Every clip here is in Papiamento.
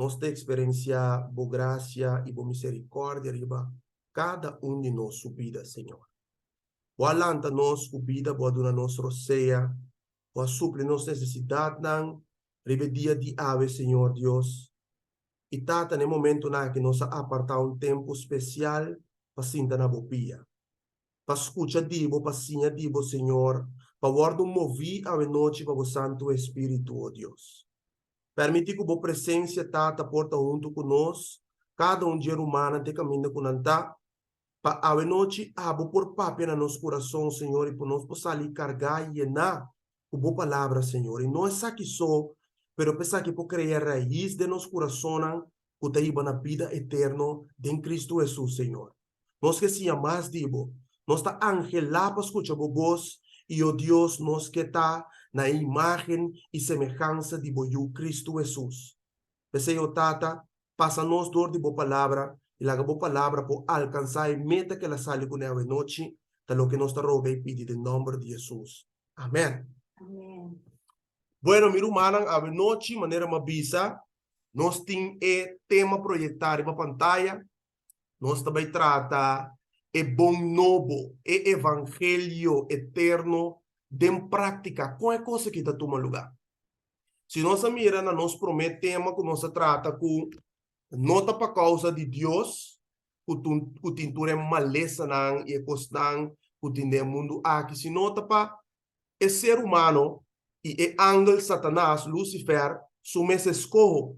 Nos ta eksperensiá Bo grasia i Bo miserikòrdia riba kada un di nos su bida, Señor. Bo a lanta nos ku bida, Bo a duna nos rosea, Bo a supli nos nesesidatnan riba e dia di awe, Señor Dios. I Tata, na e momentunan aki nos a apartá un tempu spesial pa sinta na Bo pia, pa skucha di Bo, pa siña di Bo, Señor, pa wòrdu moví awe nochi pa Bo Santu Espíritu, o Dios. Permití ku Bo presensia, Tata, por ta huntu ku nos, kada un dje rumannan te kaminda ku nan ta, pa awe nochi Abo por papia na nos kurason, Señor, i pa nos por sali kargá i yená ku Bo Palabra, Señor. I no esaki so, pero pa esaki por krea rais den nos kurasonnan ku ta hiba na bida eterno den Kristu Hesus, Señor. Nos ke siña mas di Bo. Nos ta anhelá pa skucha Bo bos, i, o Dios, nos ke ta na e imágen i semehansa di Bo Yu, Kristu Hesus. P'esei, o Tata, pasa nos dor di Bo Palabra i laga Bo Palabra por alkansá e meta ku el a sali kuné awenochi, ta loke nos ta roga i pidi den nòmber di Hesus. Amèn. Bueno, mi rumannan, awenochi, manera mi a bisa, nos tin e tema proyektá riba pantaya. Nos ta bai trata e bon nobo, e evangelio eterno den práktika. Kon e kos aki ta tuma lugá? Si nos a mira na nos promé tema ku nos a trata ku no ta pa kousa di Dios ku ku tin tur e malesanan i e kosnan ku tin den e mundu aki, sino ta pa e ser humano i e angel Satanas, Lucifer, su mes eskoho.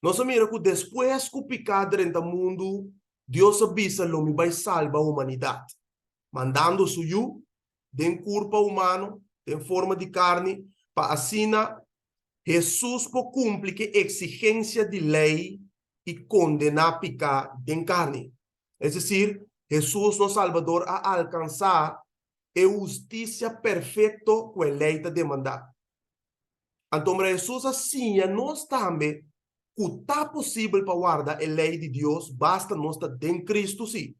Nos a mira ku despues ku piká drenta mundu, Dios a bisa lo mi bai salba humanidat, mandando su Yu den kurpa humano, den forma di karni, pa asina Hesus por kumpli ku e eksigensia di lei i kondená piká den karni. Es desir, Hesus nos Salbador a alkansá e hustisia perfekto ku e lei ta demandá. Anto mira Hesus a siña nos tambe ku ta posibel pa warda e lei di Dios basta nos ta den Kristu sí.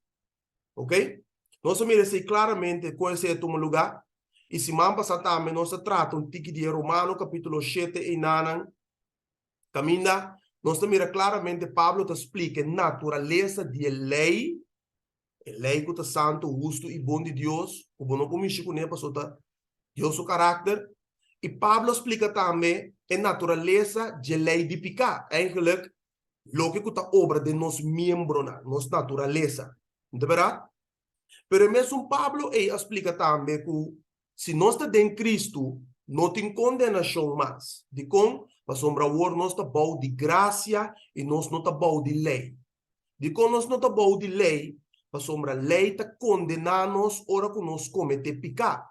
Ok? Nos a mira esei klaramente kon esei a tuma lugá. I siman pasá tambe nos a trata un tiki di e Romano kapítulo shete einanan, kaminda nos ta mira klaramente Pablo ta splika e naturalesa di e lei, e lei ku ta santu, hustu i bon di Dios, ku bo no por mishi kuné pasobra ta Dios su karakter. I Pablo a splika tambe e naturalesa dje lei di piká. Eigenlijk, loke ku ta obra den nos miembronan, nos naturalesa. No ta bèrdat? Pero e mesun Pablo ei a splika tambe ku si nos ta den Kristu, no tin kondenashon mas. Dikon? Pasobra awor nos ta bou di grasia i nos no ta bou di lei. Dikon nos no ta bou di lei? Pasobra lei ta kondená nos ora ku nos kometé piká.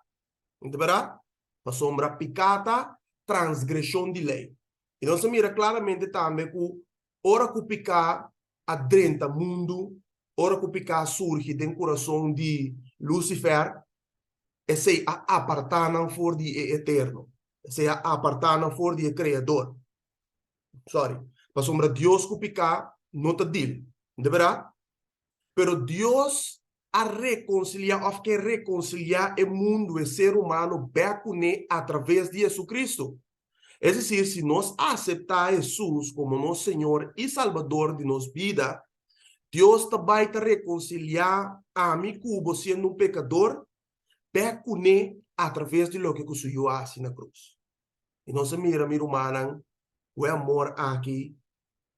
No ta bèrdat? Pasobra piká ta transgreshon di lei. I nos a mira klaramente tambe ku ora ku piká a drenta mundu, ora ku piká a surgi den kurason di Lusifèr, esei a apartá nan for di e Eterno, esei a apartá nan for di e Kreador. Sòri. Pasobra Dios ku piká no ta dil. No ta bèrdat? Pero Dios a rekonsiliá òf ke rekonsiliá e mundu, e ser humano, bèk kuné atraves di Hesukristu. Es desir, si nos aseptá Hesus komo nos Señor i Salbador di nos bida, Dios ta bai ta rekonsiliá ami ku bo siendo un pekador bèk kuné atraves di loke ku su Yu a hasi na krus. I nos a mira, mi rumannan, ku e amor aki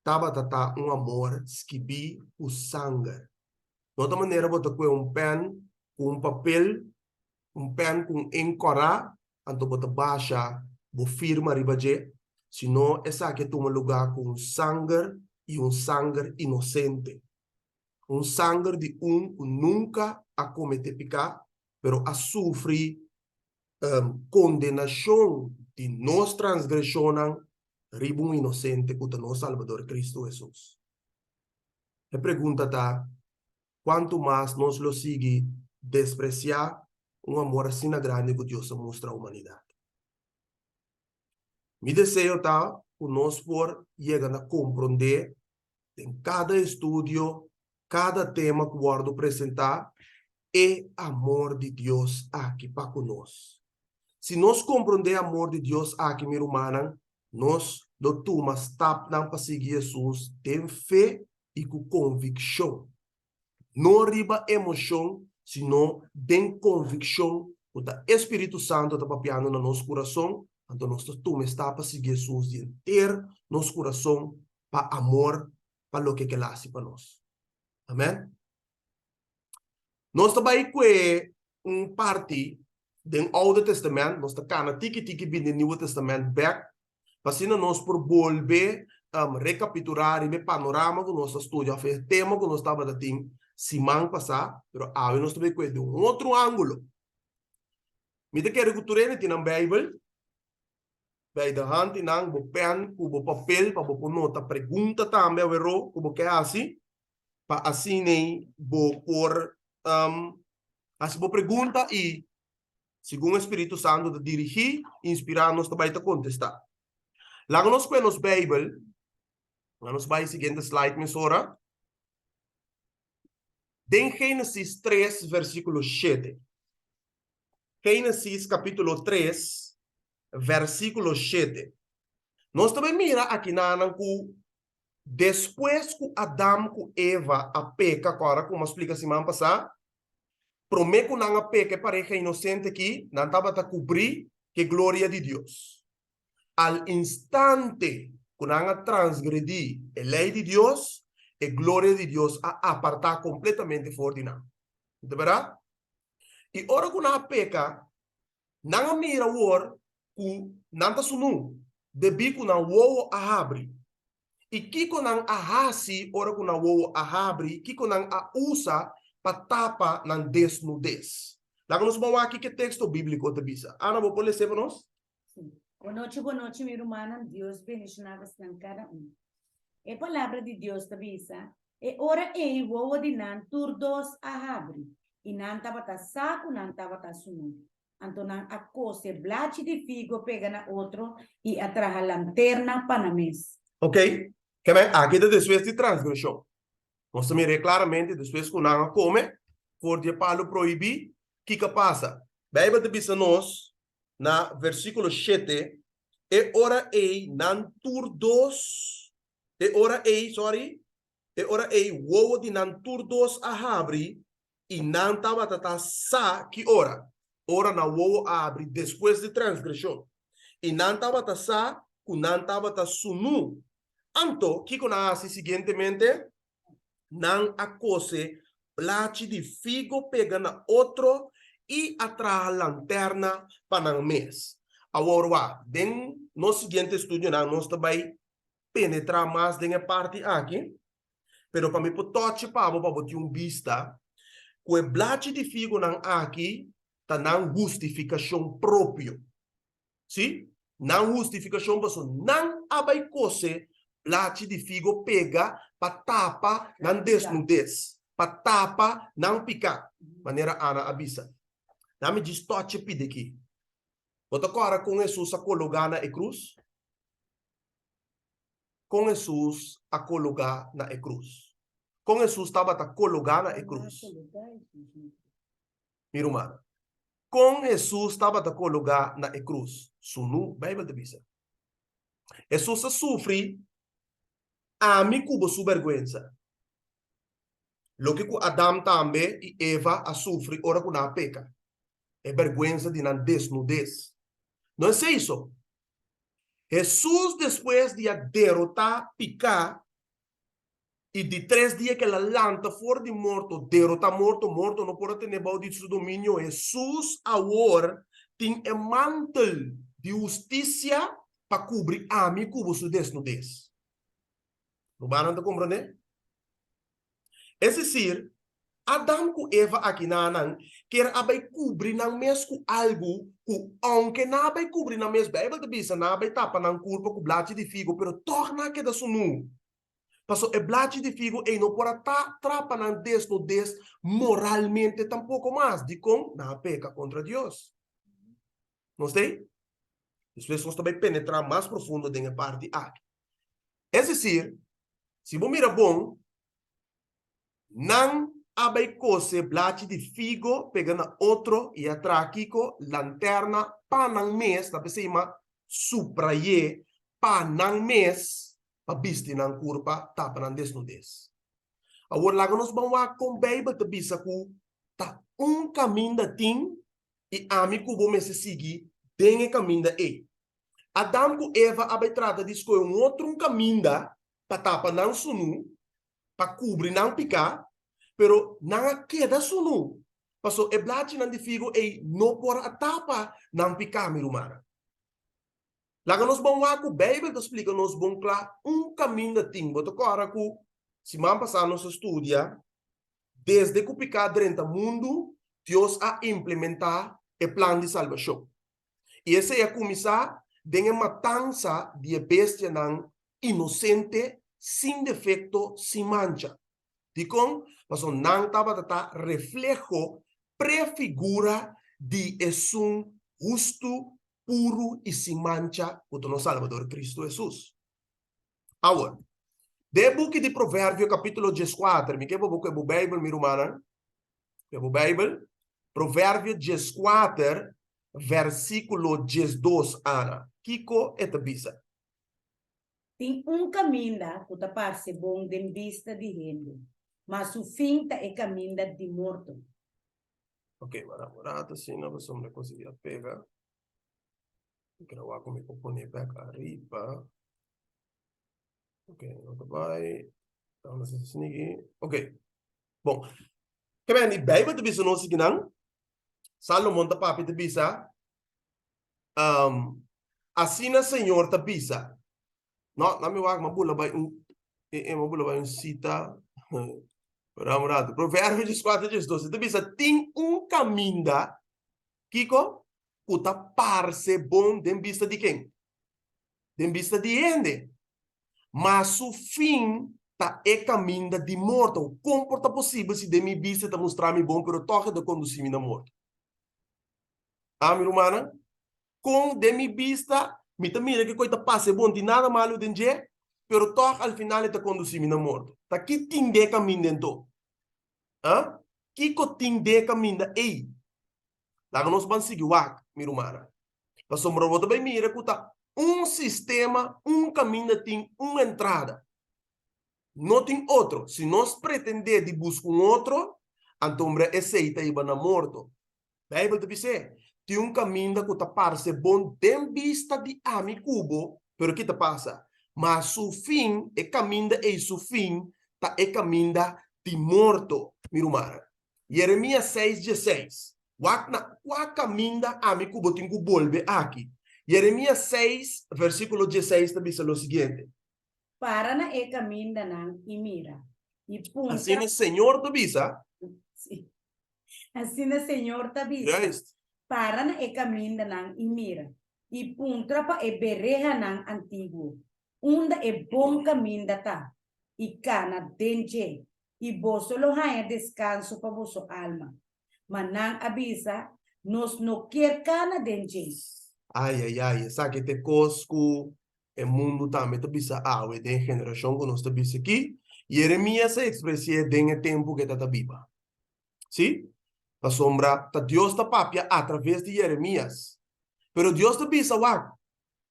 tabata ta un amor skibí ku sanger. No ta manera bo ta kue un pèn ku un papel, un pèn ku un ink kòrá, anto bo ta basha bo firma riba dje, sino esaki a tuma lugá ku un sanger i un sanger inosente, un sanger di un ku nunka a kometé piká, pero a sufri kondenashon di nos transgreshonnan riba un inosente ku ta nos Salbador Kristu Hesus. E pregunta ta, Kuantu mas nos lo sigui despresiá un amor asina grandi ku Dios a mustra humanidat? Mi deseo ta ku nos por yega na komprondé den kada estudio, kada tema ku wòrdu presentá, e amor di Dios aki pa ku nos. Si nos komprondé amor di Dios aki, mi rumannan, Nos lo tuma stapnan pa sigui Hesus den fe i ku konvikshon. No riba emoshon, sino den konvikshon ku ta e Spiritu Santu ta papiando na nos kurason, anto nos ta tuma e stap pa sigui Hesus di henter nos kurason pa amor pa loke ku el a hasi pa nos. Amen. Nos ta bai kue un parti den Oude Testament, nos ta kana tiki tiki bin den Nieuwe Testament bek, pa asina nos por bolbe rekapitulá riba e panorama ku nos a studia òf e tema ku nos tabata tin siman pasá, pero awe nos ta bai kue den un otro ángulo. Mi ta kere ku tur hende tin nan Beibel bij de hand i nan bo pen ku bo papel pa bo por nota pregunta tambe aweró ku bo ke hasi pa asin'ei bo por hasi bo pregunta i segun e Spiritu Santu ta dirigí, inspirá nos ta bai ta kontestá. Laga nos kue nos Beibel, laga nos bai siguiente slide mesora. Den Génesis 3 versíkulo 7. Génesis kapítulo 3 versíkulo 7. Nos ta bai mira akinanan ku despues ku Adam ku Eva a peka, kòrda ku mi a splika siman pasá, promé ku nan a peka e pareha inosente akí, nan tabata kubrí ku e gloria di Dios. Al instante ku nan a transgredí e lei di Dios, e gloria di Dios a apartá kompletamente for di nan. Ta bèrdat? I ora ku nan a peka, nan a mira awor ku nan ta sunú, debí ku nan wowo a habri. I kiko nan a hasi ora ku nan wowo a habri? Kiko nan a usa pa tapa nan desnudes? Laga nos ban wak kiko e teksto bíbliko ta bisa. Ana, bo por les'é pa nos? Sí. Bonochi, bonochi, mi rumannan. Dios bendishoná bosnan kada un. E Palabra di Dios ta bisa, E ora ei wowo di nan tur dos a habri, i nan tabata sa ku nan tabata sunú. Anto nan a kose blachi di figo pega na otro i a traha lanterna pa nan mes. Ok, keme aki ta despues di transgreshon. Nos ta mir'é klaramente despues ku nan a kome for di e palu prohibí, kiko a pasa? Beibel ta bisa nos na versíkulo shete, E ora ei nan tur dos, e ora ei, sorry, e ora ei wowo di nan tur dos a habri i nan tabata ta sa ki ora, ora nan wowo a habri despues di transgreshon, i nan tabata sa ku nan tabata sunú. Anto, kiko nan a hasi siguientemente? Nan a kose plachi di figo pega na otro i a traha lanterna pa nan mes. Awor wak, den nos siguiente estudionan nos ta bai penetrá mas den e parti aki, pero pa mi por tòchi pa bo pa bo tin un bista ku e blachi di figonan aki ta nan hustifikashon propio. Sí, nan hustifikashon paso nan a bai kose blachi di figo pega pa tapa nan desnudes, pa tapa nan piká, manera Ana a bisa. Nan mi djis tòchi pidi aki. Bo ta kòrda kon Hesus a kologá na e krus? Kon Hesus a kologá na e krus? Kon Hesus tabata kologá na e krus? Mi ruman, kon Hesus tabata kologá na e krus? Sunú, Beibel ta bisa. Hesus a sufri ami ku bo su bèrgwensa. Loke ku Adam tambe i Eva a sufri ora ku nan a peka, e bèrgwensa di nan desnudes. No esei so. Hesus despues di a derotá piká i di tres dia ku el a lanta for di morto, derotá morto, morto no por a tene bou di su dominio, Hesus awor tin e mantel di hustisia pa kubri ami ku bo su desnudes. Rumannan ta komprondé? Es desir, Adam ku Eva akinanan kier a bai kubri nan mes ku algu ku ounke nan a bai kubri nan mes, Beibel ta bisa nan a bai tapa nan kurpa ku blachi di figo, pero tòg nan a keda sunú. Pasobra e blachi di figo ei no por a ta trapa nan desnudes moralmente tampoko mas. Dikon? Nan a peka kontra Dios. Nos ta ei? Despues nos ta bai penetrá mas profundo den e parti aki. Es desir, si bo mira bon, nan a bai kose blachi di figo pega na otro i a traha kiko? Lanterna pa nan mes, ta p'esei ma suprayé. pa nan mes pa bisti nan kurpa, tapa nan desnudes. Awor laga nos ban wak kon Beibel ta bisa ku ta un kaminda tin i ami ku bo mester sigui den e kaminda ei. Adam ku Eva a bai trata di skohe un otro un kaminda pa tapa nan sunú, pa kubri nan piká, pero nan a keda sunú, pasobra e blachinan di figo ei no por a tapa nan piká, mi rumannan. Laga nos bon wak ku Beibel ta splika nos bon kla un kaminda tin. Bo ta kòrda ku siman pasá nos a studia desde ku piká drenta mundu, Dios a implementá e plan di salbashon. I esei a kuminsá den e matansa di e bestianan inosente, sin defekto, sin mancha. Dikon? Pasobra nan tabata ta refleho, prefigura di esun hustu, puru i sin mancha ku ta nos Salbador Kristu Hesus. Awor, den e buki di Proverbio kapítulo dieskuater, mi ke pa bo ku e bo Beibel, mi rumannan, ku e bo Beibel, Proverbio dieskuater, versíkulo diesdos, Ana, kiko e ta bisa? Tin un kaminda ku ta parse bon den bista di hende, ma su fin ta e kaminda di morto. Ok, wara un rato asina pasobra mi konsegui a pega. Mi kere wak ku mi por pone bek ariba. Ok, no ta bai. Dame asina snigi. Ok, bon. Ke men di Bijbel ta bisa nos kinan? Salomon ta papia ta bisa, um, asina Señor ta bisa. No, laat mi wak, m'a bula bai un, e, e, m'a bula bai un sita. Wara un rato. Proverbio 14, 12. Ta bisa, tin un kaminda, kiko? Ku ta parse bon den bista di ken? Den bista di hende. Ma su fin ta e kaminda di morto. Kon por ta posibel si den mi bista e ta mustra mi bon, pero tòg e ta kondusí mi na morto? Ah, mi rumannan, kon den mi bista mi ta mira ke koi ta pasa e bon, tin nada malu den dje, pero tòg al final e ta kondusí mi na morto. Ta ki tin den e kaminda entó? Ah, kiko tin den e kaminda ei? Laga nos ban sigui wak, mi rumannan. Pasobra bo ta bai mira ku ta un sistema, un kaminda tin un entrada. No tin otro. Si nos pretendé di buska un otro, antombra esei ta hiba na morto. Bijbel ta bis'é, Tin un kaminda ku ta parse bon den bista di ami ku bo, pero ki ta pasa? Ma su fin, e kaminda ei su fin, ta e kaminda di morto, mi rumannan. Jeremias seis dieseis. Wak na kua kaminda ami ku bo tin ku bolbe aki. Jeremias seis, versíkulo dieseis ta bisa lo siguiente. Para na e kamindanan i mira, i puntra. Asina Señor ta bisa. Sí. Asina Señor ta bisa. Juist. Para na e kamindanan i mira, i puntra pa e berehanan antiguo, unda e bon kaminda ta, i kana den dje, i boso lo haña deskanso pa boso alma. Ma nan a bisa, Nos no kier kana den dje. Ai, ai, ai, esaki ta e kos ku e mundu tambe ta bisa awe den e generashon ku nos ta bisa aki. Yeremías a ekspresi'é den e tempu ku e ta ta biba. Sí, pasobra ta Dios ta papia atraves di Yeremías. Pero Dios ta bisa, Wak,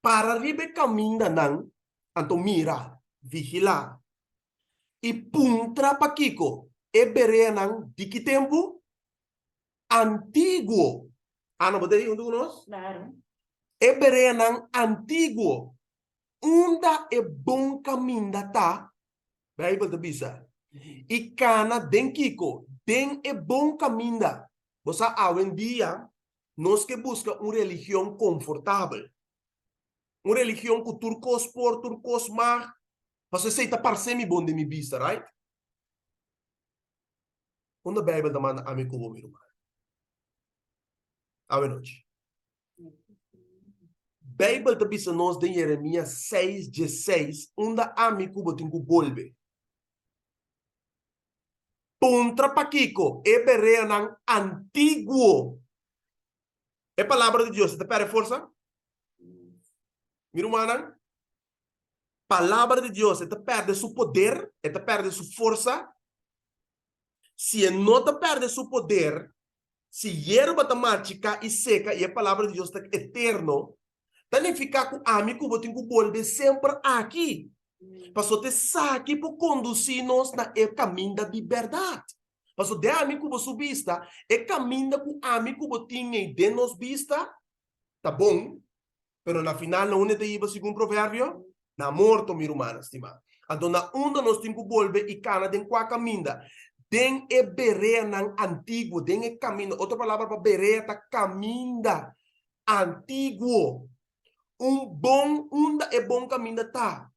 para riba e kamindanan, anto mira, vigilá, i puntra pakiko e bereanan di ki tempu? Antiguo. Ana, bo ta ei huntu ku nos? Claro. E bereanan antiguo. Unda e bon kaminda ta? Beibel ta bisa. I kana den kiko? Den e bon kaminda. Bo sa awendia nos ke buska un religion konfortabel. Un religion ku tur kos por, tur kos mag. Pasobra esei ta parse mi bon den mi bista, right? Unda Beibel ta manda ami ku bo, mi ruman? Awe nochi. Beibel ta bisa nos den Jeremias seis dieseis unda ami ku bo tin ku bolbe. Puntra pakiko e bereanan antiguo. E palabra di Dios e ta perde forsa? Mi rumannan, palabra di Dios e ta perde su poder, e ta perde su forsa? Si e no ta perde su poder, si yerba ta marchiká i seka i e palabra di Dios ta eterno, Ta nifiká ku ami ku bo tin ku bolbe semper aki. Pasobra ta esaki por kondusí nos na e kaminda di bèrdat. Pasobra den ami ku bo su bista, e kaminda ku ami ku bo tin ei den nos bista ta bon, pero na final na unda e ta hiba segun Proverbio? Na morto, mi rumannan stimá. Anto na unda nos tin ku bolbe i kana den kua kaminda? Den e bereanan antiguo, den e kaminda. Otro palabra pa berea ta kaminda antiguo. Un bon, unda e bon kaminda ta?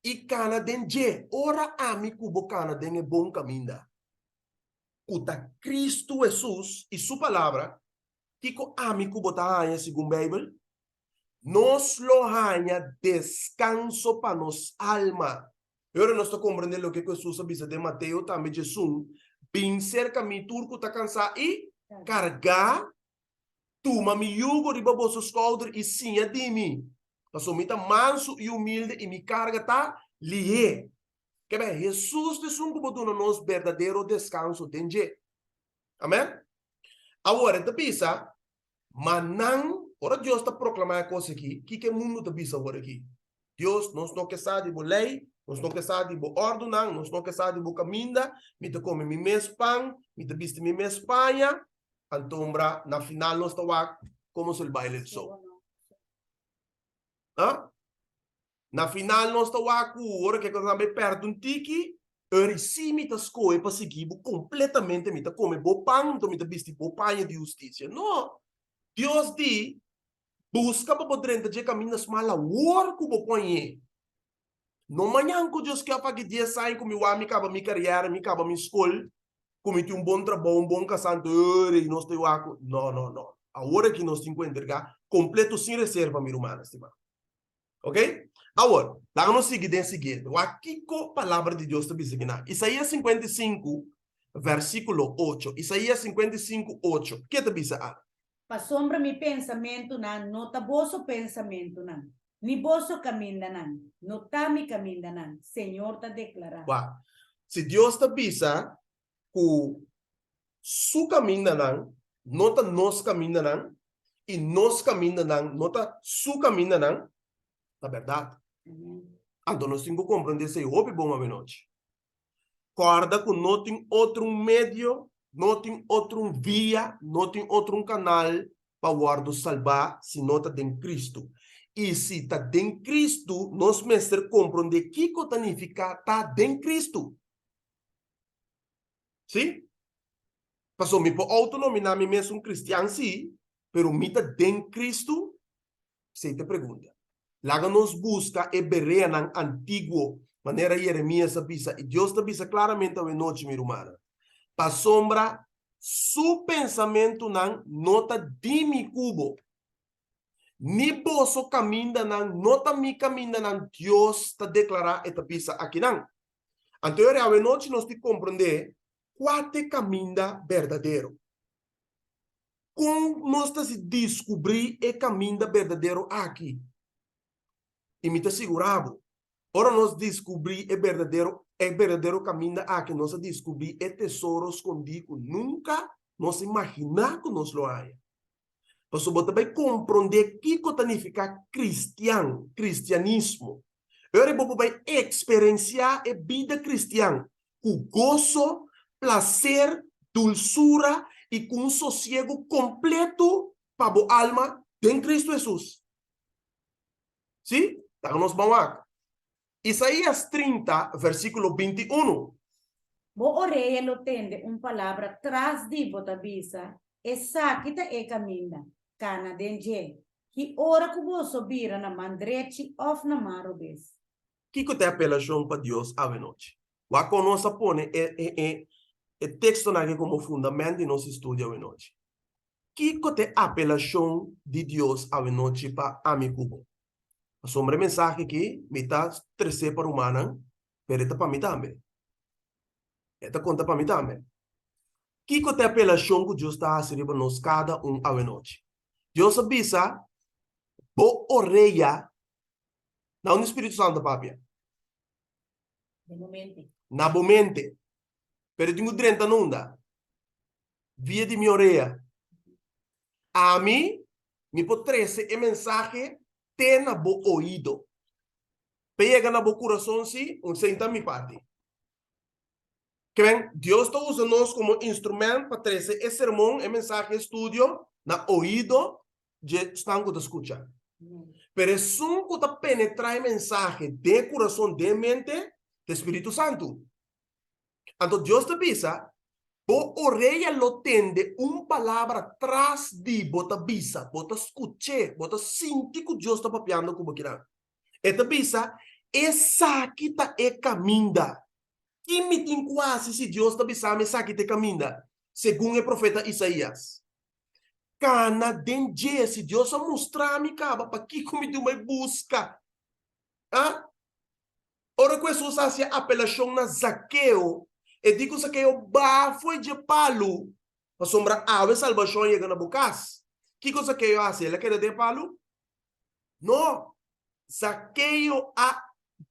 I kana den dje. Ora ami ku bo kana den e bon kaminda, ku ta Kristu Hesus i su Palabra, kiko ami ku bo ta haña segun Beibel? Nos lo haña deskanso pa nos alma. E ora nos ta komprendé loke ku Hesus a bisa den Mateo tambe djesun, Bin serka mi tur ku ta kansá i kargá, tuma mi yugo riba boso skouder i siña di mi, pasobra mi ta mansu i humilde i mi karga ta lihé. Kebé, Hesus ta esun ku por duna nos berdadero deskanso den dje. Amèn? Awor, e ta bisa, Ma nan, ora Dios ta proklamá e kos akí, kiko e mundu ta bisa awor akí? Dios, nos no ke sa di bo lei, nos no ke sa di bo òrdunan, nos no ke sa di bo kaminda, mi ta kome mi mes pan, mi ta bisti mi mes paña, antombra na final nos ta wak komo su el baile el so. Ha? Na final nos ta wak ku ora ke kosnan bai pèrdè un tiki, eri si mi ta skohe pa sigui bo kompletamente, mi ta kome bo pan, anto mi ta bisti bo paña di hustisia. No! Dios di, Buska pa bo drenta dje kaminda smal awor ku bo pon-e. No mañan ku Dios ke afaki dies aña ku mi wak mi kaba mi kariera, mi kaba mi skol, ku mi tin un bon trabou, un bon kasá, anto eri nos ta wak ku. No, no, no. Awor aki nos tin ku entregá kompleto sin reserva, mi rumannan stimá. Ok? Awor, laga nos sigui den siguiente. Wak kiko Palabra di Dios ta bisa kinan. Isaías 55, versíkulo 8. Isaías 55, 8. Ke ta bisa a? Pasobra mi pensamentunan no ta boso pensamentunan, ni boso kamindanan no ta mi kamindanan, Señor ta deklará. Wak, si Dios ta bisa ku Su kamindanan no ta nos kamindanan i nos kamindanan no ta Su kamindanan, ta bèrdat. Anto nos tin ku komprendé esei hopi bon awenochi. Kòrda ku no tin otro un medio, no tin otro un via, no tin otro un kanal pa wòrdu salbá si no ta den Kristu. I si ta den Kristu, nos mester komprondé kiko ta nifiká ta den Kristu. Sí? Pasobra mi por outonominá mi mes un kristian sí, pero mi ta den Kristu? Esei ta e pregunta. Laga nos buska e bereanan antiguo, manera Jeremias a bisa, i Dios ta bisa klaramente awenochi, mi rumannan, pasobra Su pensamentunan no ta di mi ku bo, ni boso kamindanan no ta mi kamindanan, Dios ta deklará, e ta bisa akinan. Anto e ora awenochi nos tin komprondé kua ta e kaminda berdadero. Kon nos ta si diskubrí e kaminda berdadero aki? I mi ta sigurá bo, ora nos diskubrí e berdadero e berdadero kaminda aki, nos a diskubrí e tesoro skondí ku nunka nos imaginá ku nos lo haña. Pasobra bo ta bai komprondé kiko ta nifiká kristian, kristianismo. E ora bo por bai eksperensiá e bida kristian ku goso, plaser, dulsura i ku un sosiegu kompletu pa bo alma den Kristu Hesus. Sí, laga nos ban wak. Isaías 30, versíkulo 21. Bo orea lo tende un palabra tras di bo ta bisa, Esaki ta e kaminda, kana den dje. Ki ora ku boso bira na man drechi òf na man robes. Kiko ta e apelashon pa Dios awenochi? Wak kon nos a pone e e e tekstonan aki komo fundament di nos estudio awenochi. Kiko ta e apelashon di Dios awenochi pa ami ku bo? Pasobra e mensahe aki mi ta tresé pa rumannan, pero e ta pa mi tambe. E ta konta pa mi tambe. Kiko ta e apelashon ku Dios ta hasi riba nos kada un awenochi? Dios a bisa, Bo orea, na unda Spiritu Santu ta papia? Na bo mente. Pero e tin ku drenta na unda? Via di mi orea. Ami, mi por trese e mensahe. te na bo oido. P'e yega na bo kurason sí, un senta mi parti. Ke men, Dios ta usa nos komo instrument pa trese e sermon, e mensahe, e studio na oido dje esnan ku ta skucha. Pero esun ku ta penetrá e mensahe den e kurason, den e mente, ta e Spiritu Santu. Anto Dios ta bisa, Bo orea lo tende un palabra tras di bo ta bisa, bo ta skuch'é, bo ta sinti ku Dios ta papiando ku bo kinan. E ta bisa, Esaki ta e kaminda. Ki mi tin ku hasi si Dios ta bisa mi esaki ta e kaminda? Segun e profeta Isaías. Kana den dje, si Dios a mustra mi kaba, pakiko mi tin bai buska? A Ora ku Hesus a hasi e apelashon na Zakeo, e di ku Zakeo, Baha fo'i dje palu, pasobra awe salbashon a yega na bo kas. Kiko Zakeo a hasi? El a keda den e palu? No! Zakeo a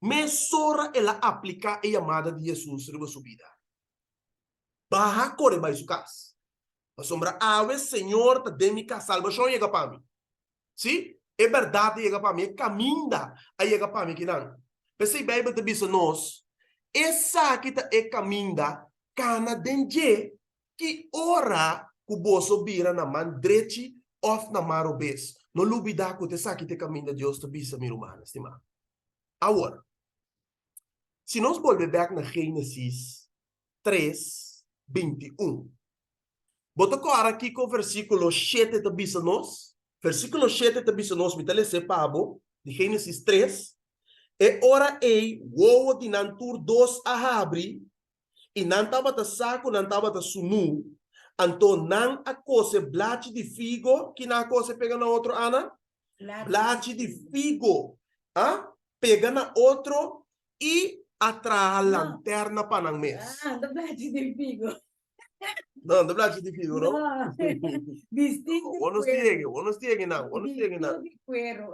mesora el a apliká e yamada di Hesus riba su bida. Baha kore bai su kas, pasobra awe Señor ta den mi kas, salbashon a yega pa mi. Sí, e bèrdat a yega pa mi, e kaminda a yega pa mi kinan. P'esei Beibel ta bisa nos, Esaki ta e kaminda, kana den dje, ki ora ku boso bira na man drechi òf na man robes. No lubidá ku ta esaki ta e kaminda Dios ta bisa, mi rumannan stimá. Awor, si nos bolbe bèk na Génesis 3, 21. Bo ta kòrda kiko versíkulo shete ta bisa nos? Versíkulo shete ta bisa nos, mi ta les'é pa bo, di Génesis 3, E ora ei wowo di nan tur dos a habri, i nan tabata sa ku nan tabata sunú, anto nan a kose blachi di figo, ki nan a kose pega na otro, Ana? Blachi di figo, a pega na otro i a traha lanterna pa nan mes. Ah, no blachi di figo. No, no blachi di figo, no? No. Bistí di Bo no cuero. stiegi, bo no stiegi nan, bo no stiegi nan. Bistí di cuero.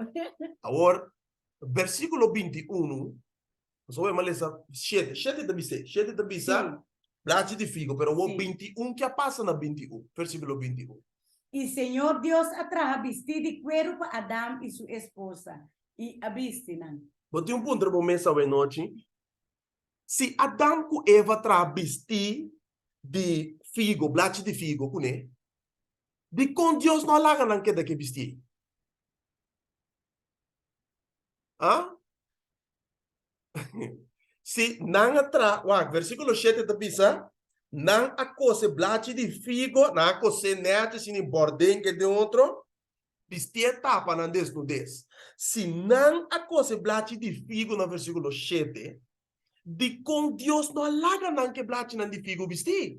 Awor, versículo 21, nos a lesa 7, 7 ta bis'é, 7 ta bisa Sí. blachi di figo, pero awor Sí. 21, ke a pasa na 21? Versículo 21. I Señor Dios a traha bistí di cuero pa Adam i su esposa, i a bisti nan. Bo tin un puntra bo mes awenochi, Si Adam ku Eva traha bistí di figo, blachi di figo kuné, dikon Dios no a laga nan keda ku e bistí ei? A? Si nan a traha, wak, versíkulo shete ta bisa, nan a kose blachi di figo, nan a kos'é nèchi asina i bòrd'é den otro, Bistié tapa nan desnudes. Si nan a kose blachi di figu na versíkulo shete, dikon Dios no a laga nan ku e blachinan di figu bistí?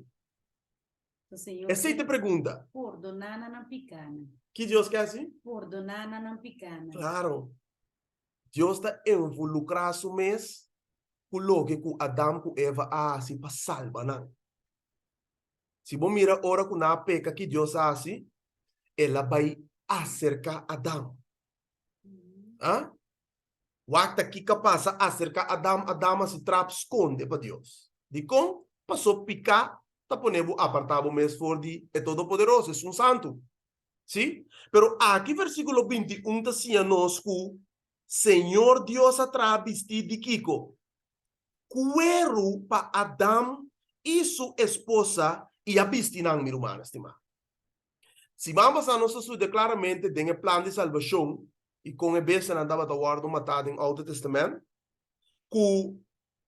Esei ta e pregunta. Pordoná na nan pikánan. Ki Dios ke hasi? Pordoná na nan pikánan. Klaro. Dios ta involukrá su mes ku loke ku Adam ku Eva a hasi pa salba nan. Si bo mira ora ku nan a peka ki Dios a hasi? El a bai aserká Adam. A? Wak ta kiko a pasa aserká Adam, Adam a hasi trap skonde pa Dios. Dikon? Paso piká ta pone bo apartá bo mes for di e Todopoderoso, Esun Santu. Sí? Pero aki versíkulo 21 ta siña nos ku Señor Dios a traha bistí di kiko? Kueru pa Adam i su esposa i a bisti nan, mi rumannan stimá. Siman pasá nos a studia klaramente den e plan di salbashon i kon e bestianan tabata wòrdu matá den Oude Testament, ku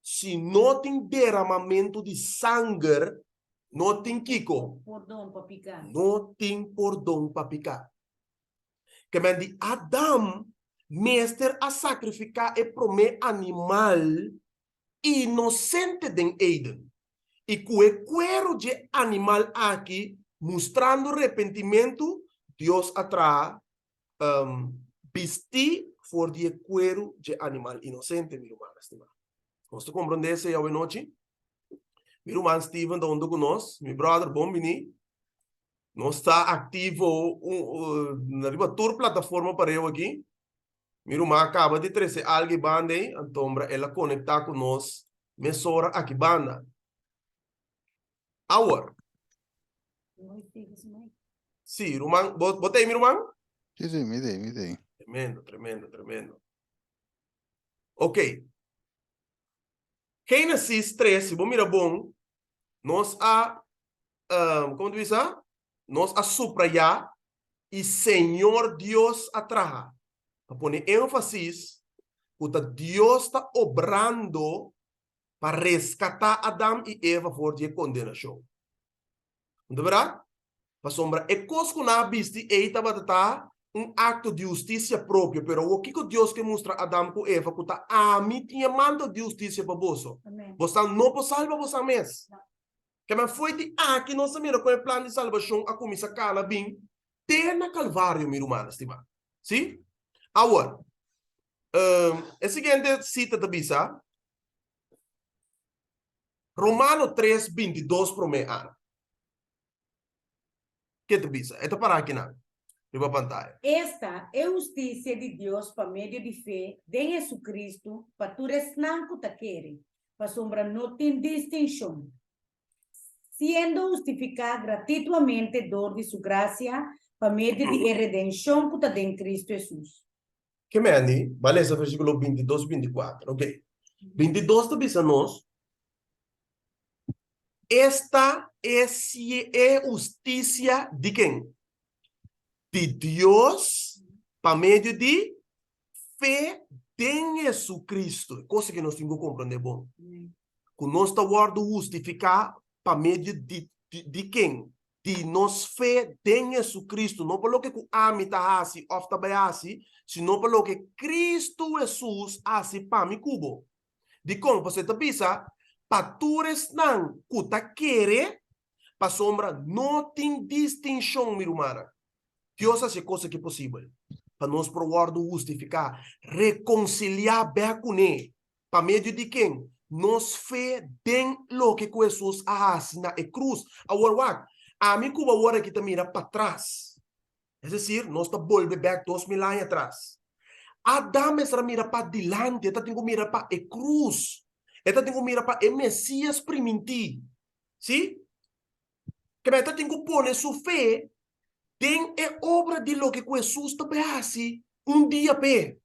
si no tin deramamentu di sanger, no tin kiko? Pordon pa piká. No tin pordon pa piká. Ke men di Adam mester a sakrifiká e promé animal inosente den Eden, i ku e kueru dje animal aki mustrando repentimentu, Dios a traha bistí for di e kueru dje animal inosente, mi rumannan stimá. Nos ta komprondé esei awenochi? Mi ruman Steven ta huntu ku nos. Mi bròder, bon biní. Nos ta aktivo riba tur plataforma pareu aki. Mi ruman a kaba di trese algu e banda ei, antombra el a konektá ku nos mesora aki banda. Awor. Sí, ruman, bo, bo ta ei, mi ruman? Sí, sí, mi ta ei, mi ta ei. Tremendo, tremendo, tremendo. Ok. Génesis 3, si bo mira bon, nos a, um, kon ta bisa? Nos a subrayá i Señor Dios a traha. Pa pone énfasis ku ta Dios ta obrando pa reskatá Adam i Eva for di e kondenashon. No ta berdad? Pasobra e kos ku nan a bisti ei tabata ta un akto di hustisia propio, pero awor kiko Dios ke mustra Adam ku Eva? Ku ta ami tin e manto di hustisia pa boso. Bosan no por salba bosan mes. Kema fo'i di aki nos a mira kon e plan di salbashon a kuminsá kana bin te na Kalvario, mi rumannan stimá. Sí? Awor, e siguiente sita ta bisa, Romano 3, 22 promé ana. Ke ta bisa? E ta pará akinan riba pantaya. Esta e hustisia di Dios pa medio di fe den Jesucristo pa tur esnan ku ta kere, pasobra no tin distinshon. Siendo hustifiká gratituamente dor di su grasia pa medio di e redenshon ku ta den Cristo Jesus. Ke Mandy, ba lesa versíkulo 22 i 24. Ok. 22 ta bisa nos, Esta e e hustisia di ken? Di Dios pa medio di fe den Jesucristo. E cosa ke nos tin ku komprendé bon. Ku nos ta wòrdu hustifiká pa medio di di ken? Di nos fe den Jesucristo, no pa loke ku ami ta hasi òf ta bai hasi, sino pa loke Cristo Jesus a hasi pa mi ku bo. Dikon? Pasobra e ta bisa, Pa tur esnan ku ta kere, pasobra no tin distinshon, mi rumannan. Dios a hasi e kos aki posibel, pa nos por wòrdu hustifiká, rekonsiliá bèk kuné. Pa medio di ken? Nos fe den loke ku Hesus a hasi na e krus. Awor wak, ami ku bo awor aki ta mira patras. Es desir, nos ta bolbe bèk 2000 aña atras. Adam mester a mira padilanti, e ta tin ku mira pa e krus. E ta tin ku mira pa e Mesias primintí. Sí? Kebé e ta tin ku pone su fe den e obra di loke ku Hesus ta bai hasi un dia p'e.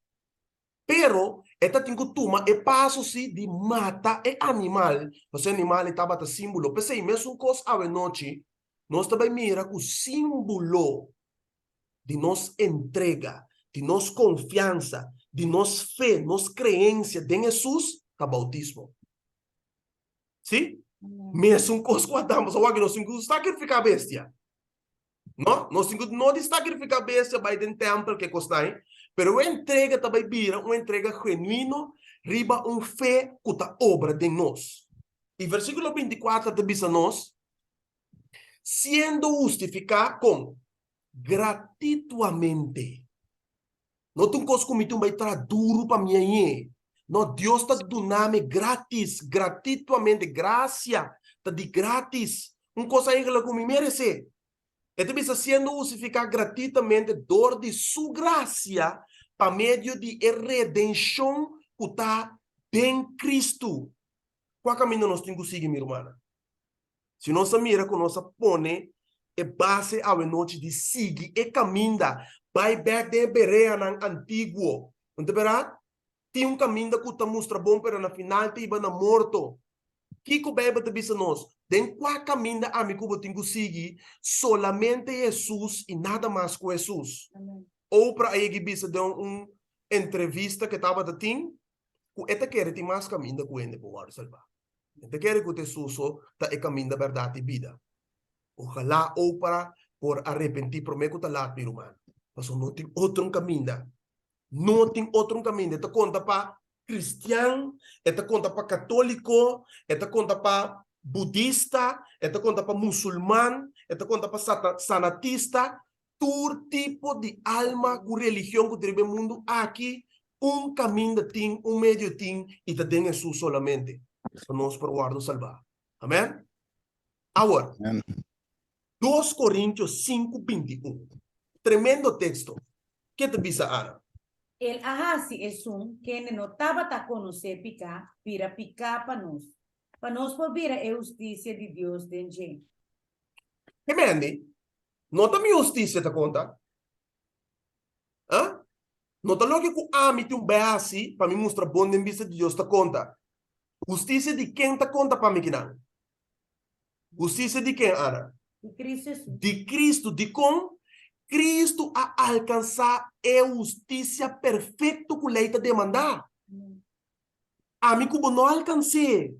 Pero e ta tin ku tuma e paso sí di mata e animal, pasobra e animal ei tabata símbolo. P'esei, mesun kos awenochi, nos ta bai mira ku símbolo di nos entrega, di nos konfiansa, di nos fe, nos kreensia den Hesus ta boutismo. Sí? Mesun kos ku Adam, pasobra wak nos tin ku sakrifiká bestia. No, nos tin ku no di sakrifiká bestia bai den tèmpel ke kosnan ei, pero e entrega ta bai bira un entrega genuino riba un fe ku ta obra den nos. I versíkulo 24 ta bisa nos, Siendo hustifiká kon? Gratituamente. No ta un kos ku mi tin bai traha duru pa mi hañ'é. No, Dios ta duna mi gratis, gratituamente. Grasia ta di gratis. Un kos eigenlijk ku mi meresé. E ta bisa siendo hustifiká gratitamente dor di su grasia pa medio di e redenshon ku ta den Kristu. Kua kaminda nos tin ku sigui, mi rumannan? Si nos a mira ku nos a pone e base awenochi di sigui e kaminda bai bèk den e bereanan antiguo, no ta bèrdat? Tin un kaminda ku ta mustra bon pero na final ta hiba na morto. Kiko Beibel ta bisa nos? Den kua kaminda ami ku bo tin ku sigui? Solamente Hesus i nada mas ku Hesus. Oprah a yega i bisa den un entrevista ku e tabata tin ku e ta kere tin mas kaminda ku hende por wòrdu salbá. E ta kere ku ta Hesus so ta e kaminda, bèrdat i bida. Ojalá Oprah por arepentí promé ku ta lat, mi ruman, pasobra no tin otro un kaminda. No tin otro un kaminda. E ta konta pa kristian, e ta konta pa katóliko, e ta konta pa budista, e ta konta pa musulman, e ta konta pa sanatista, Tur tipo di alma ku religion ku ta riba e mundu aki, un kaminda tin, un medio tin, i ta den Hesus solamente pa nos por wòrdu salbá. Amèn? Awor, 2 Korintio 5, 21. Tremendo teksto. Ke ta bisa Ana? El a hasi esun kende no tabata konosé piká bira piká pa nos, pa nos por bira e hustisia di Dios den dje. Ke mende? No ta mi hustisia ta konta. Ah? No ta loke ku ami tin un bai hasi pa mi mustra bon den bista di Dios ta konta. Hustisia di ken ta konta pa mi kinan? Hustisia di ken, Ana? Di Kristu Hesus. Di Kristu. Dikon? Kristu a alkansá e hustisia perfekto ku lei ta demandá. Ami ku bo no alkans'é.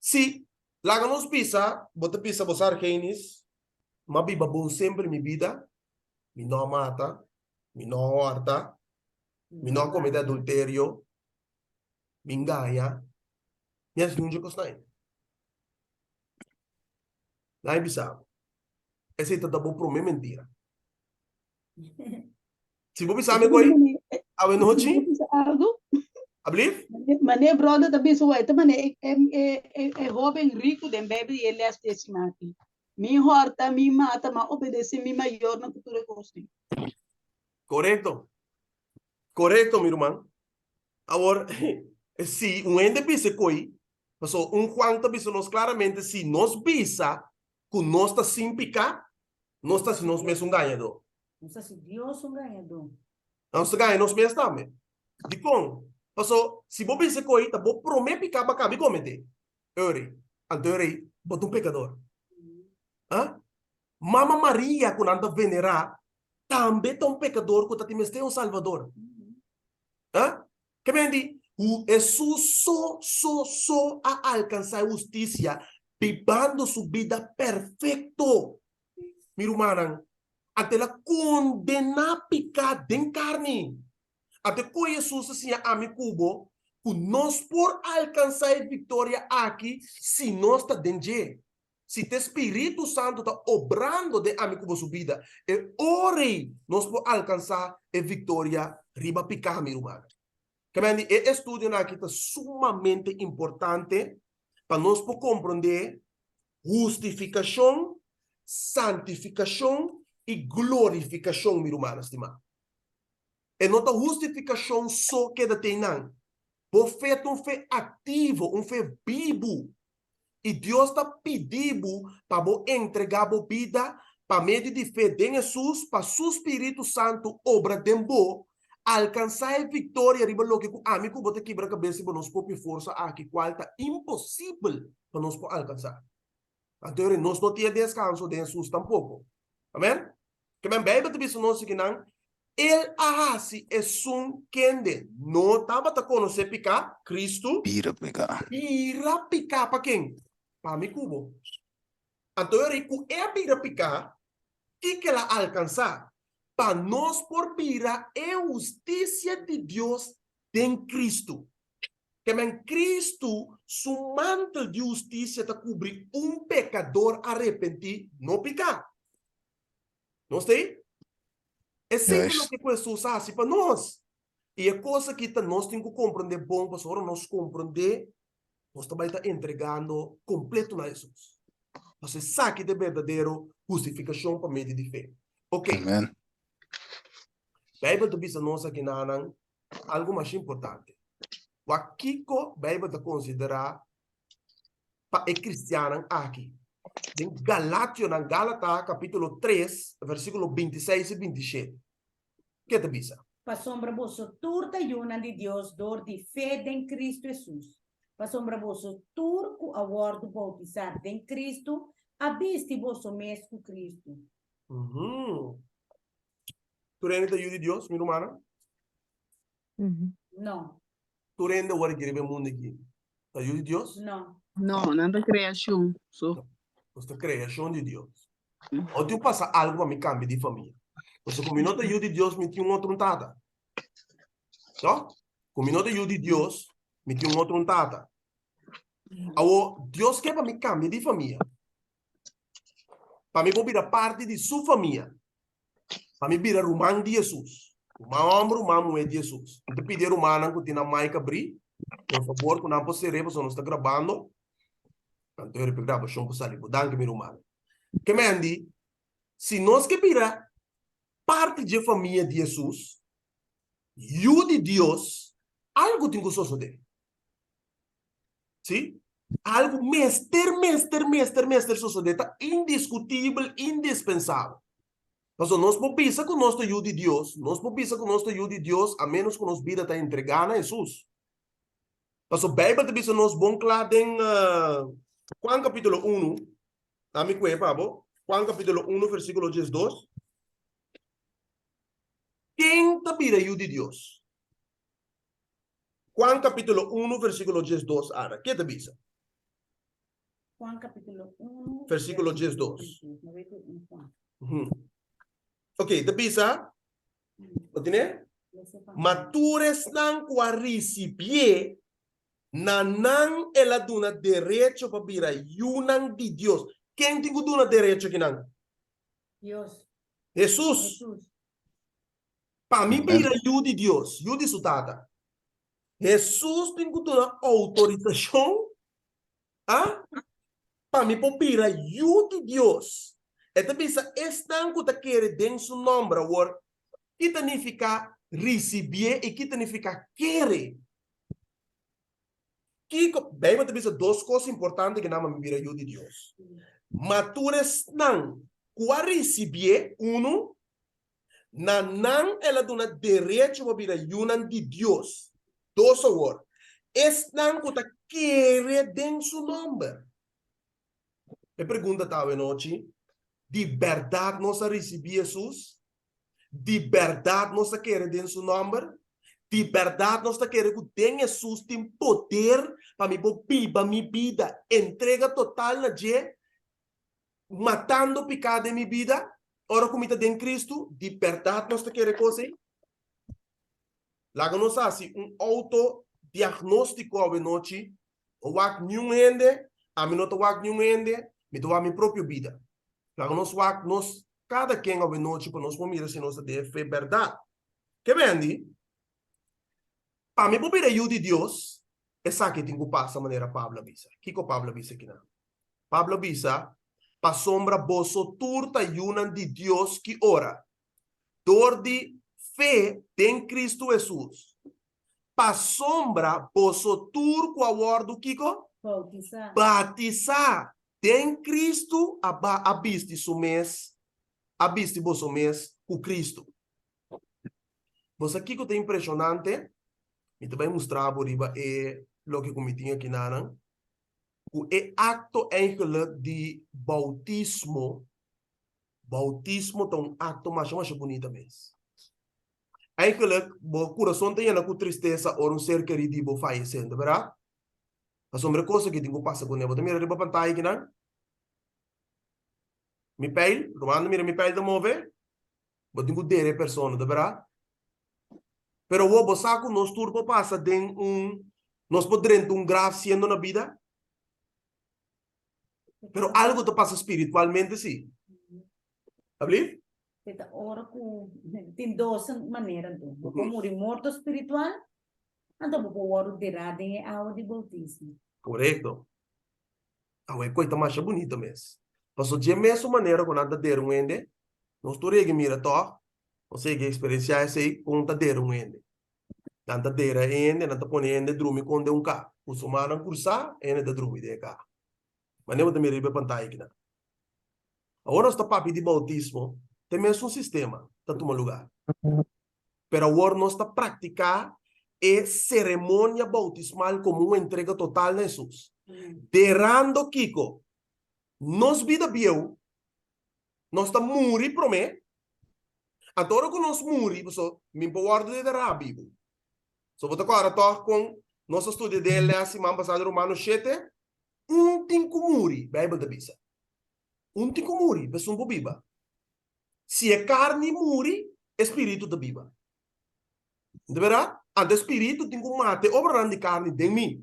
Si, laga nos bisa, bo ta bisa bo sa Argenis, m'a biba bon semper mi bida, mi no a mata, mi no a hòrta, mi no a komete adulterio, mi ngaña, mi a hasi niun dje kosnan ei. Nan a bisa bo, esei ta ta bo promé mentira. Si bo bisa mi koe awe nochi, ablief? Mane brother ta bisa wei ta mane e e e e hoben riku den Bijbel i e les di e siman aki. Mi hòrta, mi mata, m'a obedesé mi mayornan ku tur e kosnan. Korekto. Korekto, mi ruman. Awor, si un hende bisa koe, pasobra un Juan ta bisa nos klaramente, si nos bisa ku nos ta sin piká, nos ta hasi nos mes un gañadó. Nos ta hasi Dios un gañadó. Nos ta gaña nos mes tambe. Dikon? Pasobra si bo bisa koe, ta bo promé piká bo a kaba di kometé. Eri, anto eri, bo ta un pekador. Ah? Mama Maria ku nan ta venerá tambe ta un pekador ku ta tin mester un Salvador. Ah? Ke men di, hu Hesus so, so, so a alkansá e hustisia bibando su bida perfekto. Mi rumannan, anto el a kondená piká den karni. Anto e koe Hesus a siña ami ku bo ku nos por alkansá e viktoria aki si nos ta den dje. Si ta e Spiritu Santu ta obrando den ami ku bo su bida, e ora ei nos por alkansá e viktoria riba piká, mi rumannan. Kementi e estudionan aki ta sumamente importante pa nos por komprondé hustifikashon, santifikashon i glorifikashon, mi rumannan stimá. E no ta hustifikashon so keda te einan. Bo fe ta un fe aktivo, un fe bibu. I Dios ta pidi bo pa bo entregá bo bida pa medio di fe den Hesus, pa Su Spiritu Santu obra den bo, alkansá e viktoria riba loke ku ami ku bo ta kibra kabes riba nos propio forsa aki, kual ta imposibel pa nos por alkansá. Anto yori nos no tin e deskanso den Hesus tampoko. Amen? Ke men Beibel ta bisa nos kinan, El a hasi esun kende no tabata konosé piká, Kristu, Bira piká. bira piká pa ken? Pa mi ku bo. Anto yori ku E a bira piká, kiko El a alkansá? Pa nos por bira e hustisia di Dios den Kristu. Ke men Kristu su mantel di hustisia ta kubri un pekador arepentí, no piká. Nos ta ei? Esei ta loke ku Hesus a hasi pa nos. I e kos aki ta nos tin ku komprondé bon, pasobra ora nos komprondé, nos ta bai ta entregando kompleto na Hesus. Pasobra esaki ta e berdadero hustifikashon pa medio di fe. Oke. Amen. Beibel ta bisa nos akinanan algu masha importante. Wak kiko Beibel ta konsiderá pa e kristiannan aki. Den Galationan, Galata kapítulo 3, versíkulo 26 i 27. Ke ta bisa? Pasobra boso tur ta yunan di Dios dor di fe den Kristu Hesus. Pasobra boso tur ku a wòrdu boutisá den Kristu a bisti boso mes ku Kristu. Tur hende ta yu di Dios, mi rumannan? No. Tur hende awor aki riba e mundu aki ta yu di Dios? No. No, nan ta kreashon so. Nos ta kreashon di Dios. Ora tin pasa algu pa mi kambia di famia. Pasobra ku mi no ta yu di Dios, mi tin un otro un tata. No? Ku mi no ta yu di Dios, mi tin un otro un tata. Awor, Dios ke pa mi kambia di famia. Pa mi por bira parti di su famia. Pa mi bira ruman di Hesus. Ruman hòmber, ruman muhé di Hesus. Mi ta pidi e rumannan ku tin nan mic abrí, por fabor ku nan por ser'é pasobra nos ta grabando. Anto e riba e grabashon por sali bo. Danki mi rumannan. Ke men di, si nos ke bira parti dje famia di Hesus, yu di Dios, algu tin ku sosodé. Sí? Algu mester, mester, mester, mester sosodé. Ta indiskutibel, indispensabel. Pasobra nos por bisa ku nos ta yu di Dios, nos por bisa ku nos ta yu di Dios a ménos ku nos bida ta entregá na Hesus. Pasobra Beibel ta bisa nos bon kla den Juan kapítulo unu, ami ku'e pa bo, Juan kapítulo unu versíkulo diesdos, Ken ta bira yu di Dios? Juan kapítulo unu versíkulo diesdos, Ana, ke ta bisa? Juan capítulo 1, Versículo 12. Ok, ta bisa, bo tine? Ma tur esnan ku a risibié, na nan el a duna derecho pa bira yunan di Dios. Ken tin ku duna derecho kinan? Dios. Hesus. Hesus. Pa mi bira yu di Dios, yu di su Tata. Hesus tin ku duna outorisashon A Pa mi por bira yu di Dios. E ta bisa esnan ku ta kere den su nòmber. Awor, ki ta nifiká risibié i ki ta nifiká kere? Kiko? Beibel ta bisa dos kos importante ku nan pa mi bira yu di Dios. Ma tur esnan ku a risibié, unu, Na nan el a duna derecho pa bira yunan di Dios. Dos awor, esnan ku ta kere den su nòmber. E pregunta ta awenochi, Di bèrdat nos a risibí Hesus? Di bèrdat nos ta kere den su nòmber? Di bèrdat nos ta kere ku den Hesus tin poder pa mi por biba mi bida entrega total na dje? Matando piká den mi bida ora ku mi ta den Kristu? Di bèrdat nos ta kere kos ei? Laga nos hasi un outo-diagnóstiko awenochi. No wak niun hende, ami no ta wak niun hende, mi ta wak mi propio bida. Laga nos wak nos kada ken awenochi pa nos por mira si nos ta den e fe bèrdat. Ke bendi? Pa mi por bira yu di Dios, esaki tin ku pasa manera Pablo a bisa. Kiko Pablo a bisa kinan? Pablo a bisa, Pasobra boso tur ta yunan di Dios ki ora? Dor di fe den Kristu Hesus. Pasobra boso tur ku a wòrdu kiko? Boutisá. Batisá den Kristu a ba a bisti su mes, a bisti boso mes ku Kristu. Bo sa kiko ta impreshonante? Mi ta bai mustra bo riba e loke ku mi tin aki nanan. Ku e akto eigenlijk di boutismo, boutismo ta un akto masha masha bunita mes. Eigenlijk bo kurason ta yena ku tristesa ora un ser kerí di bo fayesé, no ta bèrdat? Pasobra e kos aki tin ku pasa kuné. Bo ta mira riba pantaya akinan? Mi peil, ruman ta mira mi peil ta move? Bo tin ku dere e persona, ta bèrdat? Pero awor bo sa ku nos tur por pasa den un, nos por drenta un graf siendo na bida? Pero algo ta pasa spiritualmente si. Ablief? Te ta ora ku tin dos manera anto. Bo por muri morto spiritual, anto bo por wòrdu derá den e awa di boutismo. Korekto. Awe e koi ta masha bunito mes. Pasobra dje mesun manera ku nan ta dera un hende, nos tur yega mira tòg, nos yega eksperensiá esei kon ta dera un hende. Nan ta dera e hende, nan ta pone e hende drumi kon den un ka. Ku su mannan kursá, e hende ta drumi den e ka. Manera bo ta mira riba e pantaya akinan. Awor nos ta papia di boutismo, ta e mesun sistema ta tuma lugá. Pero awor nos ta praktiká e seremonia boutismal komo un entrega total na Hesus. Derando kiko? Nos bida bieu, nos ta muri promé, anto ora ku nos muri, paso mi por wòrdu dederá bibu. So bo ta kòrda tòg kon nos a studia den e lès siman pasá di Romanos shete? Un tin ku muri, Beibel ta bisa. Un tin ku muri pa esun por biba. Si e karni muri, e spiritu ta biba. Di bèrdat? Anto e spiritu tin ku mata e obranan di karni den mi.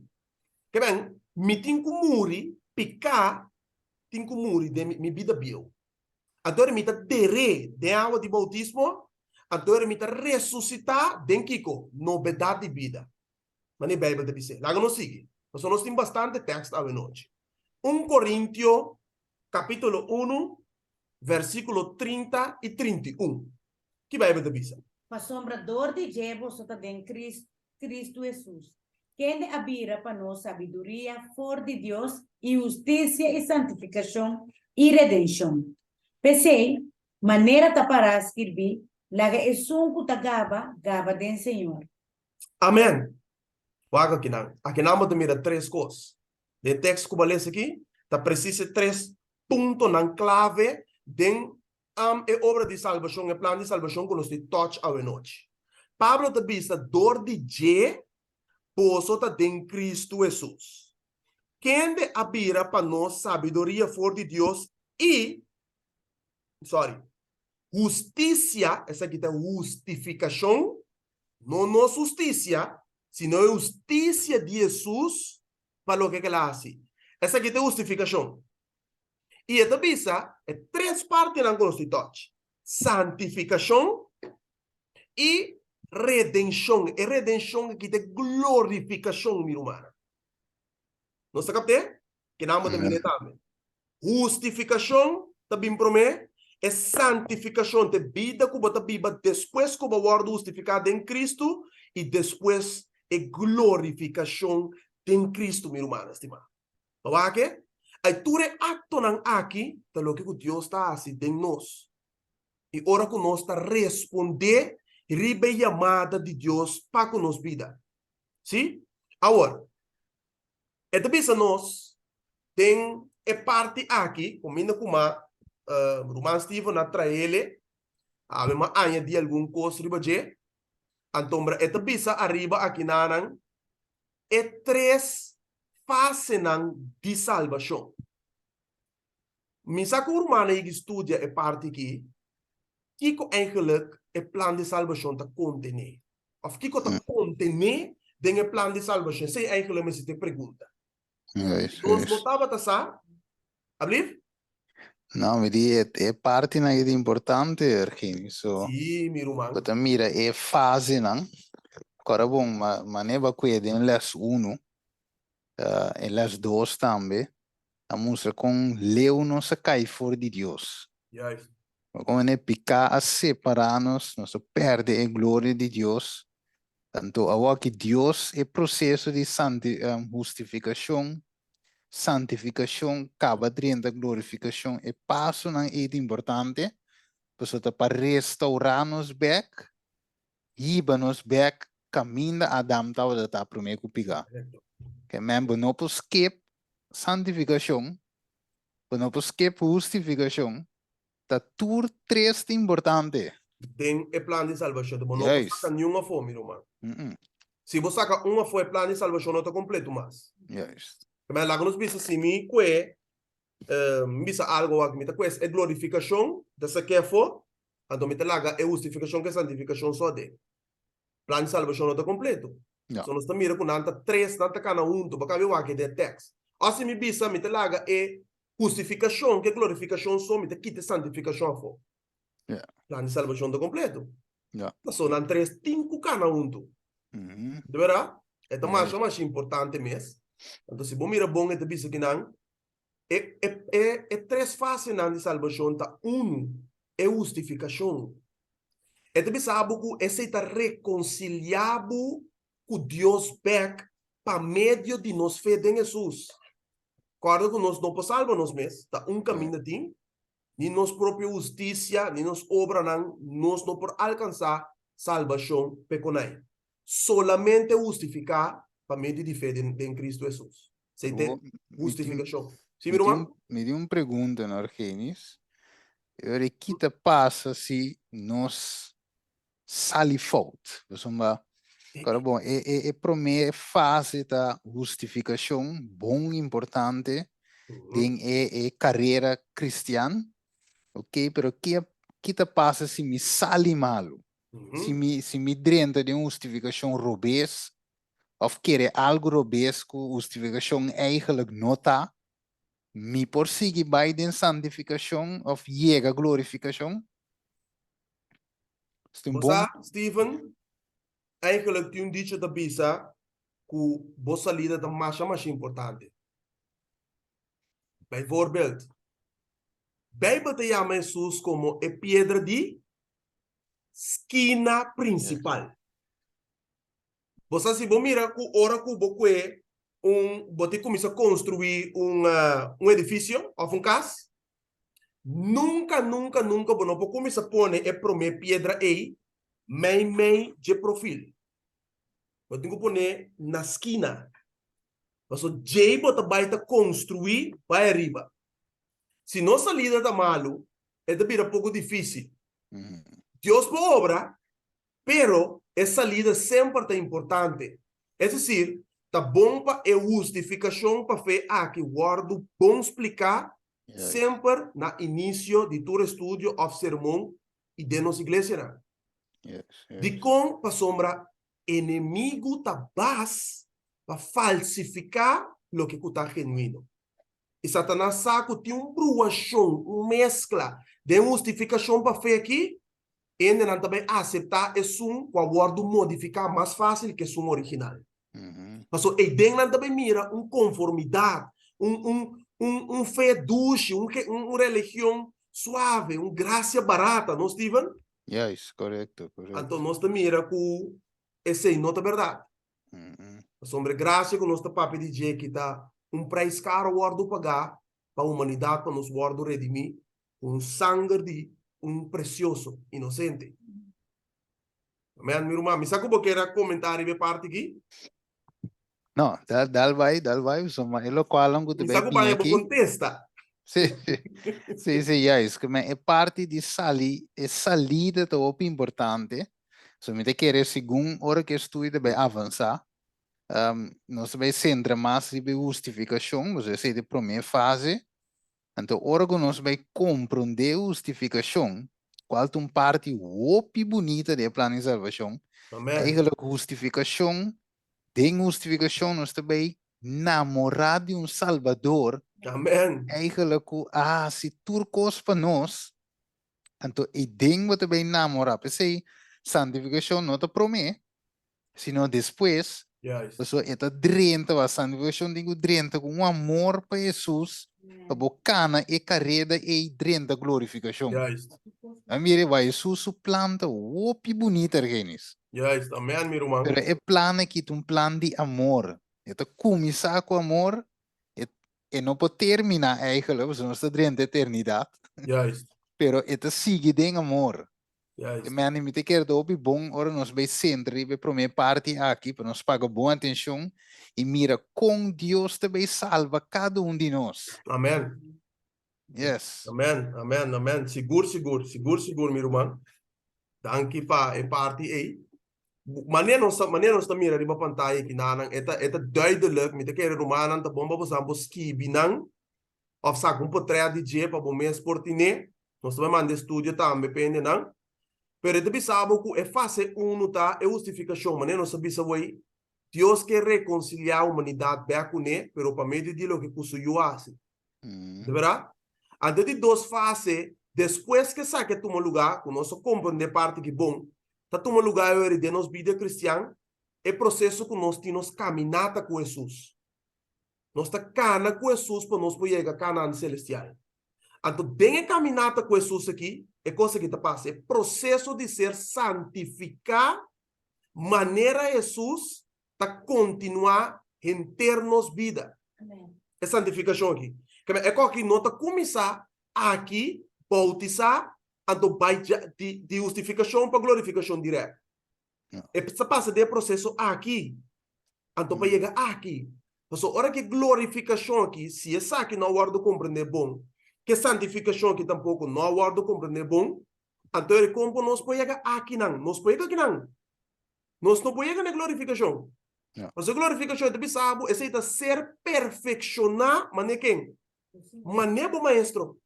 Ke ben, mi tin ku muri, piká tin ku muri den mi, mi bida bieu. Anto ora mi ta der'é den awa di boutismo, anto ora mi ta resusitá den kiko? Nobedat di bida. Manera e Beibel ta bis'é. Laga nos sigui, pasobra nos tin bastante tèkst awenochi. Un Korintio kapítulo unu, versíkulo 30 i 31. Ki Beibel ta bisa? Pasobra dor di dje boso ta den Kristu Hesus, kende a bira pa nos sabiduria for di Dios i hustisia i santifikashon i redenshon. P'esei. Manera ta pará skirbí, Laga esun ku ta gaba, gaba den Señor. Amen! Wak akinan. Akinan bo ta mira tres kos. Den e tekst ku bo a lesa aki, ta presis e tres puntonan klave den e obra di salbashon, e plan di salbashon ku nos tin touch awenochi. Pablo ta bisa dor di dje boso ta den Kristu Hesus, kende a bira pa nos sabiduria for di Dios i, sorry, hustisia, esaki ta hustifikashon, no nos hustisia, sino e hustisia di Hesus pa loke ku el a hasi. Esaki ta e hustifikashon. I e ta bisa e tres partinan ku nos tin tòch, santifikashon i redenshon. E redenshon aki ta e glorifikashon, mi rumannan. Nos ta kapt'é? Kinan bo ta mir'é tambe. Hustifikashon ta bin promé, e santifikashon ta e bida ku bo ta biba despues ku bo a wòrdu hustifiká den Kristu, i despues e glorifikashon den Kristu, mi rumannan stimá. Bo wak e? Ai tur e aktonan aki ta loke ku Dios ta hasi den nos. I ora ku nos ta respondé riba e yamada di Dios pa ku nos bida. Sí? Awor, e ta bisa nos den e parti aki, kuminda ku ma Ruman Steven a traele, awe m'a añadí algun kos riba dje, antombra e ta bisa ariba akinanan e tres fasenan di salbashon. Mi sa ku un ruman a yega studia e parti aki, kiko eigenlijk e plan di salbashon ta kontené? Òf kiko ta kontené den e plan di salbashon? Esei eigenlijk mester ta e pregunta. Nos no tabata sa. Ablief? No, mi di e, e partinan aki ta importante, Ergini. So, Sí, mi ruman. bo ta mira e fasenan. Kòrda bon, ma, manera bo a ku'e den les unu, e les dos tambe, a mustra kon leu nos a kai for di Dios. Juist. Kon manera piká a separá nos, nos a pèrdè e gloria di Dios. Anto awor ki Dios e proseso di santi, hustifikashon, santifikashon kaba drenta glorifikashon, e pasonan ei ta importante, pasobra ta pa restourá nos bèk, hiba nos bèk kaminda Adam tabata ta promé ku piká. Ke men bo no por skip santifikashon, bo no por skip hustifikashon, Ta tur tres ta importante. Den e plan di salbashon. Bo no por saka niun afó, mi ruman. Si bo saka un afó, e plan di salbashon no ta kompleto mas. Juist. Laga nos bisa si mi kue, mi bisa algo aki, mi ta kue e glorifikashon, mi ta sak'é afó, anto mi ta laga e hustifikashon ku e santifikashon so aden. Plan di salbashon no ta kompleto. So nos ta mira ku nan ta tres, nan ta kana huntu. Bo kabe wak e den e tèks. Òf si mi bisa mi ta laga e hustifikashon ku e glorifikashon so, mi ta kita e santifikashon afó. Plan di salbashon ta kompleto. Pasobra nan tres tin ku kana huntu. Di bèrdat? E ta masha masha importante mes. Anto si bo mira bon e ta bisa kinan e e e tres fasenan di salbashon ta unu, e hustifikashon. E ta bisa bo ku esei ta rekonsiliá bo ku Dios bèk pa medio di nos fe den Hesus. Kòrda ku nos no por salba nos mes, ta un kaminda tin, ni nos propio hustisia ni nos obranan nos no por alkansá salbashon pekonai. Solamente hustifiká pa medio di fe den Kristu Hesus. Esei ta e hustifikashon. Sí, mi ruman? Mi tin un pregunta, no, Argenis. E ora ki ta pasa si nos sali fout? Pasobra, kòrda bon, e e e promé fase ta hustifikashon, bon importante den e e karera kristian, ok, pero ki ki ta pasa si mi sali malu? Si mi si mi drenta den un hustifikashon robes òf kere algu robes ku hustifikashon eigenlijk no ta, mi por sigui bai den santifikashon òf yega glorifikashon? Bo sa, Steven, eigenlijk tin un dicho ta bisa ku bo salida ta masha masha importante. Bijvoorbeeld, Bijbel ta yama Hesus komo e piedra di skina prinsipal. Bo sa si bo mira ku ora ku bo kue un bo tin kuminsá konstruí un un edifisio òf un kas, Nunka, nunka, nunka bo no por kuminsá pone e promé piedra ei meimei dje profil. Bo tin ku pon'é na skina. Pasobra djei bo ta bai ta konstruí bai ariba. Si nos salida ta malu, e ta bira poko difísil. Dios por obra, pero e salida semper ta importante. Es desir, ta bon pa e hustifikashon pa fe aki wòrdu bon spliká semper na inisio di tur estudio òf sermon i den nos iglesianan. Dikon? Pasobra enemigu ta bas pa falsifiká loke ku ta genuino. I Satanas sa ku tin un bruashon, un meskla, den hustifikashon pa fe akí, hendenan ta bai aseptá esun ku a wòrdu modifiká mas fásil ku esun original. Pasobra eiden nan ta bai mira un konformidat, un un un un fe dushi, un un religion suave, un grasia barata, no Steven? Juist, korekto, korekto. Anto nos ta mira ku esei no ta bèrdat. Pasobra e grasia ku nos ta papia di dje ki ta un preis karo wòrdu pagá pa humanidat pa nos wòrdu redimí ku un sanger di un presioso inosente. Amen, mi ruman. Mi sa ku bo kier a komentá riba e parti aki. No, dal, dal bai, dal bai, pasobra e lokualnan ku ta Mi sa bai ku bini baña bo aki. kontesta. Sí, sí, sí, juist. Ku men e parti di sali, e salida ta hopi importante. So mi ta kere segun ora ku e studio ta bai avansá, nos ta bai sentra mas riba e hustifikashon, pasobra esei ta e promé fase. Anto ora ku nos bai komprondé e hustifikashon, kual ta un parti hopi bunita di e plan di salbashon, Amen. eigenlijk hustifikashon, den hustifikashon nos ta bai namorá di un Salbador, Amen. eigenlijk ku a hasi tur kos pa nos, Anto e den bo ta bay namora. P'esey santificacion no ta prome, sino despues. Juist. Pasobra e ta drenta, wa santificacion tin cu drenta cu un amor pa Jesus, pa bo cana e careda ey drenta glorificacion. Juist. A mira, wa Jesus su plan ta hopi bunita, Argenis. Juist. Amen, mi ruman. Pero e plan aki ta un plan di amor. E ta cuminsa cu amor, e E no por terminá eigenlijk, pasobra nos ta drenta eternidat. Juist. Pero e ta sigui den amor. Juist. E mende mi ta kere ta hopi bon ora nos bai sentra riba e promé parti aki pa nos paga bon atenshon i mira kon Dios ta bai salba kada un di nos. Amen. Yes. Amen, amen, amen. Sigur, sigur, sigur, sigur, mi ruman. Danki pa e parti ei. Manera nos ta, manera nos ta mira riba pantaya aki nanan, e ta, e ta duidelijk, mi ta kere rumannan ta bon pa bosan por skibi nan òf saka un potrèt di dje pa bo mes por tine. Nos ta bai manda e studio tambe pa hendenan. Pero e ta bisa bo ku e fase unu ta e hustifikashon, manera nos a bisa wei, Dios ke rekonsiliá humanidat bèk kuné, pero pa medio di loke ku su Yu hasi. De berdad? Anto di dos fase, despues ku esaki a tuma lugá, ku nos a komprendé parti ki bon, ta tuma lugá awor den nos bida kristian, e proseso ku nos tin nos kaminata ku Hesus. Nos ta kana ku Hesus pa nos por yega Kanaan selestial. Anto den e kaminata ku Hesus aki, e kos aki ta pasa, e proseso di ser santifiká manera Hesus ta kontinuá henter nos bida. E santifikashon aki. Keme e kos aki no ta kuminsá aki, boutisá, anto bai di di hustifikashon pa glorifikashon dirèkt. E ta pasa den e proseso aki, anto pa yega aki. Pasobra ora ku e glorifikashon aki, si esaki no a wòrdu komprendé bon, ku e santifikashon aki tampoko no a wòrdu komprendé bon, anto e kon por nos por yega akinan? Nos por yega akinan. Nos no por yega na e glorifikashon. Pasobra e glorifikashon e ta bisa bo, esei ta ser perfekshoná manera ken? Manera bo maestro.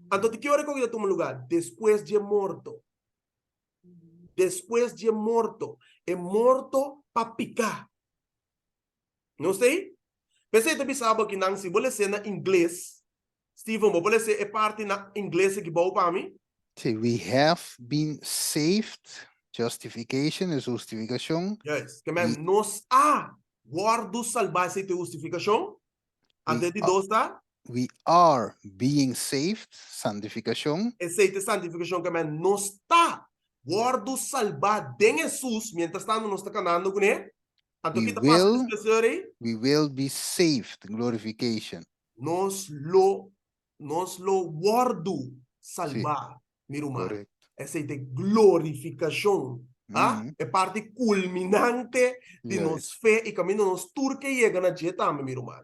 Anto di ki ora e koki ta tuma lugá? Despues dje morto. Despues dje morto. E morto pa piká. No stei? P'esei ta bisa bo akinan, si bo les'é na ingles, Steven, bo por les'é e parti na ingles aki bou pa mi? Sí, we have been saved, justification es hustifikashon. Juist. Ke men nos a wòrdu salbá, esei ta e hustifikashon. Anto e di dos ta? We are being saved, santifikashon. Esei ta e santifikashon, ke men nos ta wòrdu salbá den Hesus mientras tantu nos ta kanando kuné. Anto We ki ta pasa will, despues di ora ei? we will be saved, glorification. Nos lo. Nos lo wòrdu salbá, mi ruman. Esei ta e glorifikashon, ah, e parti kulminante di nos fe i kaminda nos tur ke yega na dje tambe, mi ruman.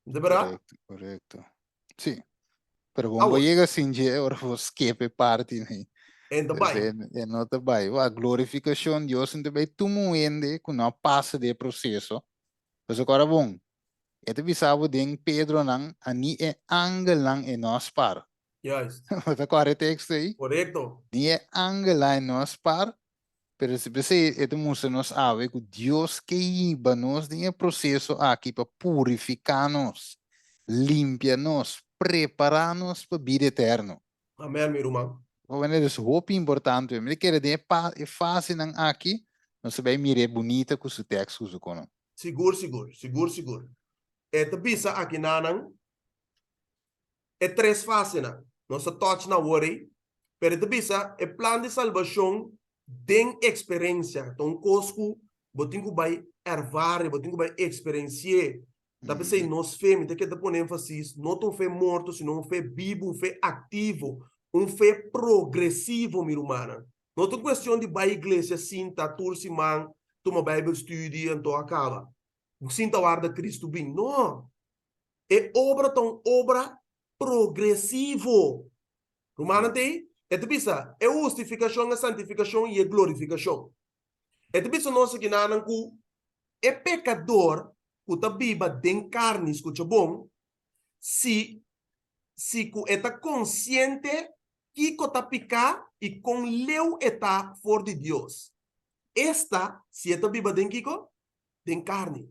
No ta bèrdat? Korekto, korekto. Sí. Pero bon bo yega sin dje ora bo skep e parti nei. E no ta bai. E no ta bai. Wak, glorifikashon, Dios no ta bai tuma un hende ku no a pasa di e proseso. Pasobra ora bon, E ta bisa bo den Pedronan, a ni e angelnan e no a spar. Juist. Bo ta kòrda e teksto ei? Korekto. Ni e angelnan e no a spar, pero si p'esei e ta mustra nos awe ku Dios ke hiba nos den e proseso aki pa purifiká nos, limpia nos, prepará nos pa bida eterno. Amèn, mi ruman. Bo dus hopi importante. Mi ta kere den e fasenan aki nos ta bai mira e bunita ku su tekst ku su kono. Sigur, sigur, sigur, sigur. E ta bisa akinanan e tres fasenan. Nos ta touch na awor ei, pero e ta bisa e plan di salbashon den eksperensia. Ta un kos ku bo tin ku bai ervare, bo tin ku bai eksperensi'é. Ta p'esei nos fe, mi ta keda pone énfasis, no ta un fe morto, sino un fe bibu, un fe aktivo, un fe progresivo, mi rumannan. No ta un kuestion di bai iglesia sinta tur siman tuma Bijbelstudie anto a kaba. Sinta warda Cristo bin. No! E obra ta un obra progresivo. Rumannan ta ei? E ta bisa e hustifikashon, e santifikashon i e glorifikashon. E ta bisa nos akinanan ku e pekador ku ta biba den karni, skucha bon, si si ku e ta konsiente kiko ta piká i kon leu e ta for di Dios, esta, si e ta biba den kiko? Den karni.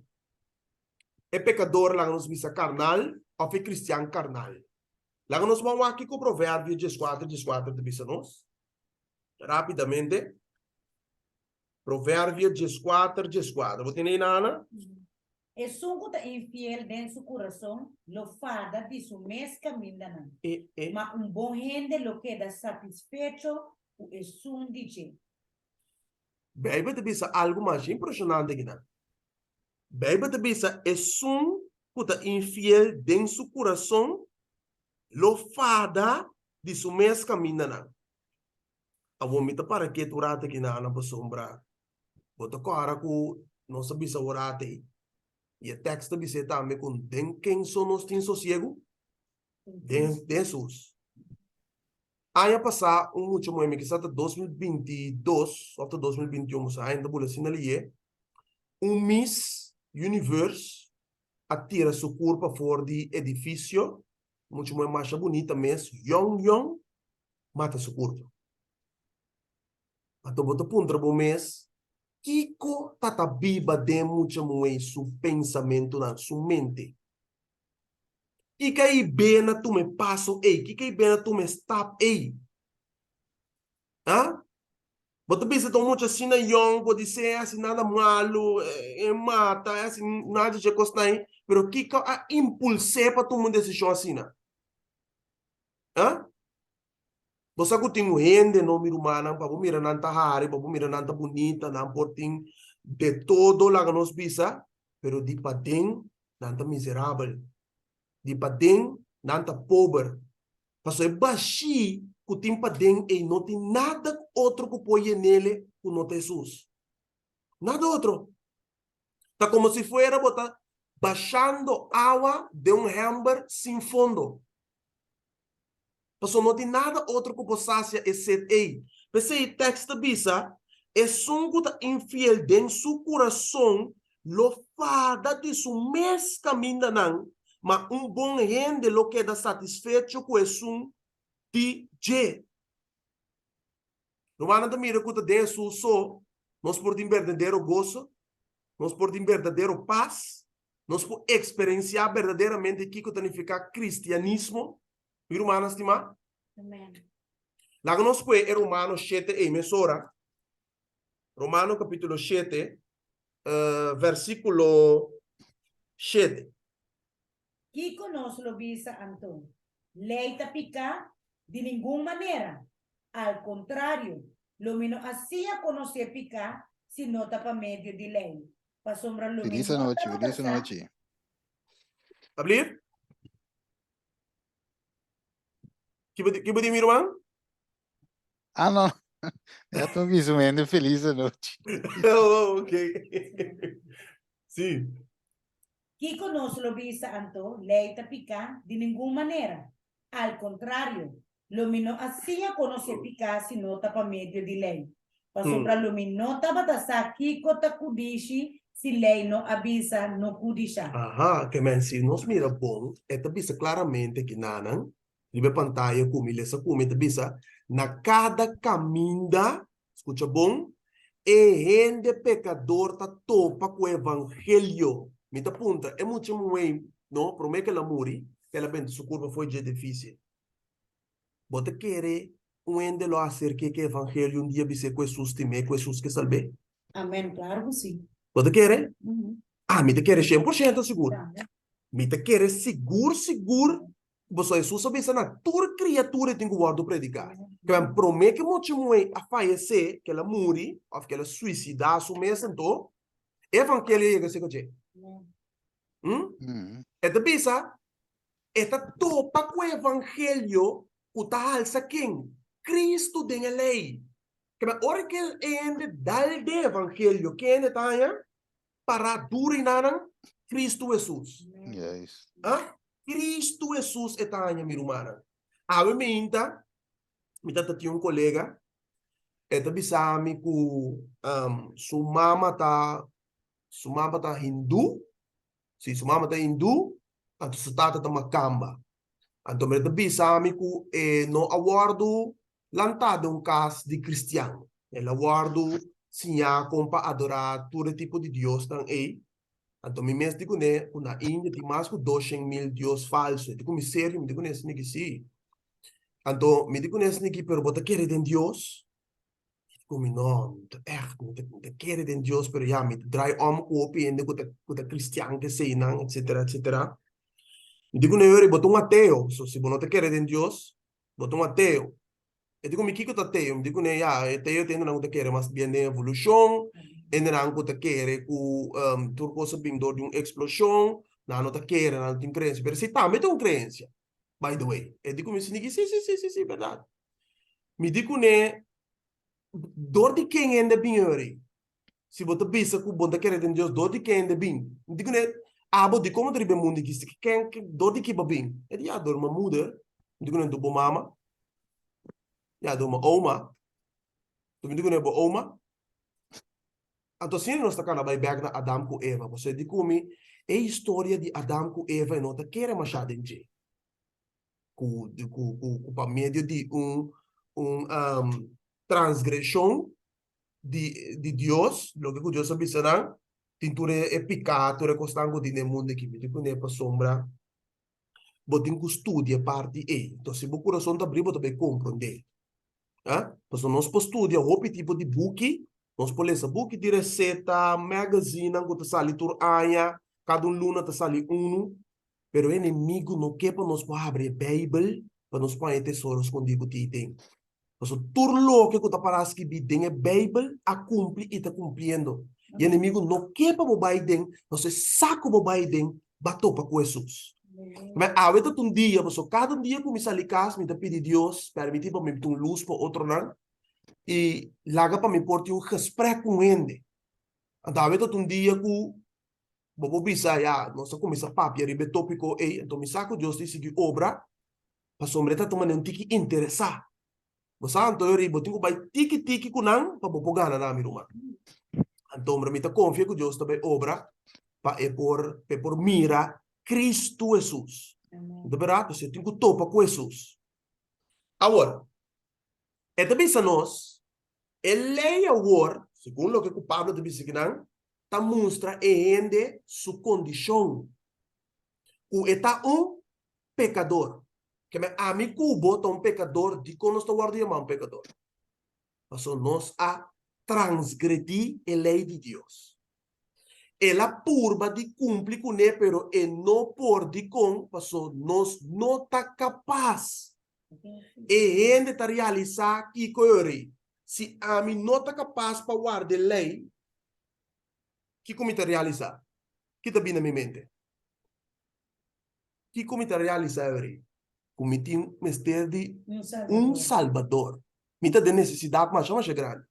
E pekador laga nos bisa karnal òf e kristian karnal. Laga nos ban wak kiko Proverbio dieskuater dieskuater ta bisa nos. Rápidamente. Proverbio dieskuater dieskuater. Bo tene ei na, Ana? Esun ku ta infiel den su kurason lo fada di su mes kamindanan, ma un bon hende lo keda satisfecho ku esun di dje. Beibel ta bisa algu masha impreshonante akinan. Beibel ta bisa, Esun ku ta infiel den su kurason lo fada di su mes kamindanan. Awor mi ta para ketu un ratu akinan pasobra Bo ta kòrda ku nos a bisa ora ei, i e tèks ta bis'é tambe ku den ken so nos tin sosiegu? Den den Hesus. Aña pasá un mucha muhé, mi kisa ta 2022 òf ta 2021, bo sa aña ta bula asina lié, un Miss Universe a tira su kurpa for di edifisio, mucha muhé masha bunita mes, yòn yòn, mata su kurpa. Anto bo ta puntra bo mes, Kiko ta ta biba den mucha muhé su pensamentunan, su mente? Kiko a hib'é na tuma e paso ei? Kiko a hib'é na tuma e stap ei? Ha? Bo ta bisa ta un mucha asina yòn, bo di se e hasi nada malu, e mata, e hasi nada di dje kosnan ei, pero kiko a impuls'é pa tuma un desishon asina? Ha? Bo sa ku tin un hende no mi rumannan pa bo mira nan ta hari, pa bo mira nan ta bunita, nan por tin de todo laga nos bisa, pero di paden nan ta miserabel, di paden nan ta pober, pasobra e bashí ku tin paden ei no tin nada otro ku por yenele ku no ta Hesus. Nada otro. Ta komo si fuera bo ta bashando awa den un hèmber sin fondo. Pasobra no tin nada otro ku por sasia e set ei. P'esei e tèks ta bisa, Esun ku ta infiel den su kurason lo fada di su mes kamindanan, ma un bon hende lo keda satisfecho ku esun di dje. Rumannan ta mira ku ta den Hesus so nos por tin berdadero goso, nos por tin berdadero pas, nos por eksperensiá berdaderamente kiko ta nifiká kristianismo, mi rumannan stimá. Amen. Laga nos kue e Romano shete ei mesora. Romano kapítulo shete, versíkulo shete. Kiko nos lo bisa anto? Lei ta piká? Di ningun manera! Al kontrario, lo mi no a siña konosé piká si no ta pa medio di lei, pasobra lo mi Feliz no anochi, tabata feliz sa. anochi. Ablief? Ki bo di mi ruman? Ah no, ya ta bisa un hende feliz anochi. Oh, ok. Sí. Kiko nos lo bisa anto? Lei ta piká? Di ningun manera! Al kontrario, lo mi no a siña konosé piká si no ta pa medio di lei. Pasobra lo mi no tabata sa kiko ta kudishi si lei no a bisa no kudishá. Aha, ke men si nos mira bon, e ta bisa klaramente ki nanan riba e pantaya ku mi lesa ku mi ta bisa, na kada kaminda, skucha bon, e hende pekador ta topa ku evangelio. Mi ta puntra, e mucha muhé, no, promé ku el a muri, ku el a benta su kurpa fo'i dje difísil. Bo ta kere un hende lo aserk'é ku evangelio un dia bis'é ku Hesus stim'é, ku Hesus ke salb'é? Amèn, klaru ku si. Bo ta kere? Ah, mi ta kere 100% sigur. Mi ta kere sigur sigur Pasobra Hesus a bisa na tur kriatura e tin ku wòrdu prediká. Kèn promé ku e mochi muhé a fayesé, ku el a muri òf ku el a suisidá su mes anto, e evangelio a yega serka dje. Hm? E ta bisa, e ta topa ku e evangelio ku ta halsa ken? Kristu den e lei. Kèn ora ku e hende dal den e evangelio, ken e ta haña? Pará duru i nanan, Kristu Hesus. Juist. Ah? Kristu Hesus e ta haña, mi rumannan. Awe meinta, mi ta tin un kolega, e ta bisa mi ku um, su mama ta, su mama ta hindú, si, su mama ta hindú, anto su tata ta makamba. Anto mi ta bisa mi ku e no a wòrdu lantá den un kas di kristian. El a wòrdu siñá kon pa adorá tur e tipo di diosnan ei. Anto mi mes di kuné ku na India tin mas ku 200,000 dios falsu. E di ku mi serio? Mi di kuné esaki sí. Anto mi di kuné esaki, pero bo ta kere den Dios? E di ku mi, no, mi ta ègt, mi ta mi ta kere den Dios, pero ya, mi ta drai òm ku hopi hende ku ta ku ta kristian ku eseinan, etsetera, etsetera. Mi di kuné, yori, bo ta un ateo, so si bo no ta kere den Dios, Bo ta un ateo. E di ku mi, Kiko ta ateo? Mi di kuné, Ya, e ateo ta hendenan ku ta kere mas bien den evolushon, hendenan ku ta kere ku tur kos a bin dor di un eksploshon, nan no ta kere, nan no tin kreensia. Pero esei tambe ta un kreensia, by the way. E di ku mi, Si, si, si, si, si, bèrdat. Mi di kuné, Dor di ken hende a bin ori? Si bo ta bisa ku bo no ta kere den Dios, dor di ken hende bin? Mi di kuné, Abo, dikon bo ta riba e mundu aki? Si ken, dor di ki bo a bin? E di, Ya, dor mi moeder. Mi di kuné, Dor bo mama? Ya, dor mi oma. Mi di kuné, Bo oma? Anto asina nos ta kana bai bèk na Adam ku Eva, pasobra e di ku mi, e historia di Adam ku Eva e no ta kere mashá den dje. Ku, ku, ku pa medio di un, un transgreshon di di Dios, loke ku Dios a bisa nan, tin tur e e piká, tur e kosnan ku tin den mundu aki. Mi tin kuné pasobra bo tin ku studia e parti ei. Enton si bo kurason ta abrí bo ta bai komprondé. A Pasobra nos por studia hopi tipo di buki, nos por lesa buki di reseta, magazinenan ku ta sali tur aña, kada un luna ta sali unu, pero e enemigu no ke pa nos por habri e Beibel pa nos por haña e tesoro skondí ku tin den. Pasobra tur loke ku ta pará skibí den e Beibel a kumpli i ta kumpliendo. E enemigu no ke pa bo bai den, pasobra e sa ku bo bai den, bo a topa ku Hesus. Ma awe ta un dia, pasobra kada un dia ku mi sali kas, mi ta pidi Dios pèrmití pa mi ta un lus pa otronan i laga pa mi por tin un gesprek ku un hende. Anto awe ta un dia ku bo por bisa, ya, nos a kuminsá papia riba e tópiko ei, anto mi sa ku Dios ta sigui obra Pasobra e ta tuma nan tiki interesá. Bo sa anto yori bo tin ku bai tiki tiki ku nan pa bo por gana nan, mi ruman. Anto mi ta konfia ku Dios ta bai obra pa e por pa e por mira Kristu Hesus. Anto bèrdat? Pasobra e tin ku topa ku Hesus. Awor, e ta bisa nos, e lei awor, segun loke ku Pablo ta bisa kinan, ta mustra e hende su kondishon, ku e ta un pekador. Keme ami ku bo ta un pekador, dikon nos ta wòrdu yamá un pekador? Pasobra nos a transgredí e lei di Dios. El a purba di kumpli kuné, pero e no por. Dikon? Pasobra nos no ta kapas. E hende ta realisá kiko e ora ei. Si ami no ta kapas pa warda e lei, kiko mi ta realisá? Ki ta bini na mi mente? Kiko mi ta realisá e ora ei? Ku mi tin mester di un Salbador. Mi ta den nesesidat masha masha grandi.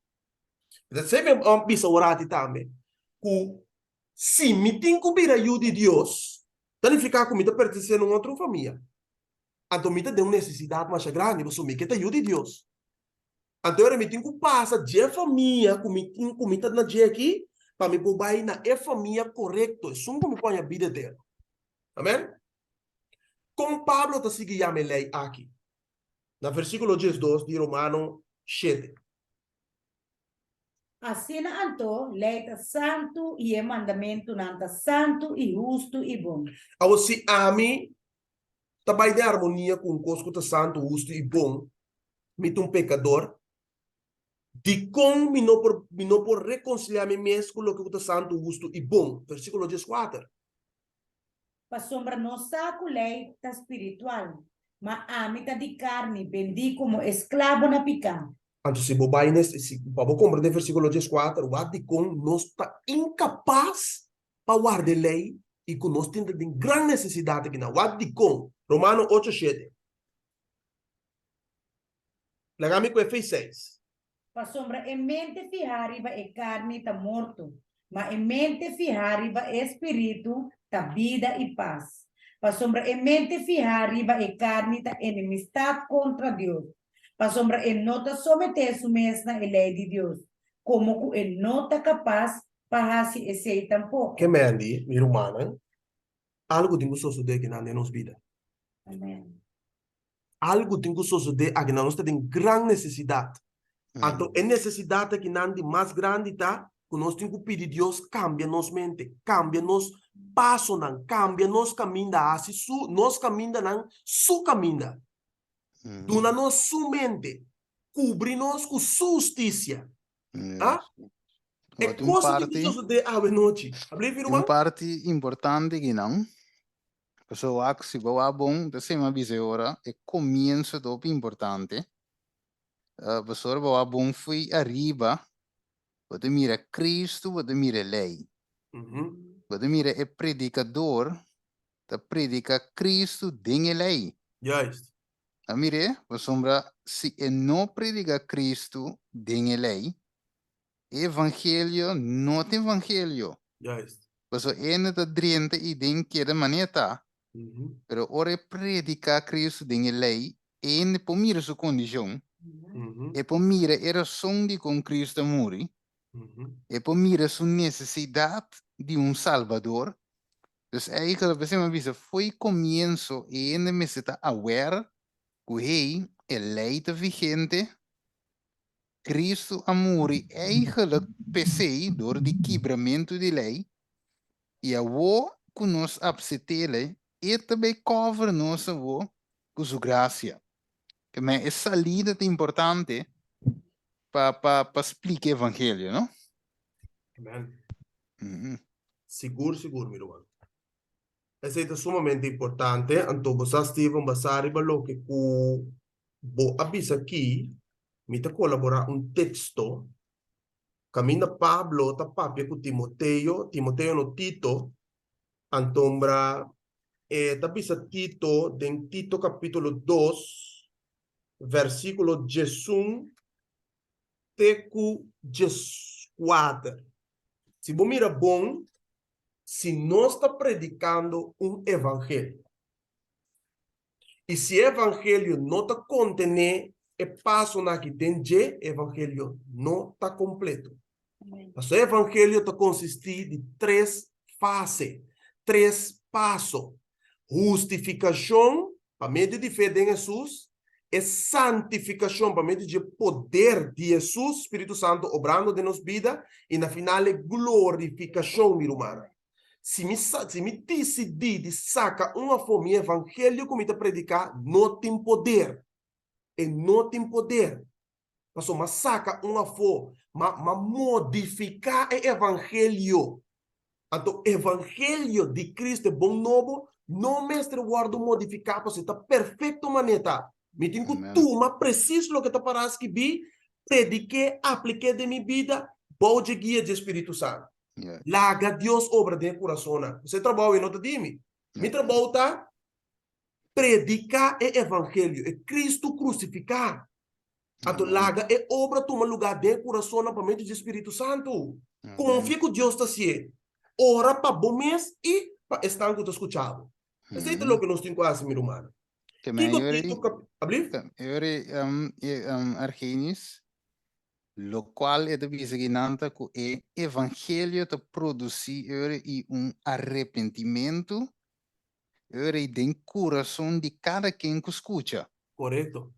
Esei mi a bisa ora aki tambe, ku si mi tin ku bira yu di Dios, ta nifiká ku mi ta pertenesé na un otro famia. Anto mi ta den un nesesidat masha grandi, pasobra mi ke ta yu di Dios. Anto ora mi tin ku pasa dje famia ku mi tin ku mi ta na dje aki, pa mi por bai na e famia korekto, esun ku mi por haña bida eterno. Amen? Kon Pablo ta sigui yama e lei aki? Na versíkulo diesdos di Romano shete. Asina anto, lei ta santu i e mandamentunan ta santu i hustu i bon. Awor, si ami ta bai den armonia ku un kos ku ta santu, hustu i bon, mi ta un pekador, dikon mi no por mi no por rekonsiliá mi mes ku loke ku ta santu, hustu i bon? Versíkulo dieskuater. Pasobra nos sa ku lei ta spiritual, ma ami ta di karni, bendí komo esklabo na piká. Anto si bo bai nes, si pa bo komprendé versíkulo dieskuater, wak dikon nos ta inkapas pa warda e lei i ku nos tin ta den gran nesesidat akinan. Wak dikon. Romano ocho shete. Laga mi ku e fe seis. Pasobra e mente fihá riba e karni ta morto, ma e mente fihá riba e spiritu ta bida i pas. Pasobra e mente fihá riba e karni ta enemistat kontra Dios, pasobra e no ta someté su mes na e lei di Dios, komo ku e no ta kapas pa hasi esei tampoko. Ke Mandy, mi rumannan, algu tin ku sosodé kinan den nos bida. Amen. Algu tin ku sosodé akinan, nos ta den gran nesesidat. Anto e nesesidat akinan di mas grandi ta ku nos tin ku pidi Dios kambia nos mente, kambia nos pasonan, kambia nos kaminda, hasi su nos kamindanan su kaminda. Duna nos su mente, kubri nos ku su hustisia. Ah? E kos tin ku sosodé awe nochi. Ablief, ruman? Un parti importante akinan Pasobra wak, si bo wak bon, ta sema bisa e ora, e komienso ta hopi importante. Pasobra bo wak bon fo'i ariba, bo ta mira Cristo, bo ta mira e lei. Bo ta mira e predikador ta predika Cristo den e lei. Juist. A mir'é? Pasobra si e no predika Cristo den e lei, E evangelio no ta evangelio. Juist. Pasobra hende ta drenta i den keda manera ta. Pero ora e prediká Cristo den e lei, e hende por mira su kondishon, e por mira e rason dikon Cristo a muri, e por mira su nesesidat di un Salbador. Dus eigenlijk, p'esei mi a bisa, fo'i komienso e hende mester ta aware ku hey, e lei ta vigente, Cristo a muri eigenlijk p'esei dor di kibramentu di lei, i awo ku nos apset'Ele, E ta bai cover nos awo ku Su grasia. Ke men e salida ta importante pa pa pa splika e evangelio, no? Amen. Sigur, sigur, mi ruman. Esei ta sumamente importante. Anto bo sa, Steven, basá riba loke ku bo a bisa aki, mi ta kolaborá un teksto kaminda Pablo ta papia ku Timoteo, Timoteo no Tito, antombra e ta bisa Tito den Tito kapítulo dos, versíkulo diesun te ku dieskuater. Si bo mira bon, si nos ta predikando un evangelio, I si e evangelio no ta kontené e pasonan aki den dje, e evangelio no ta kompleto. Pasobra e evangelio ta konsistí di tres fase, tres paso, Hustifikashon pa medio di fe den Hesus, e santifikashon pa medio dje poder di Hesus, Spiritu Santu obrando den nos bida, i na final e glorifikashon, mi rumannan. Si mi sa, si mi disidí di saka un afó mi evangelio ku mi ta prediká no tin poder. E no tin poder. Pasobra m'a saka un afó, m'a m'a modifiká e evangelio. Anto evangelio di Cristo, e bon nobo, no mester wòrdu modifiká pasobra e ta perfekto manera ta. Mi tin ku tuma presis loke ta pará skibí, predik'é, aplik'é den mi bida bou dje guia dje Spiritu Santu. Laga Dios obra den e kurasonnan. Pasobra e trabou ei no ta di mi. Mi trabou ta Prediká e evangelio, e Kristu krusifiká. Anto laga e obra tuma lugá den e kurasonnan pa medio di Spiritu Santu. Konfia ku Dios ta hasié. Ora pa bo mes i pa esnan ku ta skucha bo. Esei ta loke nos tin ku hasi, mi rumannan. Kiko Tito kap. Ablief? Yori, Argenis, lokual e ta bisa ki nan ta ku e evangelio ta produsí yori i un arepentimentu yori den kurason di kada ken ku skucha. Korekto.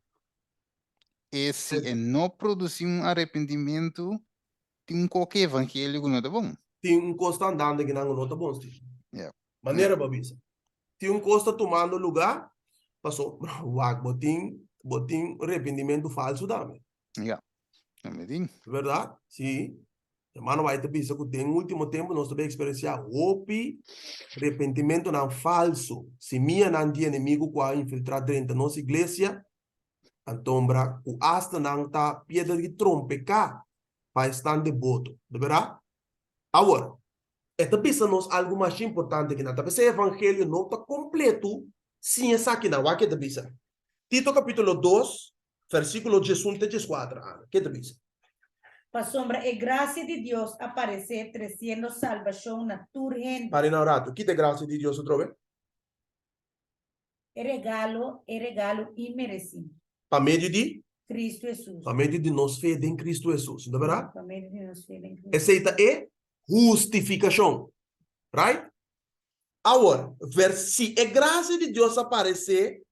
E si e no produsí un arepentimentu, tin un koke evangelio ku no ta bon. Tin un kos ta andando akinan ku no ta bon, Steve. Yeah. Manera bo a bisa. Tin un kos ta tumando lugá, pasobra wak bo tin bo tin repentimentu falsu tambe. Ya, tambe tin. Bèrdat? Sí. Hermano White ta bisa ku den último tempu nos ta bin eksperensiá hopi repentimentunan falsu, simianan di enemigu ku a infiltrá drenta nos iglesia, antombra ku asta nan ta piedra di trompeká pa esnan deboto. De bèrdat? Awor, e ta bisa nos algu masha importante kinan. Ta p'esei evangelio no ta kompletu sin esakinan. Wak ke ta bisa. Tito kapítulo dos, Versíkulo diesun te dieskuater, Ana, ke ta bisa? Pasobra e grasia di Dios a paresé tresiendo salbashon na tur hende. Para na un ratu, kita e grasia di Dios atrobe? E regalo, e regalo inmeresí. Pa medio di? Kristu Hesus. Pa medio di nos fe den Kristu Hesus, no ta bèrdat? Pa medio di nos fe den Kristu. Esei ta e hustifikashon, right? Awor, vers, si e grasia di Dios a paresé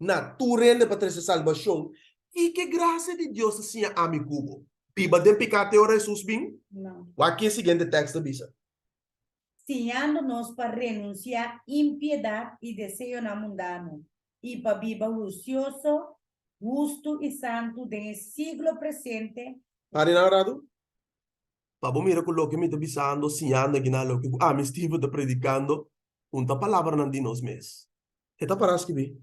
na tur hende pa trese salbashon. Kiko e grasia di Dios ta siña ami ku bo? Biba den piká te ora Hesus bin? No. Wak ki e siguiente tèkst ta bisa. Siñando nos pa renunsiá impiedat i deseonan mundano, i pa biba husioso, hustu i santu den e siglo presente. Para nan ratu. Pa bo mira ku loke mi ta bisando, siñando akinan, loke ku ami Steven ta predikando, un ta palabranan di nos mes. E ta pará skibí.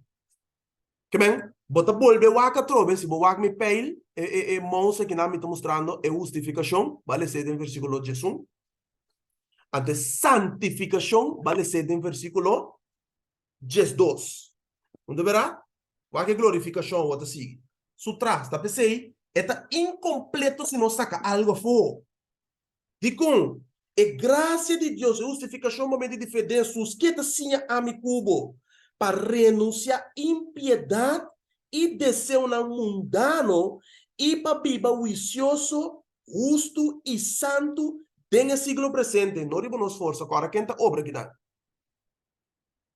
Ke men, bo ta bolbe wak atrobe, si bo wak mi peil, e e e mouse akinan mi ta mustrando e hustifikashon, bo a les'é den versíkulo diesun. Anto e santifikashon, bo a les'é den versíkulo 12. Un ta bira? Wak e glorifikashon awor ta sigui. Su tras. Ta p'esei e ta inkompleto si nos saka algu afó. Dikon? E grasia di Dios, e hustifikashon pa medio di fe den Hesus, ke ta siña ami ku bo pa renunsiá impiedat i deseonan mundano i pa biba huisioso, hustu i santu den e siglo presente, no riba nos forsa, ku ora ken ta obra kinan?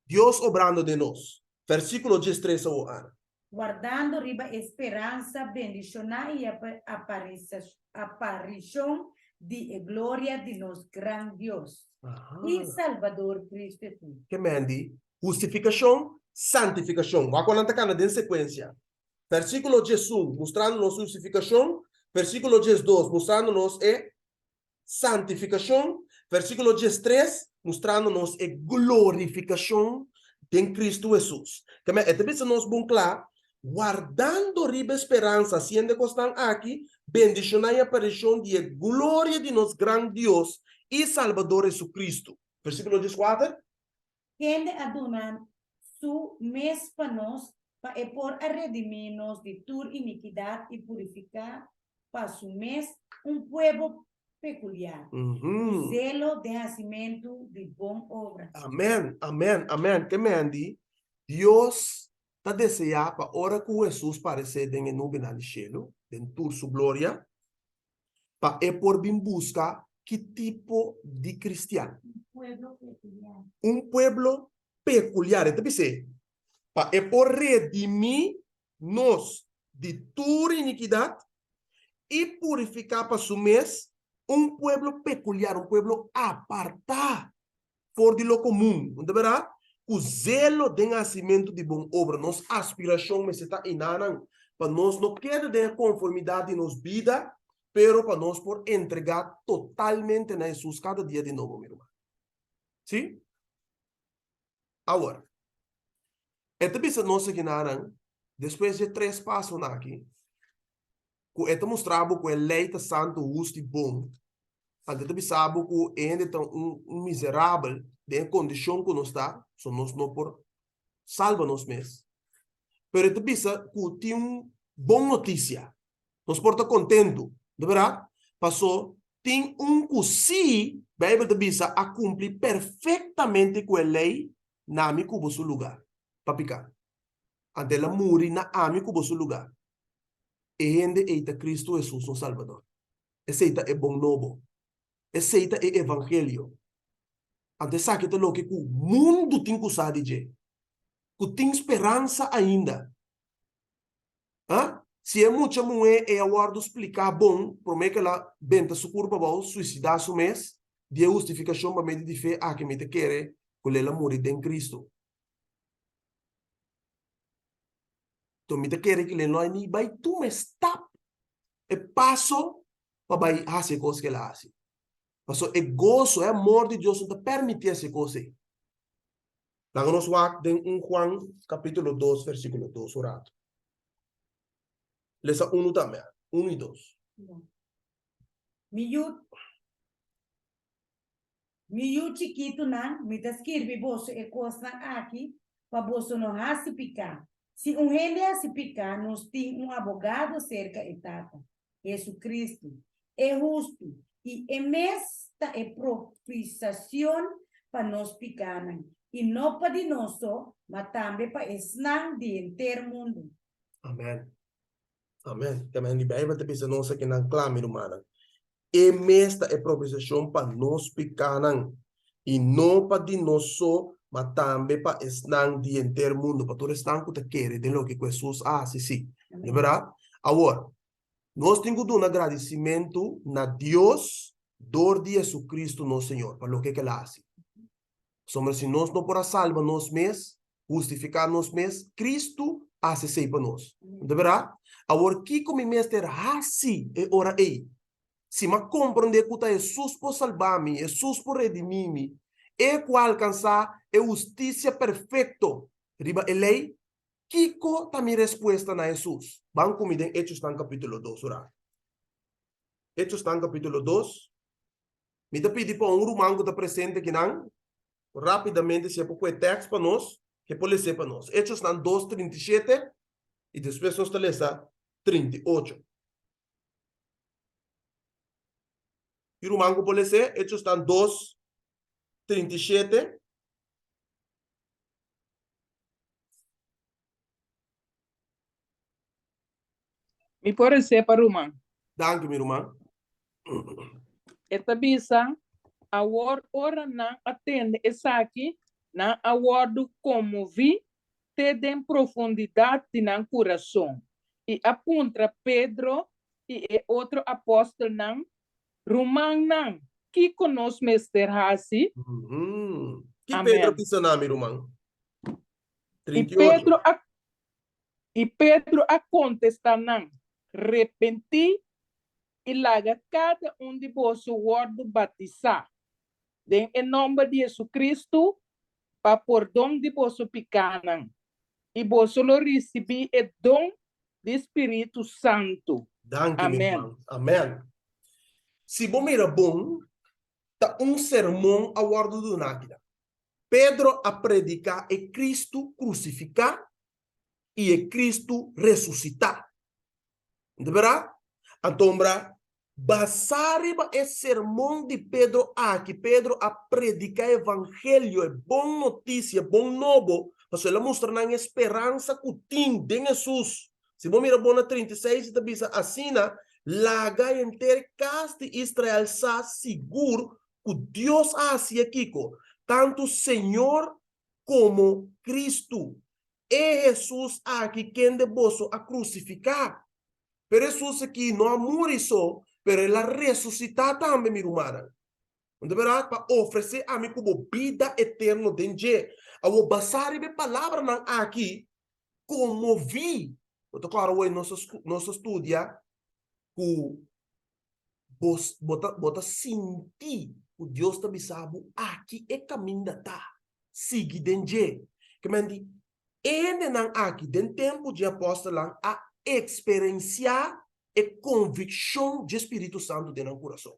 Dios obrando den nos. Versíkulo diestres awor, Ana. Wardando riba e speransa bendishoná i aparishon di e gloria di nos gran Dios i Salbador Cristo Hesus. Ke men di hustifikashon, santifikashon. Wak ku nan ta kana den sekuensia. Versíkulo diesun, mustrando nos hustifikashon. Versíkulo diesdos, mustrando nos e santifikashon, versíkulo diestres, mustrando nos e glorifikashon den Kristu Hesus. Keme e ta bisa nos bon kla, wardando riba e speransa, hasiendo e kosnan aki, bendishoná e aparishon di e gloria di nos gran Dios i Salbador Hesukristu. Versíkulo dieskuater. Kende a duna Su mes pa nos, pa E por a redimí nos di tur inikidat i purifiká pa Su mes un pueblo pekuliar, ku zelo den hasimentu di bon obra. Amèn, amèn, amèn. Ke men di, Dios ta deseá pa ora ku Hesus paresé den e nubenan di shelu, den tur Su gloria, pa e por bin buska ki tipo di kristian. Un pueblo pekuliar. Un pueblo pekuliar. E ta bis'é, pa e por redimí nos di tur inikidat i purifiká pa su mes un pueblo pekuliar, un pueblo apartá for di lo komun. No ta bèrdat? Ku zelo den hasimentu di bon obra. Nos aspirashon mester ta enanan pa nos no keda den e konformidat di nos bida, pero pa nos por entregá totalmente na Hesus kada dia di nobo, mi ruman. Sí? Awor, e ta bisa nos akinanan, despues dje tres pasonan aki, ku e ta mustra bo ku e lei ta santu, hustu i bon, anto e ta bisa bo ku e hende ta un miserabel den e kondishon ku nos ta, so nos no por. salba nos mes. Pero e ta bisa ku tin un bon notisia. Nos por ta kontentu, no bèrdat? Pasó tin un ku sí, Beibel ta bisa, a kumpli perfektamente ku e lei na mi ku bo su lugá pa piká. Anto el a muri na ami ku bo su lugá. E hende ei ta Kristu Hesus, nos Salbador. Esei ta e bon nobo. Esei ta e evangelio. Anto esaki ta loke ku mundu tin ku sa di dje, ku tin speransa ainda. Ha? Si e mucha muhé ei a wòrdu spliká bon promé ku el a benta su kurpa abou, suisidá su mes, di e hustifikashon pa medio di fe aki mi ta kere ku el a muri den Kristu. Enton mi ta kere ku el no a ni bai tuma e stap, e paso pa bai hasi e kos ku el a hasi. Pasobra e goso, e amor di Dios no ta permití hasi e kos ei. Laga nos wak den un Juan kapítulo dos versíkulo dos un ratu. Lesa unu tambe, unu i dos. Mi yu, mi yu chikitunan, mi ta skirbi boso e kosnan aki pa boso no hasi piká. Si un hende hasi piká, nos tin un abogado serka e Tata, Jesucristo, e hustu, i e mes ta e propiciacion pa nos picanan, i no pa di nos so, ma tambe pa esnan di henter mundu. Amen. Amen. Amen. Di Bijbel ta bisa nos akinan kla, mi rumannan. E mes ta e propiciacion pa nos picanan, i no pa di nos so, ma tambe pa esnan di henter mundu, pa tur esnan ku ta kere den loke ku Hesus a hasi, sí. Di berdad? Awor, Nos tin ku duna gradisimentu na Dios dor di Jesucristo nos Señor pa loke ku el a hasi. Pasobra si nos no por a salba nos mes, hustifiká nos mes, Cristo a hasi esei pa nos. No ta berdad? Awor kiko mi mester hasi e ora ei? Si mi a komprendé ku ta Hesus por salba mi, Hesus por redimí mi, e ku a alkansá e hustisia perfekto riba e lei, Kiko ta mi respuesta na Hesus? Ban ku mi den Hechosnan kapítulo dos ora. Hechosnan kapítulo dos. Mi ta pidi pa un ruman ku ta presente akinan, rápidamente si e por kohe tèks pa nos, e por les'é pa nos. Hechosnan dos 37 i despues nos ta lesa 38. Ki ruman ku por les'é? Hechosnan dos 37. Mi por esé pa ruman. Danki mi ruman. E ta bisa, Awor ora nan a tende esaki, nan a wòrdu konmoví te den profundidat di nan kurason, i a puntra Pedro i e otro apòstelnan, Rumannan, kiko nos mester hasi? Ki Pedro a bisa nan, mi ruman? I Pedro a, i Pedro a kontestá nan, Repentí i laga kada un di boso wòrdu batisá den e nòmber di Jesucristo pa pordon di boso pikánan, i boso lo risibí e don di Spiritu Santu. Danki, mi ruman. Amen. Si bo mira bon, ta un sermon a wòrdu duná akinan. Pedro a prediká e Kristu krusifiká i e Kristu resusitá. Nta bera? Antombra, basá riba e sermon di Pedro aki, Pedro a prediká e evangelio, e bon notisia, e bon nobo, pasobra el a mustra nan e speransa ku tin den Hesus. Si bo mira bon na 36, e ta bisa asina, Laga henter kas di Israel sa sigur ku Dios a hasié kiko? Tantu Señor komo Kristu, e Hesus aki kende boso a krusifiká. Pero Hesus aki no a muri so, pero el a resusitá tambe, mi rumannan. No ta bèrdat? Pa ofresé ami ku bo bida eterno den dje. Awor, basá riba e palabranan aki, konmoví. Bo ta kòrda wei nos a nos a studia ku bo bo ta bo ta sinti ku Dios ta bisa bo aki e kaminda ta, sigui den dje. Ke men di, e hendenan aki den tempu dje apòstelnan a eksperensiá e konvikshon dje Spiritu Santu den nan kurason.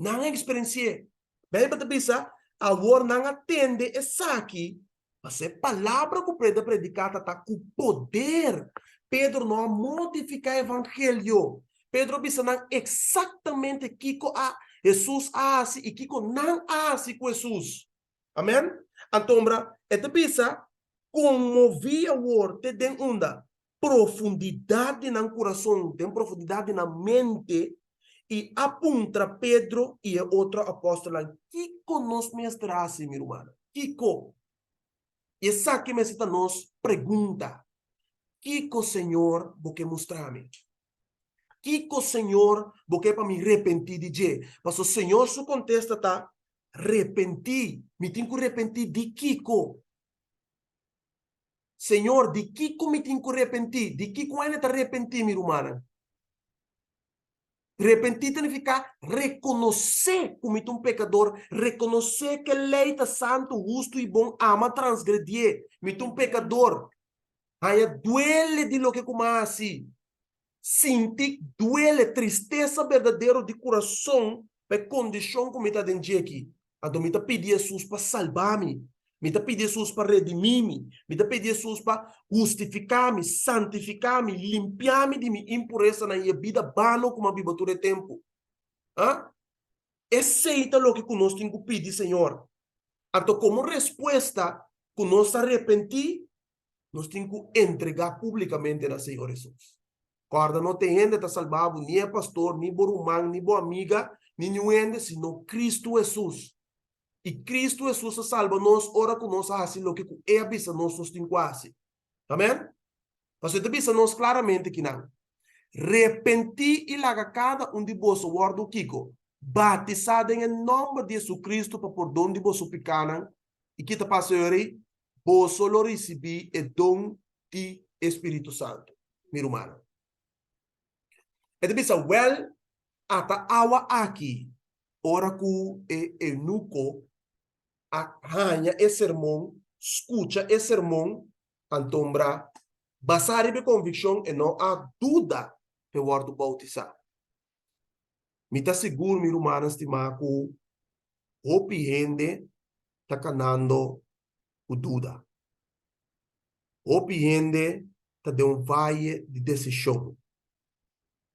Nan a eksperensi'é. Beibel ta bisa, Awor nan a tende esaki. Pasobra e palabra ku Pedro a prediká ta ta ku poder. Pedro no a modifiká e evangelio. Pedro a bisa nan eksaktamente kiko a Hesus a hasi i kiko nan a hasi ku Hesus. Amen? Antombra, e ta bisa, konmoví awor te den unda? Profundidat di nan kurason, den profundidat di nan mente, i a puntra Pedro i e otro apòstelnan, Kiko nos mester hasi, mi rumannan? Kiko? I esaki mester ta nos pregunta, Kiko, Señor, bo ke mustra mi? Kiko, Señor, bo ke pa mi repentí di dje? Pasobra Señor su kontesta ta, Repentí. Mi tin ku repentí di kiko? Señor, di kiko mi tin ku repentí? Di kiko hende ta repentí, mi rumannan? Repentí ta nifiká rekonosé ku mi ta un pekador, rekonosé ku e lei ta santu, hustu i bon, ama transgredié. Mi ta un pekador. Haña duele di loke ku mi a hasi. Sinti duele, tristesa berdadero di kurason pa e kondishon ku mi ta den dje aki. Anto mi ta pidi Hesus pa salba mi. Mi ta pidi Hesus pa redimí mi. Mi ta pidi Hesus pa hustifiká mi, santifiká mi, limpiá mi di mi impuresanan i e bida bano ku mi a biba tur e tempu. A Esei ta loke ku nos tin ku pidi Señor. Anto komo respuesta ku nos ta repentí, nos tin ku entregá públikamente na Señor Hesus. Kòrda, no tin hende ta salba bo, ni e pastor, ni bo ruman, ni bo amiga, ni niun hende, sino Kristu Hesus. I Kristu Hesus a salba nos ora ku nos a hasi loke ku E a bisa nos nos tin ku hasi. Amèn? Pasobra e ta bisa nos klaramente kinan, Repentí i laga kada un di boso wòrdu kiko? Batisá den e nòmber di Hesukristu pa pordon di boso pikánan. I ki ta pasa e ora ei? Boso lo risibí e don di e Spiritu Santu, mi rumannan. E ta bisa, Wèl, ata awa aki, ora ku e eunuko a haña e sermon, skucha e sermon, antombra, basá riba e konvikshon, e no a duda p'e wòrdu boutisá. Mi ta sigur, mi rumannan stimá, ku hopi hende ta kanando ku duda. Hopi hende ta den un vaye di desishon.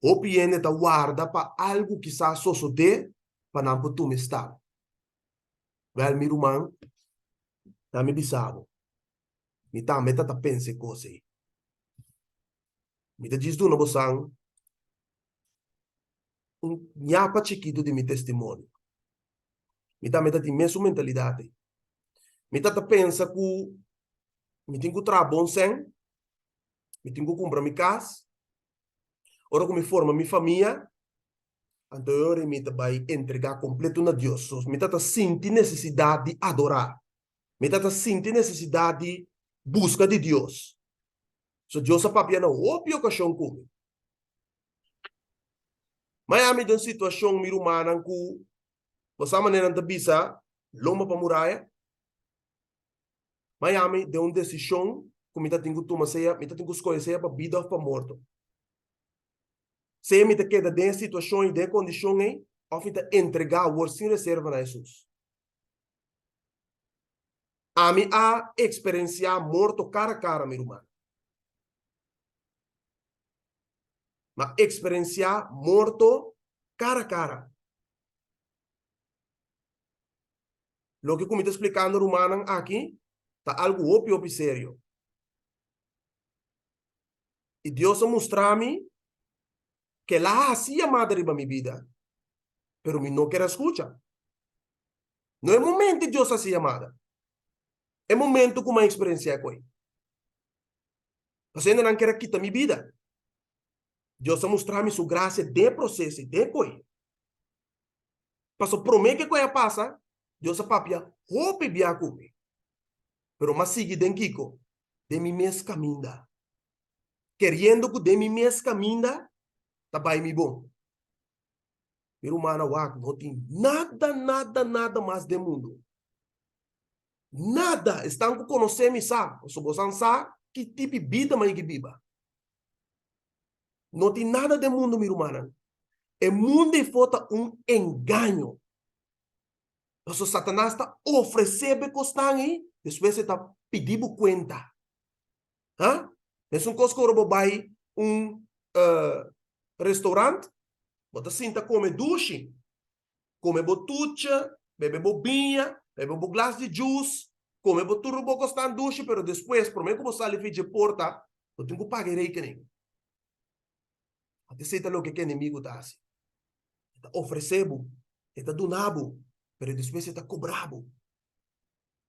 Hopi hende ta warda pa algu kisas sosodé pa nan por tuma e stap. Wèl, mi ruman, na mi bisa bo, mi tambe ta ta pensa e kos ei. Mi ta djis duna bosan un ñapa chikitu di mi testimonio. Mi tambe ta tin mesun mentalidat ei. Mi ta ta pensa ku mi tin ku traha bon sèn, mi tin ku kumpra mi kas, ora ku mi forma mi famia, anto e ora mi ta bai entregá kompleto na Dios. So, mi ta ta sinti nesesidat di adorá. Mi ta ta sinti nesesidat di buska di Dios. So, Dios a papia na hopi okashon ku mi. Miami den situashon mi rumannan ku bo sa manera nan ta bisa lomba pa muraya. Miami den un desishon ku mi ta tin ku tuma sea mi ta tin ku skohe sea pa bida òf pa morto. Sea mi ta keda den e situashon i den e kondishon ei òf mi ta entregá awor sin reserva na Hesus. Ami a eksperensiá morto kara kara mi ruman. Ma eksperensiá morto kara kara. Loke ku mi ta splikando rumannan aki ta algu hopi hopi serio. I Dios a mustra mi ku el a hasi yamada riba mi bida, pero mi no ker a skucha. No e momento Dios a hasi yamada, e momento ku mi a eksperensiá ku ei. Pasobra hende nan ker a kita mi bida. Dios a mustra mi su grasia den e proseso ei, den e koi. Pasobra promé ku e koi a pasa, Dios a papia hopi bia ku mi. Pero mi a sigui den kiko? Den mi mes kaminda. Keriendo ku den mi mes kaminda ta bai mi bon. Mi rumannan wak, no tin nada, nada, nada mas den mundu. Nada! Esnan ku konosé mi sa, pasobra bosan sa ki tipi bida mi a yega biba. No tin nada den mundu, mi rumannan. E mundu ei-fo ta un engaño. Pasobra Satanas ta ofresé bo e kosnan ei, despues e ta pidi bo kuenta. Ha? Mesun kos ku ora bo bai un restaurant, bo ta sinta kome dushi, kome bo tucha, bebe bo biña, bebe bo glas di juice, kome bo tur bo kosnan dushi, pero despues, prome ku bo sali fi dje porta, bo tin ku paga e rekening. Esei ta loke ku e enemigu ta hasi. E ta ofresé bo, e ta duna bo, pero despues e ta kobra bo.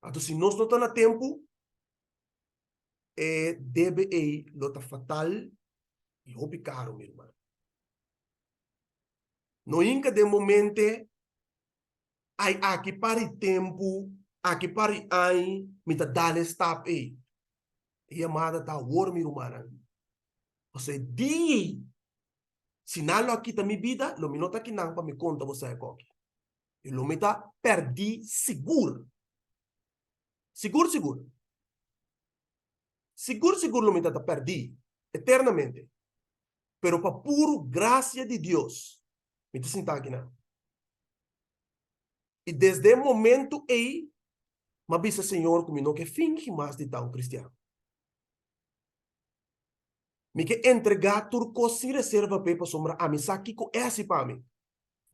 Anto si nos no ta na tempu, e debe ei lo ta fatal i hopi karu, mi ruman. No hinka den bo mente, Ai, aki pari tempu, aki pari añ, mi ta dal e stap ei. E yamada ta awor, mi rumannan. Pasobra e dia ei, si nan lo a kita mi bida, lo mi no ta akinan pa mi konta bo sa e koki. I lo mi ta pèrdí sigur. Sigur sigur. Sigur sigur lo mi ta ta pèrdí eternamente. Pero pa puru grasia di Dios mi ta sinta akinan. I desde e momentu ei mi a bisa Señor ku mi no ke fingi mas di ta un kristian. Mi ke entregá tur kos sin reserva p'e pasobra ami sa kiko e hasi pa mi.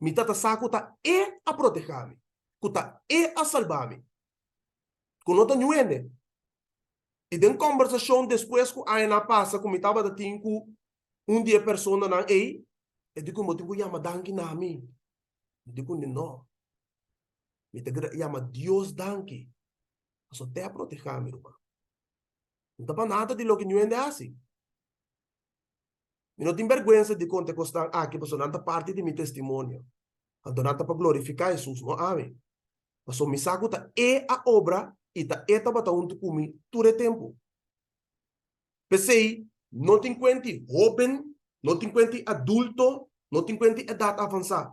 Mi tata sa ku ta e a protehá mi, ku ta e a salbá mi, ku no ta niun hende. I den kòmbersashon despues ku añanan a pasa ku mi tabata tin ku un di e personanan ei, e di ku bo tin ku yama danki na mi. Mi di ku no, mi ta yama Dios danki pasobra te a protehá mi, ruman. No ta pa nada di loke niun hende hasi. Mi no tin bèrgwensa di konta e kosnan aki pasobra nan ta parti di mi testimonio. Anto nan ta pa glorifiká Hesus, no ami. Pasobra mi sa ku ta E a obra i ta E tabata huntu ku mi tur e tempu. P'esei, no tin kuenti hóben, no tin kuenti adulto, no tin kuenti edat avansá.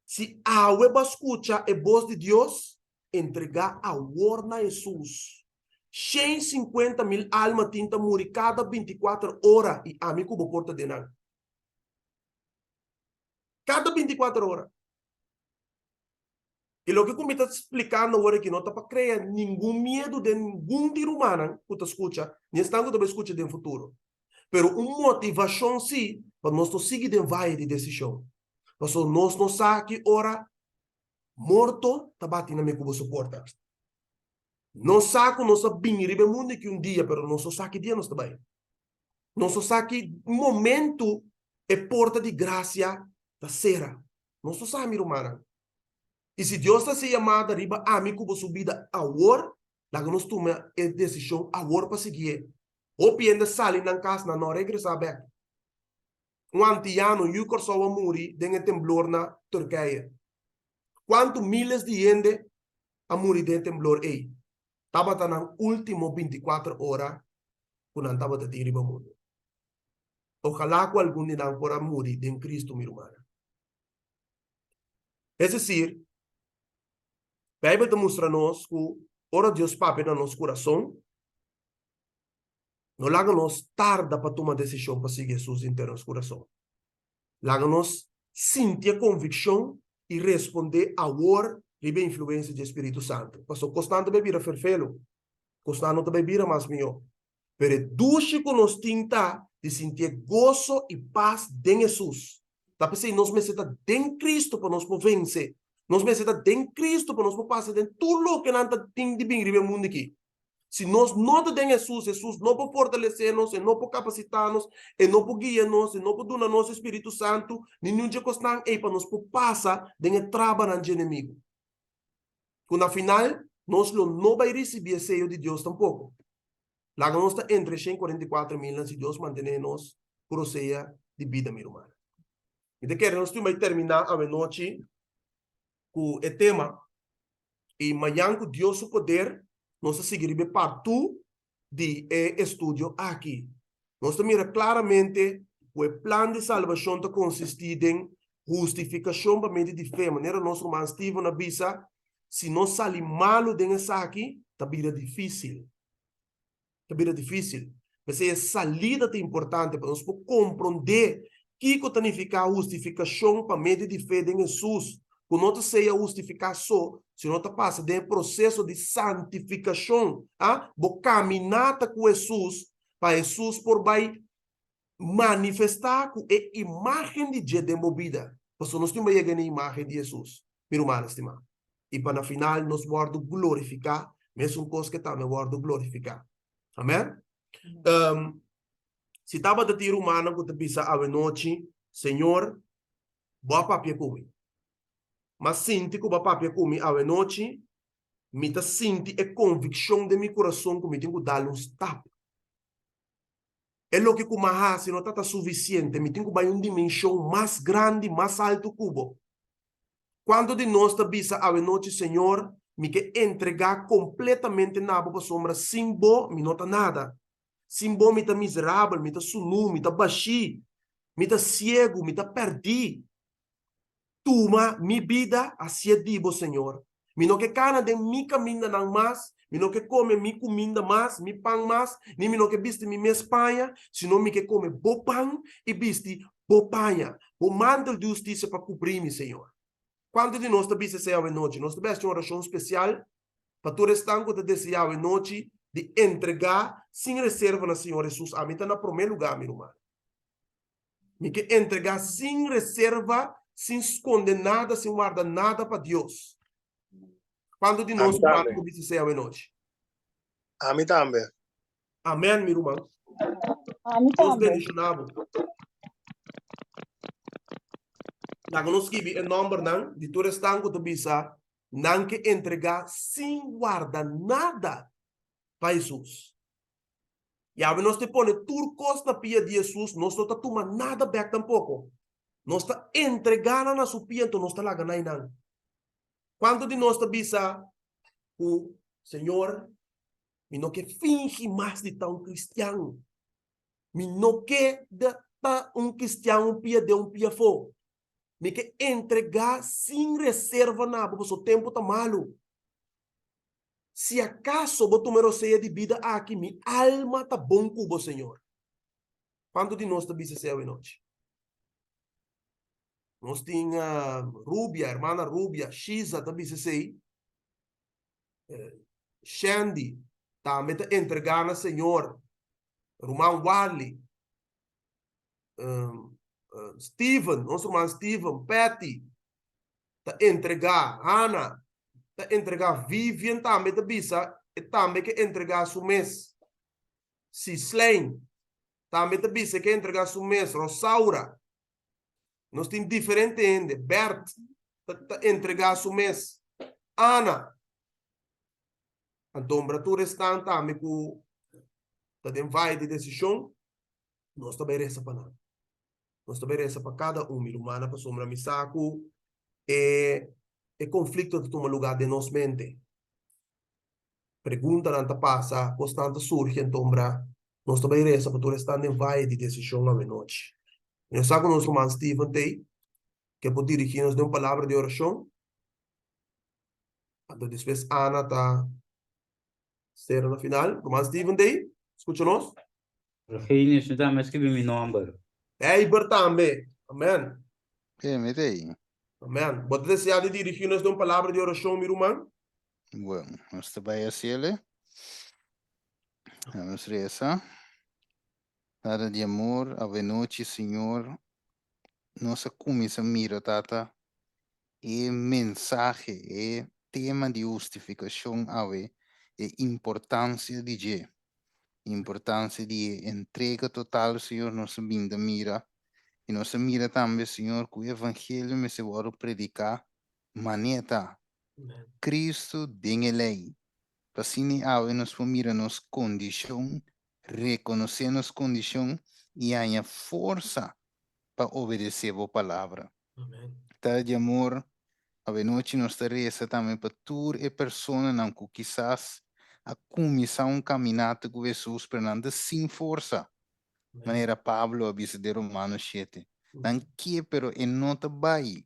Si awe bo a skucha e bos di Dios, entregá awor na Hesus. 150.000 alma tin ta muri kada bintikuater ora i ami ku bo por ta den nan. Kada bintikuater ora. I loke ku mi ta splikando awor aki no ta pa krea ningun miedu den ningun di rumannan ku ta skucha, ni esnan ku ta bai skucha den futuro. Pero un motivashon sí pa nos no sigui den vaye di desishon. Pasobra nos no sa ki ora morto ta bati na mi ku boso porta. Nos sa ku nos a bini riba e mundu aki un dia, pero nos no sa ki dia nos ta bai. Nos no sa ki momentu e porta di grasia ta sera. Nos no sa, mi rumannan. I si Dios ta hasi yamada riba ami ku boso bida awor, laga nos tuma e desishon awor pa siguié. Hopi hende sali nan kas, nan no a regresá bèk. Un antiyano yu Kòrsou a muri den e temblor na Turkije. Kuantu miles di hende a muri den e temblor ei? Tabata nan último bintikuater ora ku nan tabata tin riba mundu. Ojalá ku algun di nan por a muri den Kristu, mi rumannan. Es desir, Beibel ta mustra nos ku ora Dios papia na nos kurason, No laga nos tarda pa tuma desishon pa sigui Hesus henter nos kurason. Laga nos sinti e konvikshon i respondé awor riba e influensia di e Spiritu Santu. Pasobra kosnan ta bai bira ferfelu, kosnan no ta bai bira mas mihó. Pero e dushi ku nos tin ta di sinti e goso i pas den Hesus. Ta p'esei nos mester ta den Kristu pa nos por vense. Nos mester ta den Kristu pa nos por pasa den tur loke nan ta tin di bin riba e mundu aki. Si nos no ta den Hesus, Hesus no por fortalesé nos, e no por kapasitá nos, e no por guia nos, e no por duna nos e Spiritu Santu, ni niun dje kosnan ei pa nos por pasa den e trabanan dje enemigu. Ku na final, nos lo no bai risibí e seyo di Dios tampoko. Laga nos ta entre e 144 milnan si Dios mantené nos ku rosea di bida, mi rumannan. Mi ta kere nos tin bai terminá awenochi ku e tema I mañan ku Dios su poder nos ta sigui riba e part-two di e estudio aki. Nos ta mira klaramente ku e plan di salbashon ta konsistí den hustifikashon pa medio di fe. Manera nos ruman Steven a bisa, si nos sali malu den esaki, ta bira difísil. Ta bira difísil. P'esei e salida ta importante pa nos por komprondé kiko ta nifiká hustifikashon pa medio di fe den Hesus. Ku no ta sea hustifiká so, sino ta pasa den e proseso di santifikashon. A Bo kaminata ku Hesus pa Hesus por bai manifestá ku e imágen di dje den bo bida. Pasobra nos tin bai yega na e imágen di Hesus, mi rumannan stimá. I pa na final nos wòrdu glorifiká, mesun kos ku e tambe wòrdu glorifiká. Amèn? Si tabata tin rumannan ku ta bisa awenochi, Señor, bo a papia ku mi. M'a sinti ku bo a papia ku mi awenochi, mi ta sinti e konvikshon den mi kurason ku mi tin ku dal un stap. E loke ku m'a hasi no ta ta sufisiente, mi tin ku bai un dimenshon mas grandi, mas altu ku bo. Kuantu di nos ta bisa awenochi, Señor, mi ke entregá kompletamente na bo pasobra sin bo mi no ta nada. Sin bo mi ta miserabel, mi ta sunú, mi ta bashí, mi ta siegu, mi ta pèrdí. Tuma mi bida hacié di bo, Señor. Mi no ke kana den mi kamindanan mas, mi no ke kome mi kuminda mas, mi pan mas, ni mi no ke bisti mi mes paña, sino mi ke kome bo pan i bisti bo paña, bo mantel di hustisia pa kubrí mi, Señor. Kuantu di nos ta bisa esei awenochi? Nos ta besti un orashon spesial Pa tur esnan ku ta deseá awe nochi di entregá sin reserva na Señor Hesus, ami ta na promé lugá, mi ruman. Mi ke entregá sin reserva, sin skonde nada, sin warda nada pa Dios. Kuantu di nos Ami ruman tambe. ta bisa esei awe nochi? Ami tambe. Amèn, mi ruman. Ami Dios tambe. bendishoná bo. Laga nos skibi e nòmbernan di tur esnan ku ta bisa Nan ke entregá sin warda nada pa Hesus. Yawe nos te pone tur kos na pia di Hesus, nos no ta tuma nada bèk tampoko. Nos ta entregá nan na su pia, anto nos ta laga na einan. Kuantu di nos ta bisa ku, Señor, mi no ke fingi mas di ta un kristian. Mi no ke ta un kristian un pia den un pia afó. Mi ke entregá sin reserva na bo, pasobra tempu ta malu. Si akaso bo tuma e rosea di bida aki, mi alma ta bon ku bo, Señor. Kuantu di nos ta bisa esei awenochi? Nos tin Rubia, hermana Rubia, Shiza ta bisa esei. Shandy tambe ta entregá na Señor. Ruman Warley, Steven, nos ruman Steven, Patty ta entregá, Hannah ta entregá, Vivian tambe ta bisa e tambe ke entregá su mes, Sislijn tambe ta bisa e ke entregá su mes, Rosaura, nos tin diferente hende, Bert ta ta entregá su mes, Ana, anto ombra tur esnan tambe ku ta den vaye di desishon. Nos ta bai resa pa nan. Nos ta bai resa pa kada un, mi rumannan, pasobra mi sa ku e e konflikto ta tuma lugá den nos mente. Preguntanan ta pasa, kosnan ta surgi, antombra nos ta bai resa pa tur esnan den vaye di desishon awenochi. Mi no sa ku nos ruman Steven t'ei, ke por dirigí nos den un palabra di orashon. Anto despues Ana ta Sera na final. Ruman Steven t'ei? Skucha nos. Genius, mi tambe a skibi mi nomber. Eiber tambe. Amen. E, mi t'ei. Amen. Bo ta desea di dirigi nos den un palabra di orashon, mi ruman? Bueno, nos ta bai hasiel. Nos resa. Tata di amor, awenochi, Señor, nos a cuminsa mira, Tata, e mensahe, e tema di hustificacion awe, e importancia di dje, importancia di e entrega total, Señor, nos a bin ta mira, y nos a mira tambe, Señor, cu e evangelio mester wordo predica manera ta, Cristo den e ley, pa asina awe nos por mira nos condicion Rekonosé nos kondishon i haña forsa pa obedesé bo Palabra. Tata di amor, awenochi nos ta resa tambe pa tur e personanan ku kisas a kuminsá un kaminata ku Hesus pero nan ta sin forsa, manera Pablo a bisa den Romanos shete. Nan ke pero e no ta bai.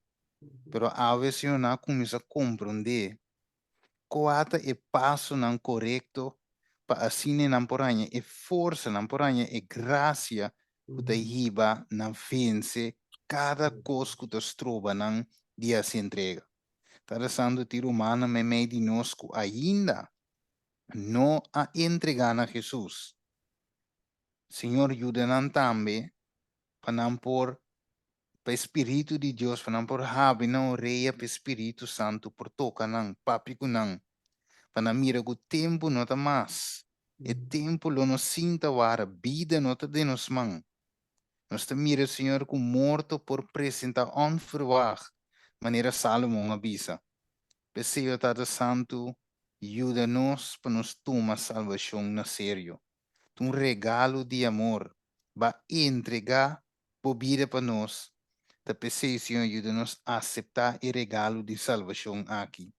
Pero awe, Señor, nan a kuminsá komprondé Kua ta e pasonan korekto pa asina nan por haña e forsa, nan por haña e grasia ku ta hiba na vense kada kos ku ta stroba nan di hasi entrega? Tata Santu tin rumannan meimei di nos ku ainda no a entregá na Hesus. Señor yuda nan tambe pa nan por pa e Spiritu di Dios, pa nan por habri nan orea pa e Spiritu Santu por toka nan, papia ku nan, pa nan mira ku tempu no ta mas, e tempu lo no sinta wara, bida no ta den nos man. Nos ta mira, Señor, ku morto por presentá onverwacht, manera Salomon a bisa. P'esei, o Tata Santu, yuda nos pa nos tuma salbashon na serio. Ta un regalo di amor. Bo a entregá bo bida pa nos. Ta p'esei, Señor, yuda nos aseptá e regalo di salbashon aki.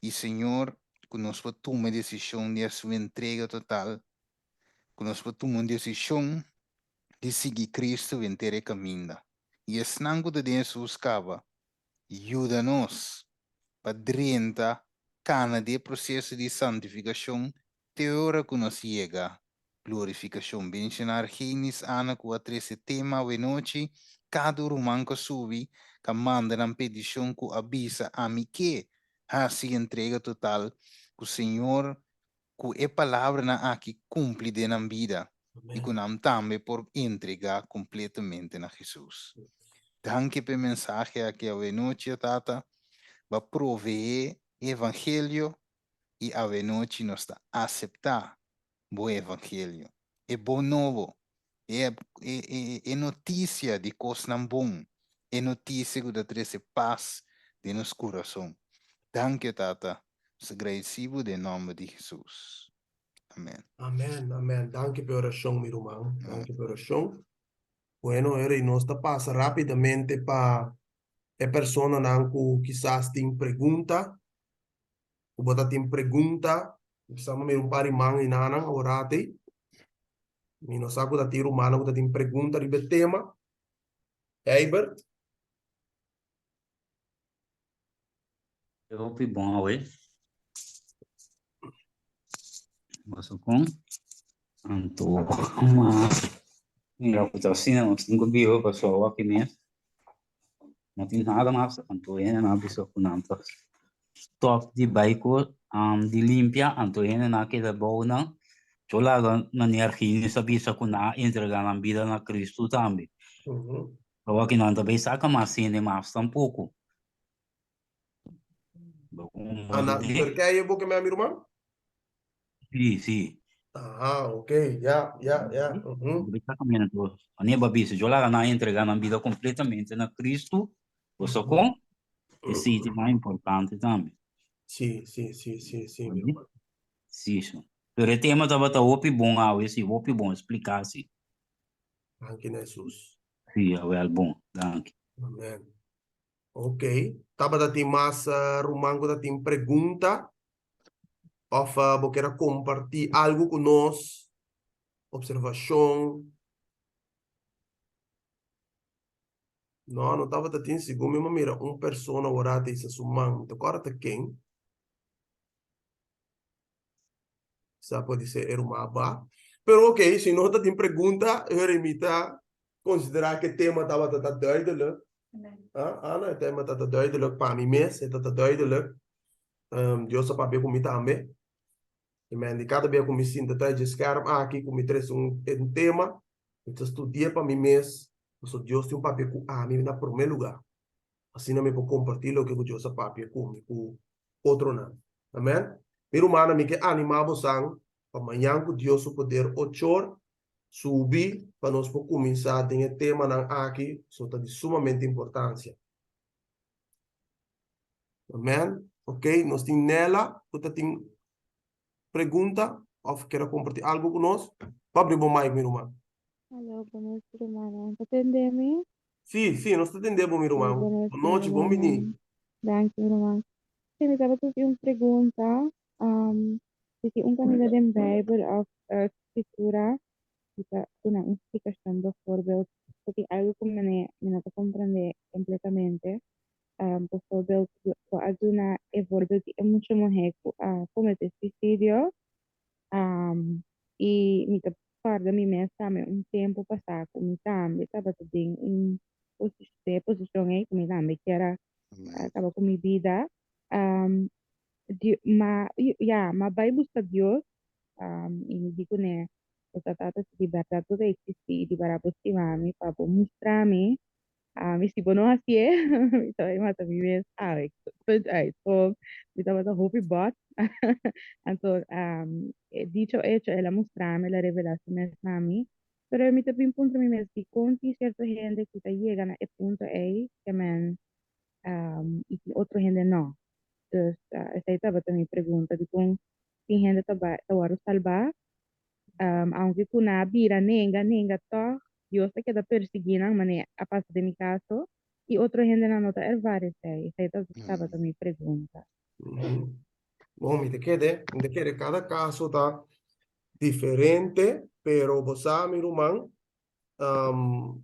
I, Señor, ku nos por tuma e desishon di hasi un entrega total ku nos por tuma un desishon di sigui Kristu henter e kaminda. I esnan ku ta den Hesus kaba, yuda nos pa drenta kana di e proseso di santifikashon te ora ku nos yega glorifikashon. Benshoná Argenis Ana ku a trese tema awenochi, kada un ruman ku a subi ka manda nan petishon ku a bisa ami ke hasi entrega total ku Señor ku e palabranan aki kumpli den nan bida i ku nan tambe por entregá kompletamente na Hesus. Danki pa e mensahe aki awenochi, o Tata. Bo a proveé e evangelio i awenochi nos ta aseptá bo evangelio, e bon nobo, e e notisia di kosnan bon, e notisia ku ta trese pas den nos kurason. Danki, o Tata. Nos ta gradisí bo den nòmber di Hesus. Amen. Amen, amen. Danki pa e orashon, mi ruman. Danki pa e orashon. Bueno, Eri, nos ta pasa rápidamente pa e personanan ku kisas tin pregunta. Ku bo ta tin pregunta, mi sa mira un par di man enanan aworati ei. Mi no sa ku ta tin rumannan ku ta tin pregunta riba e tema. Eibert? E hopi bon awe. Boso kon? Anto ma mira ku ta asina nos tin ku biba pasobra awor aki mes no tin nada mas anto hende nan a bisa ku nan ta stop di bai ku di limpia anto hende nan a keda bou nan cho laga manera Argenis a bisa ku nan a entrega nan bida na Cristo tambe. Awor ki nan ta bay saca mas hende mas tampoco. Ana, Turkije bo ke me mi ruman? Si, si. Ah, ok, ya, ya, ya. Bay saca menos dos. Ane ba bisa, yo laga nan entrega nan bida completamente na Cristo, bo sa con? Esey ta mas importante tambe. Si, si, si, si, si, mi ruman. Si, si. Pero e tema tabata hopi bon awe, si, hopi bon explica, si. Danki na Hesus. Sí, awel bon. Danki. Amen. Ok. Tabata tin mas ruman ku ta tin pregunta? Of bo kier a kompartí algu ku nos? Observashon? No, no tabata tin. Segun mi a mira un persona ora ta hisa su man. Mi ta kòrda ta ken. Sa pode ser e ruman ba. Pero ok, si no ta tin pregunta, hori mi ta considera que tema tabata ta duidelijk. Ah, Ana, e tema ta ta duidelijk pa mi mes, e ta ta duidelijk. Um, Dios a papia ku mi tambe. I men di kada bia ku mi sinta tras dje scherm aki, ku mi trese un, un tema, mi ta studia pa mi mes, pasobra Dios tin un papia ku ami na promé lugá. Asina mi por kompartí loke ku Dios a papia ku mi ku otronan. Amen. Mi rumannan, mi ke animá bosan pa mañan ku Dios su poder ochor subi pa nos por kuminsá den e temanan aki, so ta di sumamente importansia. Amen. Ok, nos tin Nela ku ta tin pregunta òf kier a kompartí algu ku nos. Bo abri bo mic, mi ruman. Aló, bonochi rumannan. Ta tende mi? Sí, sí, nos ta tende bo, mi ruman. Bonochi, Bonochi, bon bini. rumannan. Danki, mi ruman. Sí, mi tabata tin un pregunta. Um, si tin un kaminda den Bijbel òf eh, Skritura ku ta duna un splikashon, bijvoorbeeld, si tin algu ku mi mi no ta komprendé kompletamente. Um, bijvoorbeeld, bo a duna e voorbeeld di e mucha muhé ku a kometé suisidio. Um, i mi ta kòrda mi mes tambe un tempu pasá ku mi tambe tabata den un posishon ei ku mi tambe kier a kaba ku mi bida. Um, di, ma, ja, ma bai busca Dios, um, i mi di kuné, Bosa Tata, si di bèrdat bo ta eksistí i di bèrdat bo stima mi, pa bo mustra mi, um, i si bo no hasié, mi ta bai mata mi mes awe. Punt uit. Gewoon, mi tabata hopi bòt. Anto, um, dicho hecho, el a mustra mi, el a revelá su mes na mi. Pero mi ta bin puntra mi mes, dikon tin sierto hende ku ta yega na e punto ei, ke men, um, i tin otro hende no? Dus, esei tabata mi pregunta, dikon tin hende ta bai, ta wòrdu salbá, um, aunke ku nan a bira nenga, nenga tòg, Dios ta keda persiguí nan, manera a pasa den mi kaso, i otro hendenan no ta ervaar esei. Esei ta, tabata mi pregunta. Bon, mi ta kere, mi ta kere kada kaso ta diferente, pero bo sa mi ruman, um,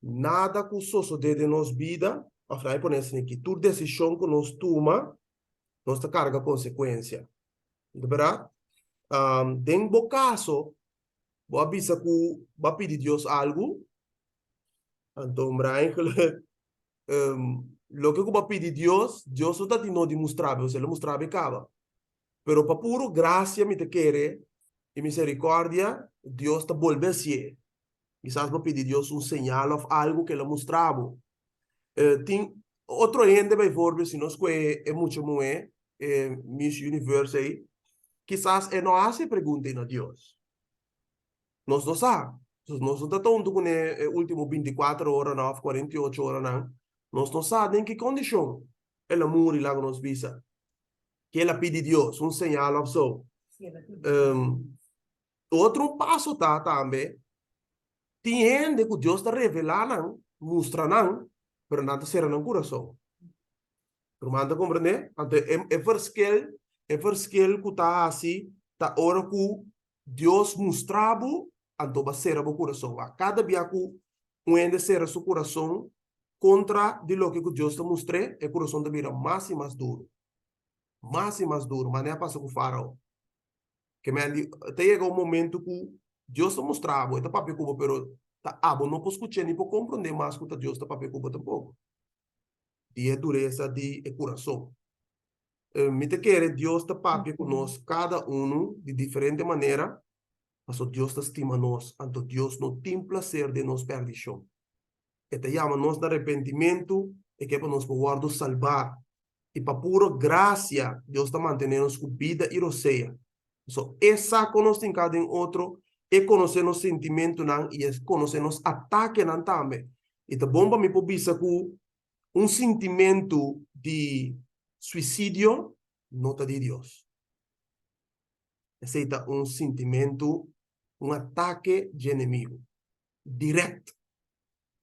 nada ku sosodé den nos bida, òf laga mi pone asina aki, tur desishon ku nos tuma, nos ta karga konsekuensia. Di bèrdat? Um, den bo kaso, bo a bisa ku bo a pidi Dios algu, anto mira eigenlijk, um, loke ku bo a pidi Dios, Dios no ta tin no di mustra bo, el a mustra bo kaba. Pero pa puro gracia mi ta kere i misericordia, Dios ta bolbe hasié. Kisas bo pidi Dios un señal of algu ku el a mustra bo. Tin otro hende bijvoorbeeld, si nos kohe e mucha muhé, e Miss Universe ei, kisas e no a hasi e pregunta ei na Dios. Nos no sa. Nos no ta ta huntu kuné e último bintikuater oranan òf kuarenta i ocho oranan. Nos no sa den ki kondishon el a muri, laga nos bisa. Ke el a pidi Dios, un señal òf so. Otro paso ta tambe, tin hende ku Dios ta revelá nan, mustra nan, pero nan ta sera nan kurason. Ruman ta komprendé? Anto e e verschil, e verschil ku ta hasi ta ora ku Dios mustra bo, anto bo a sera bo kurason. Wak, kada bia ku un hende sera su kurason kontra di loke ku Dios ta mustr'é, e kurason ta bira mas i mas duru. Mas i mas duru, manera a pasa ku Fárao. Ke men di, ta yega un momento ku Dios ta mustra bo, e ta papia ku bo, pero ta abo no por skuch'é ni por komprondé mas ku ta Dios ta papia ku bo tampoko. Di e duresa di e kurason. Mi ta kere Dios ta papia ku nos kada unu di diferente manera, paso Dios ta stima nos, anto Dios no tin plaser den nos pèrdishon. E ta yama nos na repentimentu, e ke pa nos por wòrdu salbá. I pa puro grasia Dios ta mantené nos ku bida i rosea. Pasobra E sa kon nos tinká den otro, E konosé nos sentimentunan i E konosé nos atakenan tambe. I ta bon pa mi por bisa ku un sintimentu di suisidio no ta di Dios. Esei ta un sintimentu, un atake dje enemigu. Dirèkt.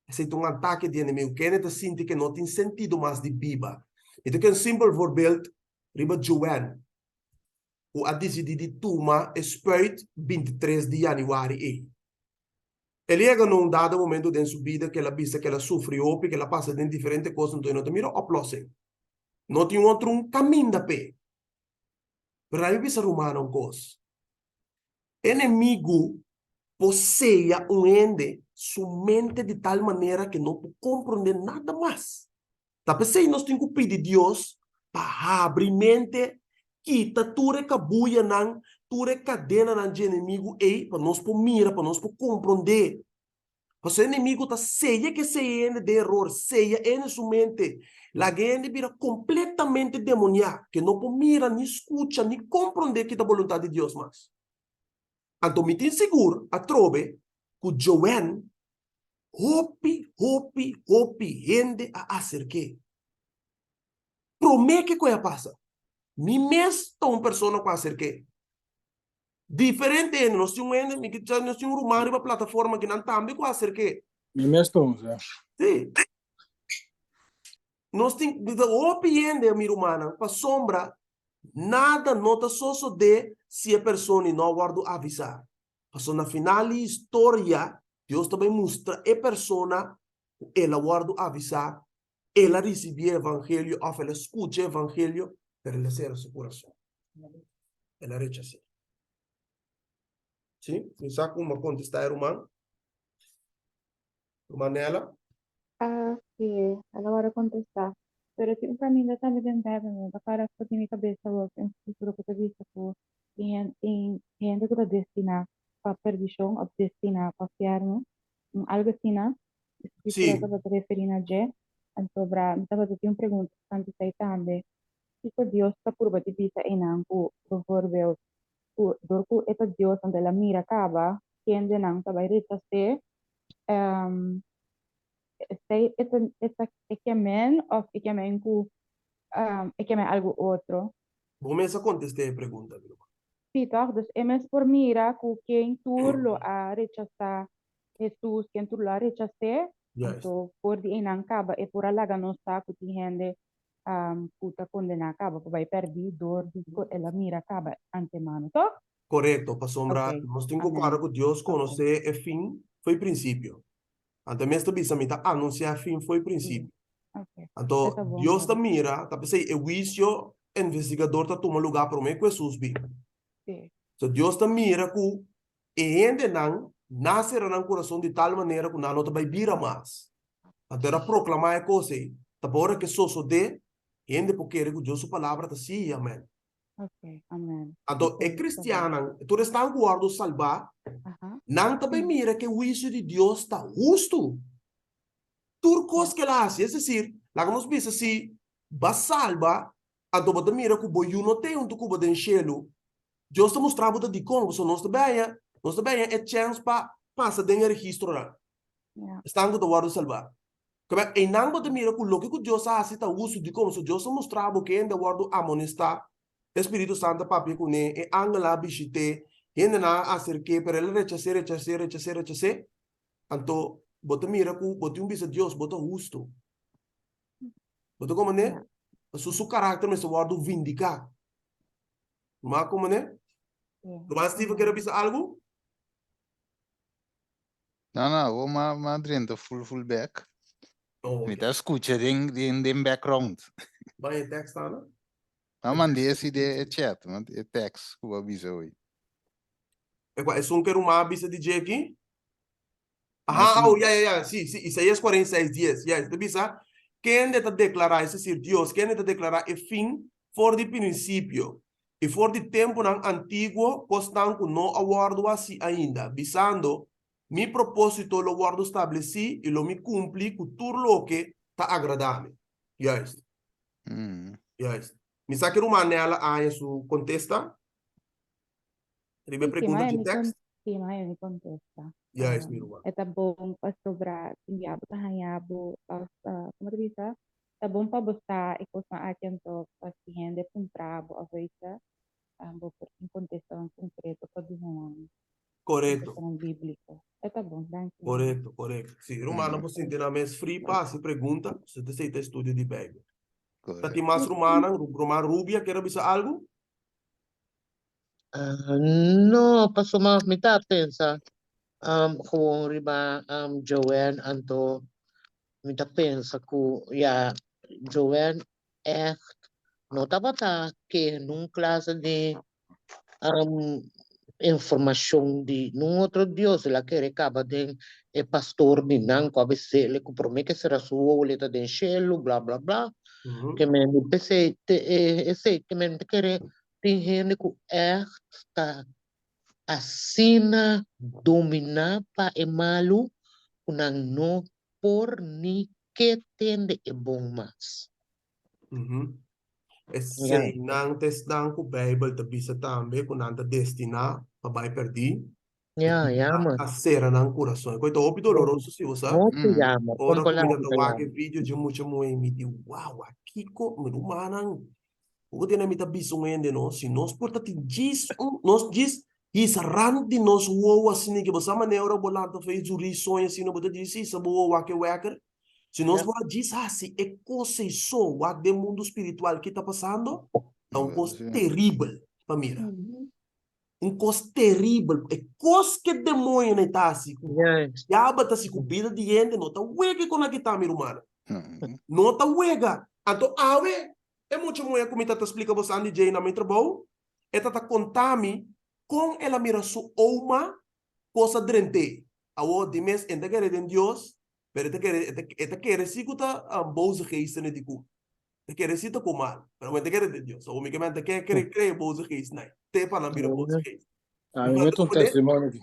Esei ta un atake di enemigu. Kende ta sinti ke no tin sentido mas di biba. Mi ta ke un simpel voorbeeld riba Joanne, ku a disidí di tuma e spuit 23 di yanüari ei. El yega na un dado momento den su bida ku el a bisa ku el a sufri hopi, ku el a pasa den diferente kos, anto e no ta mira oplossing. No tin otro un kaminda p'e. Pero ami bisa rumannan un kos, Enemigu por seya un hende su mente di tal manera ke no por komprondé nada mas. Ta p'esei nos tin ku pidi Dios pa habri mente, kita tur e kabuyanan, tur e kadenanan dje enemigu ei pa nos por mira, pa nos por komprondé. Pasobra e enemigu ta seya ke seya hende den eror, seya hende su mente, laga e hende bira kompletamente demoniá, ke no por mira, ni skucha, ni komprondé ki ta boluntat di Dios mas. Anto mi tin sigur atrobe ku Joanne hopi, hopi, hopi hende a aserk'é. Promé ke ku e a pasa. Mi mes ta un persona ku a aserk'é. Diferente hende, nos tin un hende, mi ke nos tin un ruman riba plataforma ki nan tambe ku a aserk'é. Mi mes ta un, sa. Sí. Nos tin hopi hende, mi rumannan, pasobra nada no ta sosodé si e persona no a wòrdu avisá. Pasobra na final di historia, Dios ta bai mustra e persona ku el a wòrdu avisá, el a risibí e evangelio òf el a skucha e evangelio, pero el a sera su kurason. El a rechas'é. Sí, mi sa ku mi a kontestá e ruman. Ruman Nela? Ah, sí, el a wòrdu kontestá. Pero tin un kaminda tambe den Bijbel, no ta para for di mi kabesa awor, un skritura ku ta bisa ku tin hen tin hende ku ta destiná pa perdishon òf destiná pa fièrnu, un algu asina, e skritura tabata referí na dje. Anto bra mi tabata tin un pregunta tokante esei tambe, kiko Dios ta purba di bisa einan ku bijvoorbeeld ku dor ku e ta Dios anto el a mira kaba kendenan ta bai rechas'é, esei e ta e ta e ke men òf e ke men ku e ke men algu otro? Bo mes a kontest'é e pregunta, mi ruman. Sí, tòg? Dus e mes por mira ku ken tur lo a rechasá Hesus, ken tur lo a rechas'é, anto for di einan kaba e por a laga nos sa ku tin hende ku ta kondená kaba pa bai pèrdí dor di ku el a mira kaba antemano, tòg? Korekto, pasobra nos tin ku kòrda ku Dios konosé e fin fo'i prinsipio. Anto e mes ta bisa, Mi ta anunsiá e fin fo'i prinsipio. Anto Dios ta mira, ta p'esei e huisio investigador ta tuma lugá promé ku Hesus bin. So Dios ta mira ku e hendenan na sera nan kurason di tal manera ku nan no ta bai bira mas. Anto el a proklamá e kos ei, ta pa ora ke sosodé, hende por kere ku Dios su palabra ta sí i amèn. Ok, amen. Anto e kristiannan, tur esnan ku wòrdu salbá, nan ta bai mira ku e huisio di Dios ta hustu. Tur kos ku el a hasi, es desir, laga nos bisa si bo a salba, anto bo ta mira ku bo yu no t'ei huntu ku bo den shelu, Dios ta mustra bo ta dikon, pasobra nos ta bai haña, nos ta bai haña e chèns pa pasa den e registronan, esnan ku ta wòrdu salbá. Kaba einan bo ta mira ku loke ku Dios a hasi ta hustu. Dikon? Pasobra Dios a mustra bo kende a wòrdu amonestá, e Spiritu Santu a papia kuné, e angelnan a bishit'é, hendenan a aserk'é, pero el a rechas'é, rechas'é, rechas'é, rechas'é. Anto bo ta mira ku bo tin un bisa Dios, bo ta hustu. Bo ta komprendé? Pasobra su karakter mester wòrdu vindiká. Bo a komprendé? Ruman Steven kier a bisa algu? No, no, awor m'a m'a drenta full full back. Oh, Mi ok. ta scucha den den den background. Ban e tekst ana? M'a mand'é así den e chat, ma e tekst ku bo a bisa hoy. E kua esun ke ruman a bisa di dje aki? No, Aha, esun oh, ya, ya, ya, sí, sí, Isaías 46, 10, ya, ta bisa, Kende ta deklará, es desir, Dios, kende ta deklará e fin for di prinsipio, i for di tempunan antiguo kosnan ku no a wòrdu hasi ainda, bisando, Mi propósito lo wòrdu stablesí i lo mi kumpli ku tur loke ta agradá mi. Juist. Juist. Mi sa ke ruman Nella a haña su kontesta riba e pregunta dje tèkst? Sí, mi a haña mi kontesta. Juist, mi ruman. E ta bon pasobra tin bia bo ta haña bo òf, komo ta bisa? Ta bon pa bo sa e kosnan aki anto pa si hende puntra bo òf weisa bo por tin kontestanan konkreto pa duna nan. Korekto. Kontestanan bíbliko. E ta bon, danki. Korekto, korekto. Si, rumannan por sinti nan mes free pa hasi pregunta, si ta esei ta estudio di Beibel. Ta tin mas rumannan? Ruman Rubia kier a bisa algu? No, pasobra mi ta pensa gewoon riba Joanne anto mi ta pensa ku ya Joanne ègt no tabata ke nun klase di informashon di nun otro dios, el a kere kaba den e pastor di nan ku a bis'el ku prome ke sera su wowo el ta den shelu bla bla bla, ke men p'esei te esei ke men ta kere Tin hende ku ègt ta asina dominá pa e malu ku nan no por ni ke tende e bon mas. Eseinan ta esnan ku Beibel ta bisa tambe ku nan ta destiná pa bai pèrdí. Ya, jammer. A sera nan kurason. E kos ta hopi doloroso si bo sa. Hopi jammer. Ora ku mi ta wak e video dje mucha muhé mi di wow akiko mi rumannan poko tene mi ta bisa un hende no si nos por ta tin djis un nos djis hisa rand di nos wowo asina ke bo sa manera ora bo lanta for e zuri soño asina bo ta djis hisa bo wowo wak e wèker si nos por a djis hasi e kos ei so wak den mundu spiritual ki ta pasando ta un kos teribel pa mira. Un kos teribel. E kos ke demoñonan ta hasi ku diabel ta hasi ku bida di hende no ta wega kon a kita mi rumannan. No ta wega. Anto awe e mucha muhé ku mi ta ta splika bo Sandy Jane na mi trabou, e ta ta konta mi kon el a mira su oma kos a drent'é. Awor di mes e ta kere den Dios, pero e ta kere e ta kere si ku ta boze geesten di ku. Ta kere si ta ku mal, pero bo ta kere den Dios. So mi ke men ta ke kere krea boze geest nai. Te pa nan bira boze geest. A mi met un testimonio aki.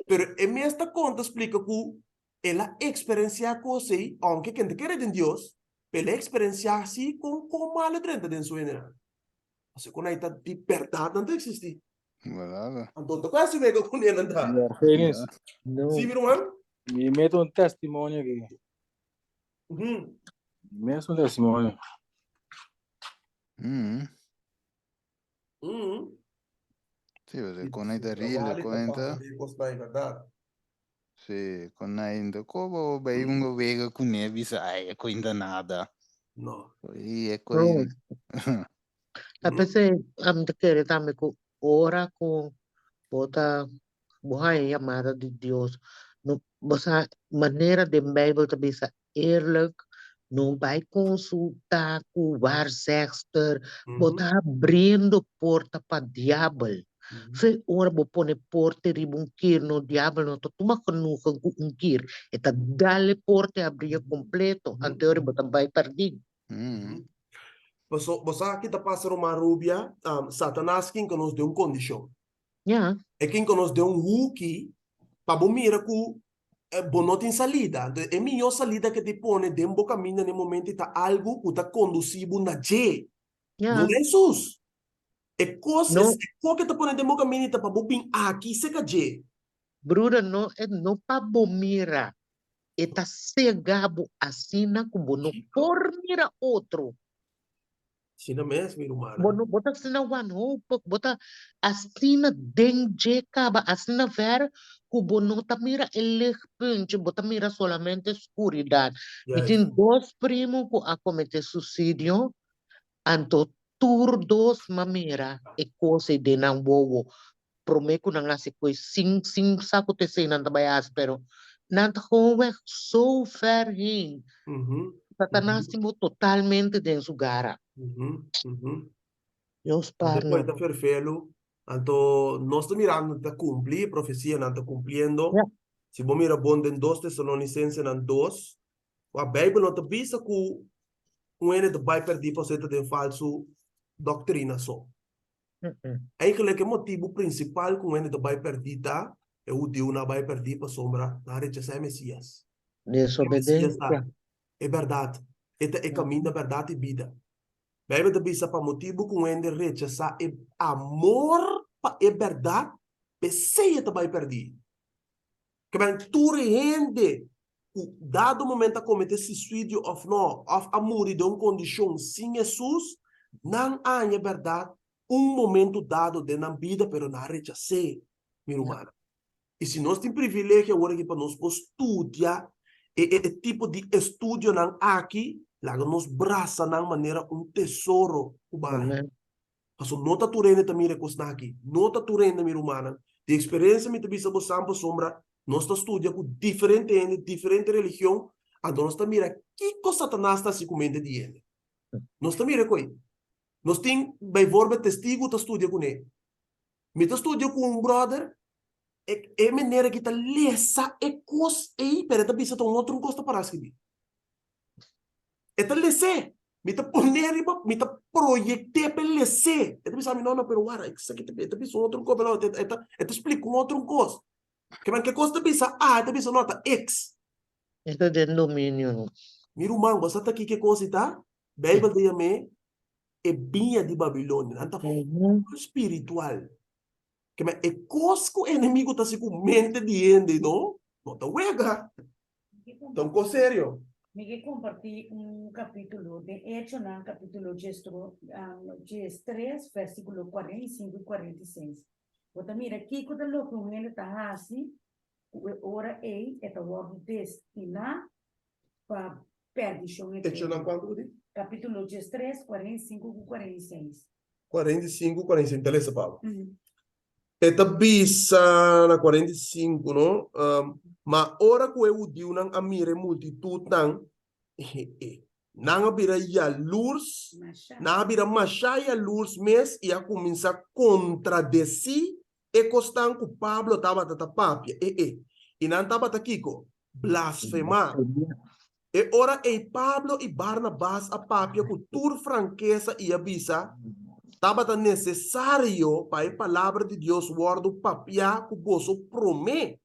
Pero e mes ta konta splika ku el a eksperensiá kos ei, ounke ken ta kere den Dios, pero el a eksperensiá si kon kon mal a drenta den su hendenan. Pasobra ku nai ta di bèrdat nan ta eksistí. Verdad. Anto ta kwesi wega ku nan ta. Genis. Si mi ruman? Mi met un testimonio aki. Mes un testimonio. Sí, pues con ahí te rile, cuenta. Sí, con ahí te como ve un wega con él, bisa, ay, cuenta nada. No. Y e coi. A pesé, ami ta kere tambe ku ora ku bo ta bo haña yamada di Dios, no, bo sa manera den Bijbel ta bisa eerlijk, no bai konsultá ku waarzegster, bo ta habriendo porta pa diabel. Fe ora bo pone porte riba un kir, no diabel no ta tuma genoegen ku un kir, e ta dal e porte habria kompleto, anto ora bo ta bai pèrdí. Paso, bo sa ki ta pasa ruman Rubia? Satanas kinka nos den un kondishon. Ja. E kinka nos den un huki pa bo mira ku bo no tin salida. Anto e mihó salida ke te pone den bo kaminda na e momento ei ta algu ku ta kondusí bo na dje. Ja. No na Hesus. E kos, No. e kos ke ta pone den bo kaminda ei ta pa bo bin aki serka dje. Broeder, no, e no pa bo mira. E ta sega bo asina ku bo no por mira otro. Asina mes, mi rumannan. Bo no, bo ta asina wanhopig, bo ta asina den dje kaba, asina ver ku bo no ta mira e lichtpuntje, bo ta mira solamente skuridat. Mi tin dos primo ku a kometé susidio, anto tur dos m'a mira e kos ei den nan wowo. Promé ku nan hasi kos sin sin sa ku ta esei nan ta bai hasi, pero nan ta gewoonweg so ver heen. Satanas tin bo totalmente den su gara. Dios par Despues nos. ta ferfelu, anto nos ta mirando ta kumpli, e profesianan ta kumpliendo. Si bo mira bon den Dos Tesalonicensenan dos, kua Beibel no ta bisa ku un hende ta bai pèrdí pasobra e ta den falsu doktrina so. Eigenlijk e motibu prinsipal ku un hende ta bai pèrdí ta e hudiunan a bai pèrdí pasobra nan a rechasá e Mesias. E Mesias ta Desobedensia. e bèrdat, e ta e kaminda, bèrdat i bida. Beibel ta bisa pa motibu ku un hende rechasá e amor pa e bèrdat, p'esei e ta bai pèrdí. Kebèn tur hende ku dado momento a kometé sisuidio òf nò, òf a muri den un kondishon sin Hesus, nan a haña bèrdat un momento dado den nan bida, pero nan a rechas'é, mi rumannan. I si nos tin privilegio awor aki pa nos por studia e e tipo di estudionan aki, laga nos brasa nan manera un tesoro ku bali. Pasobra no ta tur hende ta mira e kosnan aki. No ta tur hende, mi rumannan. Di eksperensia mi ta bisa bosan pasobra nos ta studia ku diferente hende, diferente religion, anto nos ta mira kiko Satanas ta hasi ku mente di hende. Nos ta mira koe. Nos tin bijvoorbeeld testigu ta studia kuné. Mi ta studia ku un brother, e e manera ki ta lesa e kos ei, pero e ta bisa ta un otro kos ta para skibí. E ta les'é. Mi ta pon'é riba, mi ta proyect'é pa e les'é. E ta bisa mi, no, no, pero wara, esaki ta, e ta bisa un otro kos, pero e ta, e ta splika un otro kos. Ke men ke kos ta bisa A, e ta bisa no, ta X. E ta den dominio no. Mi ruman, bo sa ta kiko e kos ei ta? Bijbel ta yam'é e biña di Babilonia. Nan ta full spiritual. Ke men e kos ku enemigo ta hasi ku mente di hende no, no ta wega. Ta un kos serio. Mi ke kompartí un kapítulo den Echonan kapítulo diestres vèrsikulo 45 i 46. Bo ta mira kiko ta loke un hende ta hasi ku e ora ei e ta wòrdu destiná pa pèrdishon eterno. Echonan kuantu ku di? Kapítulo diestres, 45 ku 46. 45, 46, ta lesa Pablo. E ta bisa na 45, no? Ma ora ku e hudiunan a mira e multitutnan, nan a bira yalurs, nan a bira mashá yalurs mes i a kuminsá kontradesí e kosnan ku Pablo tabata ta papia. E, e. I nan tabata kiko? Blasfemá. E ora ei Pablo i Barnabas a papia ku tur frankesa i a bisa, Tabata nesesario pa e palabra di Dios wòrdu papiá ku boso promé,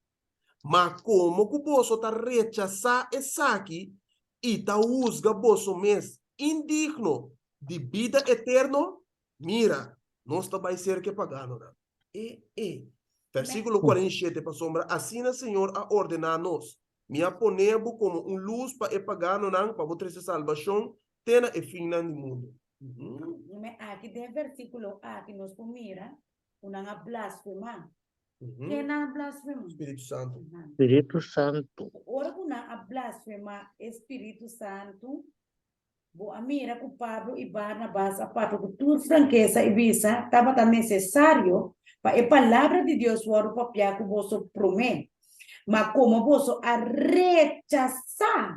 ma komo ku boso ta rechasá esaki i ta husga boso mes indigno di bida eterno, mira, nos ta bai serka e paganonan. E e. Versíkulo 47, Pasobra asina Señor a ordená nos, Mi a pone bo komo un lus pa e paganonan, pa bo trese salbashon te na e finnan di mundu. Dime, aki den e versíkulo aki nos por mira ku nan a blasfemá. Ken nan a blasfemá? Spiritu Santu. Spiritu Santu. Ora ku nan a blasfemá e Spiritu Santu, Bo a mira ku Pablo i Barnabas a papia ku tur frankesa i bisa tabata nesesario pa e palabra di Dios wòrdu papiá ku boso promé. Ma komo boso a rechasá,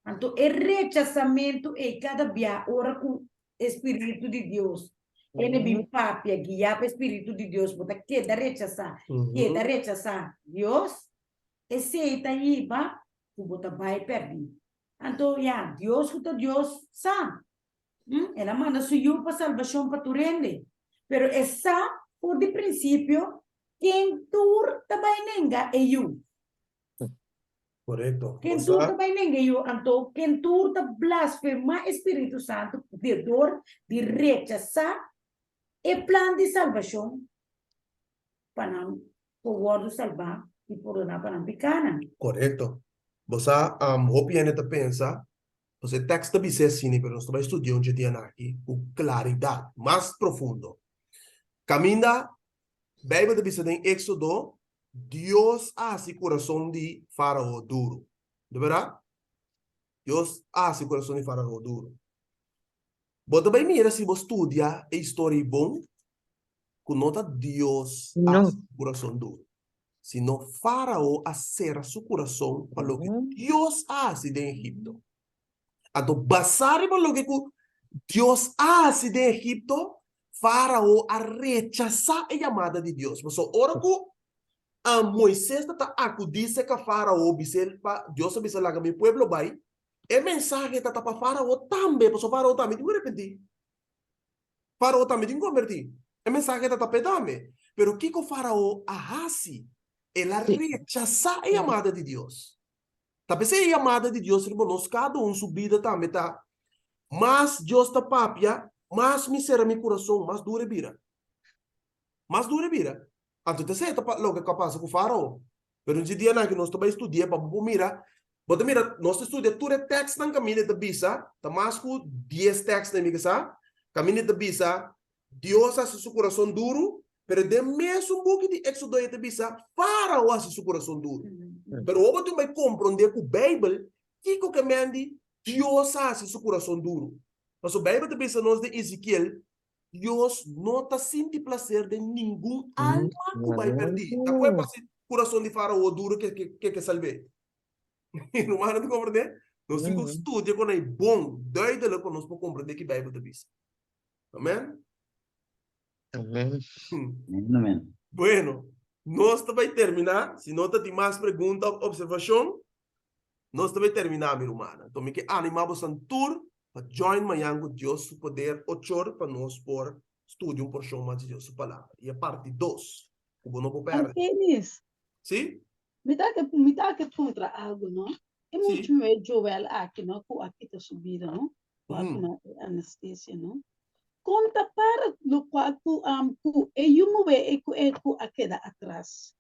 anto e rechasamentu ei kada bia ora ku e spiritu di Dios ene bin papia guiá pa e spiritu di Dios bo ta keda rechasá, keda rechasá Dios, esei ta hiba ku bo ta bai pèrdí. Anto, ya, Dios ku ta Dios sa. Hm, el a manda su Yu pa salbashon pa tur hende. Pero e sa for di prinsipio ken tur ta bai nenga e Yu. Korekto. Ken tur ta bai nenga e Yu, anto ken tur ta blasfemá e Spiritu Santu dor di rechasá e plan di salbashon pa nan por wòrdu salbá i pordoná pa nan pikánan. Korekto. Bo sa, hopi hende ta pensa, pues e tèks ta bis'é asina, pero nos ta bai studia un dje dianan aki ku klaridat mas profundo. Kaminda Beibel ta bisa den Éksodo, Dios a hasi kurason di Fárao duru. Di bèrdat? Dios a hasi kurason di Fárao duru. Bo ta bai mira si bo studia e historia ei bon, ku no ta Dios a No. hasi su kurason duru, sino Fárao a sera su kurason pa loke Dios a hasi den Egipto. Anto basá riba loke ku Dios a hasi den Egipto, Fárao a rechasá e yamada di Dios. Pasobra ora ku Moises ta ta akudí serka Fárao bis'é pa Dios a bisa laga mi pueblo bai, E mensahe ta ta pa Fárao tambe, pasobra Fárao tambe tin ku arepentí. Fárao tambe tin ku kombertí. E mensahe ta ta p'e tambe. Pero kiko Fárao a hasi? El a rechasá e yamada di Dios. Ta p'esei e yamada di Dios riba nos kada un su bida tambe ta, Mas Dios ta papia, mas mi sera mi kurason, mas duru e bira. Mas duru e bira. Anto ta esei ta loke ku a pasa ku Fárao. Pero dje dianan aki nos ta bai studia pa bo por mira, bo ta mira nos ta studia tur e tèkstnan kaminda e ta bisa, ta mas ku dies tèkstnan mi ke sa, kaminda e ta bisa Dios a hasi su kurason duru, pero den mesun buki di Éksodo e ta bisa Fárao a hasi su kurason duru. Pero bo bo tin bai komprondé ku Beibel kiko ke men di Dios a hasi su kurason duru. Pasobra Beibel ta bisa nos den Ezekiel Dios no ta sinti placer den ningun alma cu bai perdí. Ta cu e pasi curason di Farao duro ke ke ke salb'é. Rumannan ta comprendé? Nos tin cu studia con ei bon, duidelijk pa nos por comprendé ki Bijbel ta bisa. Amen? Amen. Amen. Bueno, nos ta bai terminá. Si no ta tin mas pregunta of observacion, Nos ta bay termina mi rumannan. Enton mi ke anima bosan tur pa join mañan ku Dios su poder ochor pa nos por studia un porshon mas di Dios su palabra. I e parti dos ku bo no por pèrdè. Argenis. Si? Mi ta ke mi ta ke puntra algu no. E Si. muchu e Joel aki no ku a kita su bida no. Ku a tuma e anestesia no. Kon ta para lokual ku ku e yu muhé e ku e ku a keda atras?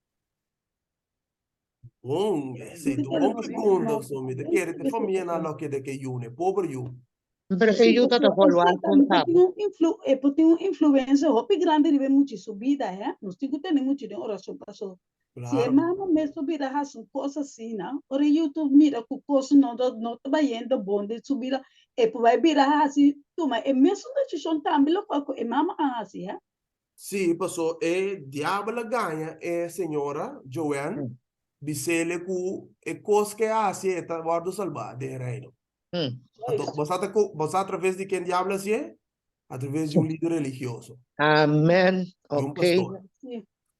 Bon, esei ta un bon pregunta, so mi ta kere te famianan lo keda ke yu, ne pober yu. Pero e yu ta ta volwar kon ta. E por tin un influensia hopi grandi riba e muchi su bida, he. Nos tin ku tene muchi den orashon paso si e mama mes por bira hasi un kos asina, ora e yu ta mira ku kos no ta no ta bayendo bon den su bida, e por bai bira hasi tuma e mesun desishon tambe lokual ku e mama a hasi, he. Sí, paso e diabel a gaña e señora, Joanne, bisele ku e kos ke a hasi e ta wòrdu salbá den e reino. Anto, bo sa ta ku, bo sa atraves di ken diabel a hasié? Atraves di un lider religioso. Amen. Di un Ok. pastor.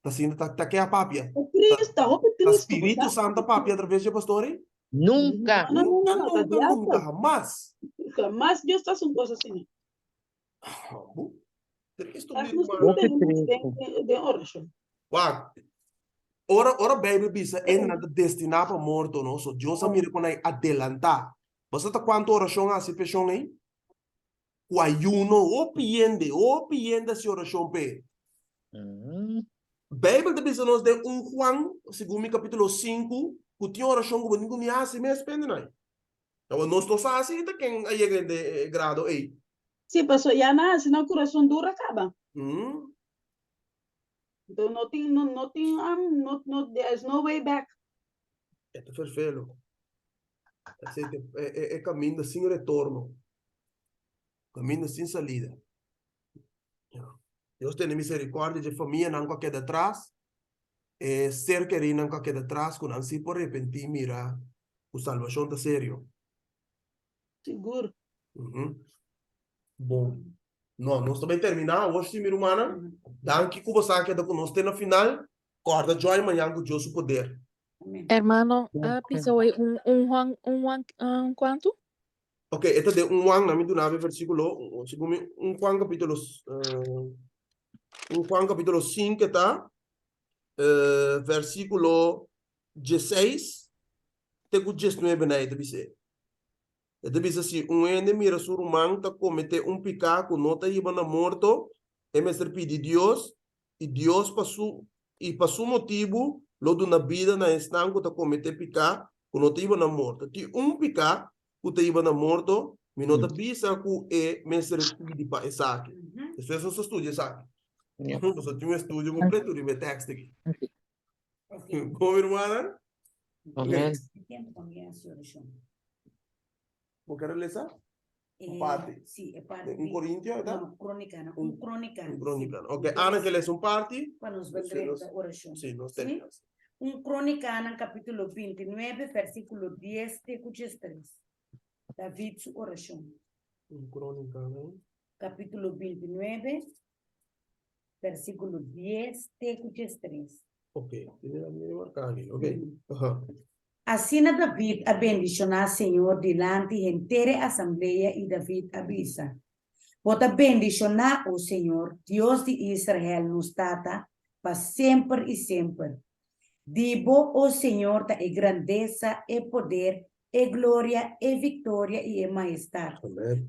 Ta sinta, ta, ta ke a papia? Ta trist, ta hopi Ta tristu, Spiritu bo sa. Santu a papia atraves di e pastor ei? Nunka. No, no, Nunka, no, ta nunka, diabel. nunka, hamas. Hamas Dios ta hasi un kos asina. Hambu. Tristu, Las mi nos ruman. tin Hopi tene tristu. den, den, den orashon. Wak, ora, ora Bijbel bisa hendenan ta destiná pa morto, no? So Dios a mira kon nan adelantá. Bo sa ta kuantu orashon a hasi p'e shon ei? Ku ayuno, hopi hende, hopi hende a hasi orashon p'e. Bijbel ta bisa nos den 1 Juan, segun mi kapítulo 5, ku tin orashon ku bo tin ku ni hasi mes p'e hendenan. Awor nos no sa si ta ken a yega den e grado ei. Sí, paso ya nan hasi nan kurason duru a kaba. Enton no tin, no, no tin, um, no, no, there is no way back. E ta ferfelo. Esei ta e, e, e kaminda sin retorno. Kaminda sin salida. Ja. Dios tene misericordia dje famianan ku a keda atras, e ser kerinan ku a keda atras, ku nan si por repentí mira ku salbashon ta serio. Sigur. Bon. No, nos ta bai terminá awor sí, mi rumannan. Danki ku bo sa keda ku nos te na final. Kòrda join mañan ku Dios su poder. Hermano, a bisa hoy un, un Juan, un Juan, un kuantu? Ok, e ta den un Juan, na mi duna e versíkulo, segun mi, un Juan kapítulo, un Juan kapítulo 5 ta, versíkulo 16 te ku 19 na e ta bis'é. E ta bisa si un hende mira su ruman ta kometé un piká ku no ta hiba na morto, e mester pidi Dios, i Dios pa su i pa su motibu lo duna bida na esnan ku ta kometé piká ku no ta hiba na morto. Tin un piká ku ta hiba na morto, mi no ta bisa ku e mester pidi pa esaki. Despues nos ta studia esaki. Nos ta tin un estudio kompleto riba e tekst aki. Bon, mi rumannan? Amen. Bo kere lesa? Un parti. Sí, e parti. Un Corintio, ta? No, Crónica, no. Un Crónica. Un Crónica. Ok, Ana ke lesa un parti. Pa nos vendré oracion. Sí, nos termina. Un Crónica, nan capítulo 29, versículo 10 te ku 13. David su oracion. Un Crónica, no? Capítulo 29, versículo 10 te ku 13. Ok, tiene la mira marcada aquí. Ok. Aha. Asina David a bendishoná señor dilanti henter e asamblea i David a bisa, Bo ta bendishoná, o señor, Dios di Israel, nos tata, pa semper i semper. Di bo, o señor, ta e grandesa, e poder, e gloria, e viktoria i e mahestat.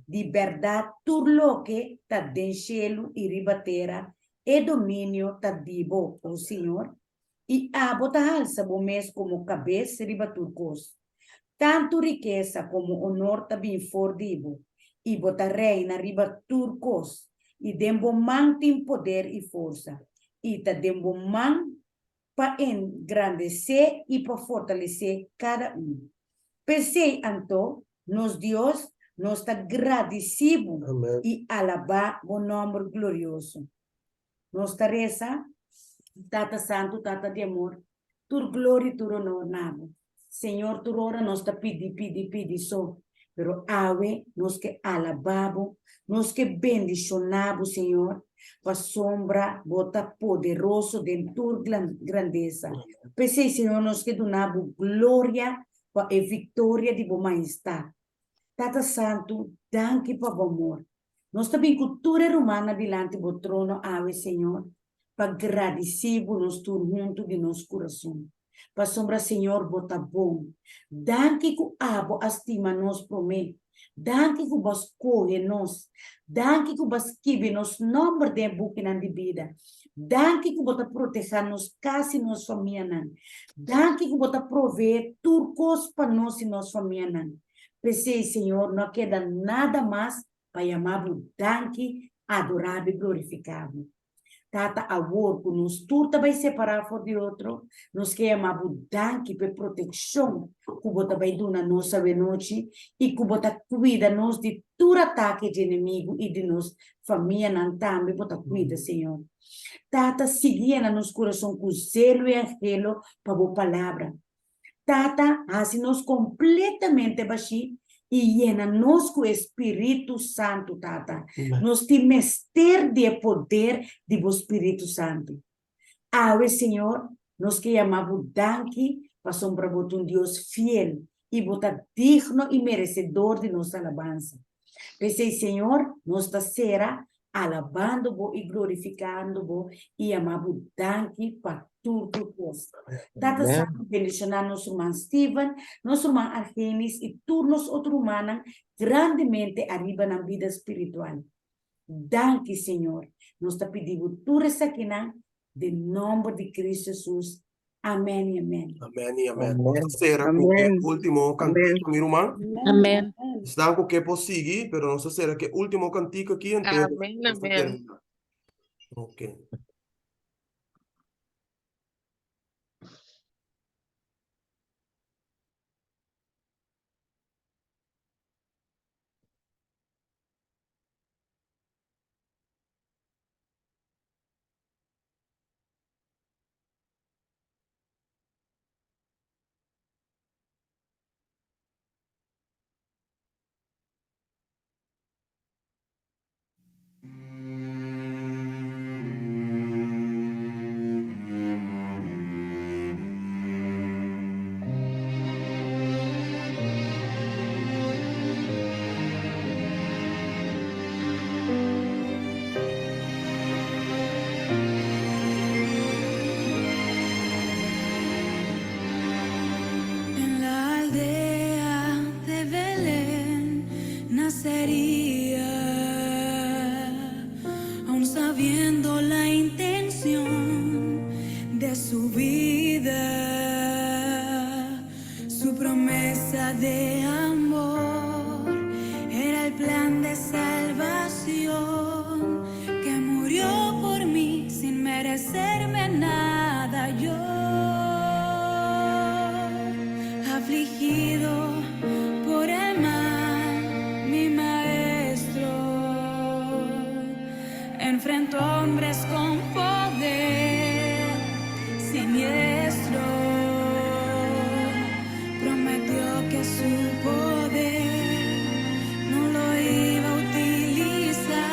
Di bèrdat tur loke ta den shelu i riba tera, e dominio ta di bo, o señor, i abo ta halsa bo mes komo kabes riba tur kos. Tantu rikesa komo onor ta bin for di bo, i bo ta reina riba tur kos, i den bo man tin poder i forsa, i ta den bo man pa engrandesé i pa fortalesé kada un. P'esei anto, nos Dios, nos ta gradisí bo i alabá bo nòmber glorioso. Nos ta resa, Tata Santu, Tata di amor, tur gloria i tur onor na bo. Señor, tur ora nos ta pidi, pidi, pidi so, pero awe nos ke alabá bo, nos ke bendishoná bo, Señor, pasobra bo ta poderoso den tur grandesa. P'esei, Señor, nos ke duna bo gloria pa e viktoria di bo mahestat. Tata Santu, danki pa bo amor. Nos ta bin ku tur e rumannan dilanti bo trono awe, Señor, pa gradisí bo nos tur huntu di nos kurason. Pasobra, Señor, bo ta bon. Danki ku abo a stima nos promé. Danki ku bo a skohe nos. Danki ku bo a skibi nos nòmber den e bukinan di bida. Danki ku bo ta protehá nos kas i nos famianan. Danki ku bo ta proveé tur kos pa nos i nos famianan. P'esei, Señor, no a keda nada mas pa yama bo danki, adorá bo i glorifiká bo. Tata, awor ku nos tur ta bai separá for di otro, nos ke yama bo danki pa e protekshon ku bo ta bai duna nos awenochi i ku bo ta kuida nos di tur atake dje enemigu i di nos famianan tambe bo ta kuida, Señor. Tata, sigui yena nos kurason ku zelo i anhelo pa bo Palabra. Tata, hasi nos kompletamente bashí i yena nos ku e Spiritu Santu, Tata. Nos tin mester di e poder di bo Spiritu Santu. Awe, Señor, nos ke yama bo danki pasobra bo ta un Dios fiel. i bo ta digno i meresedor di nos alabansa. P'esei, Señor, nos ta sera alabando bo i glorifikando bo i yama bo danki pa tur tur kos. Tata Amen. Santu, bendishoná nos ruman Steven, nos ruman Argenis i tur nos otro rumannan grandemente ariba nan bida spiritual. Danki, Señor. Nos ta pidi bo tur esakinan den nòmber di Cristo Jesus. Amèn i amèn. Amèn i amèn. Amèn. Nos ta sera ku e Amèn. último Amèn. kantika, mi ruman. Amèn. Esnan ku ke por sigui, pero nos ta sera ku e último kantika aki, anto Amèn, nos ta amèn. terminá. Ok. En la aldea de Belén nacería, aún sabiendo la intención de su vida, su promesa de amor era el plan de salvación que murió por mí sin merecerme nada yo. Afligido por el mal, mi maestro enfrentó hombres con poder siniestro. Prometió que su poder no lo iba a utilizar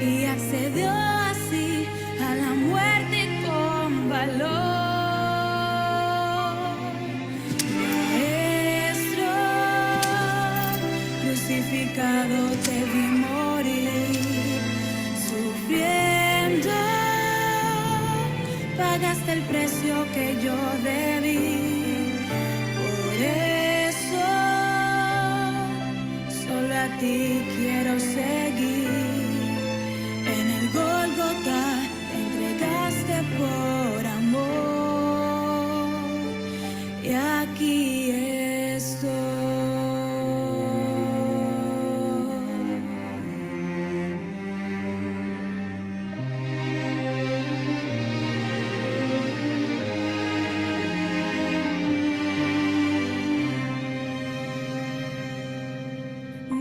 y accedió así a la muerte con valor. Maestro, crucificado te vi morir, sufriendo, pagaste el precio que yo debí. Por eso, solo a ti quiero seguir. En el Gólgota te entregaste por amor. Y aquí estoy.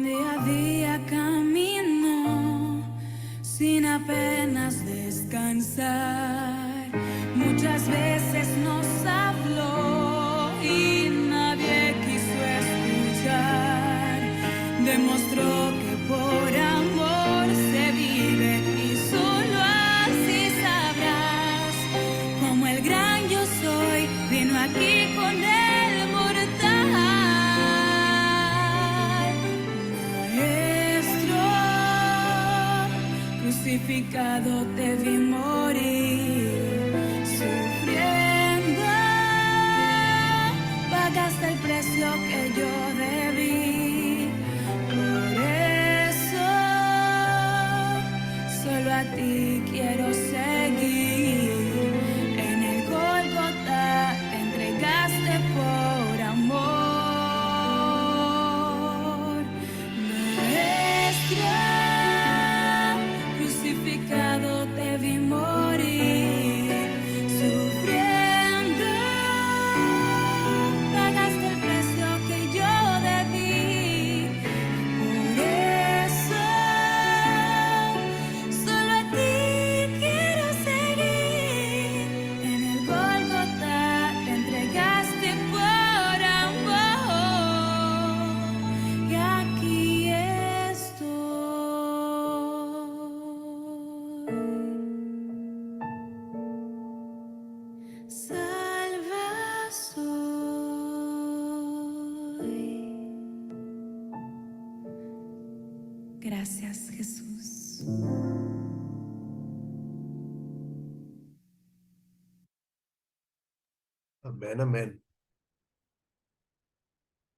Día a día caminó sin apenas descansar. Muchas veces nos habló y nadie quiso escuchar. Demostró que por amor se vive y solo así sabrás como el gran yo soy vino aquí con el mortal. Maestro, crucificado te vi morir, sufriendo, pagaste el precio que yo debí. Por eso, solo a ti quiero seguir. En el Gólgota te entregaste por amor. Maestro, crucificado te vi morir, sufriendo, pagaste el precio que yo debí. Por eso, solo a ti quiero seguir. En el Gólgota te entregaste por amor. Y aquí estoy. Salvación. Gracias, Jesús. Amen, amen.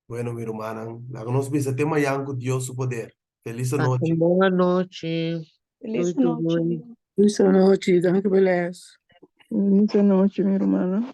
Bueno, mi rumannan, laga nos bisa te mañan ku Dios su poder. Feliz Pasa anochi. un bon anochi. Feliz Doei, doei. nochi. Feliz anochi, danki Beles. Feliz anochi, mi rumannan.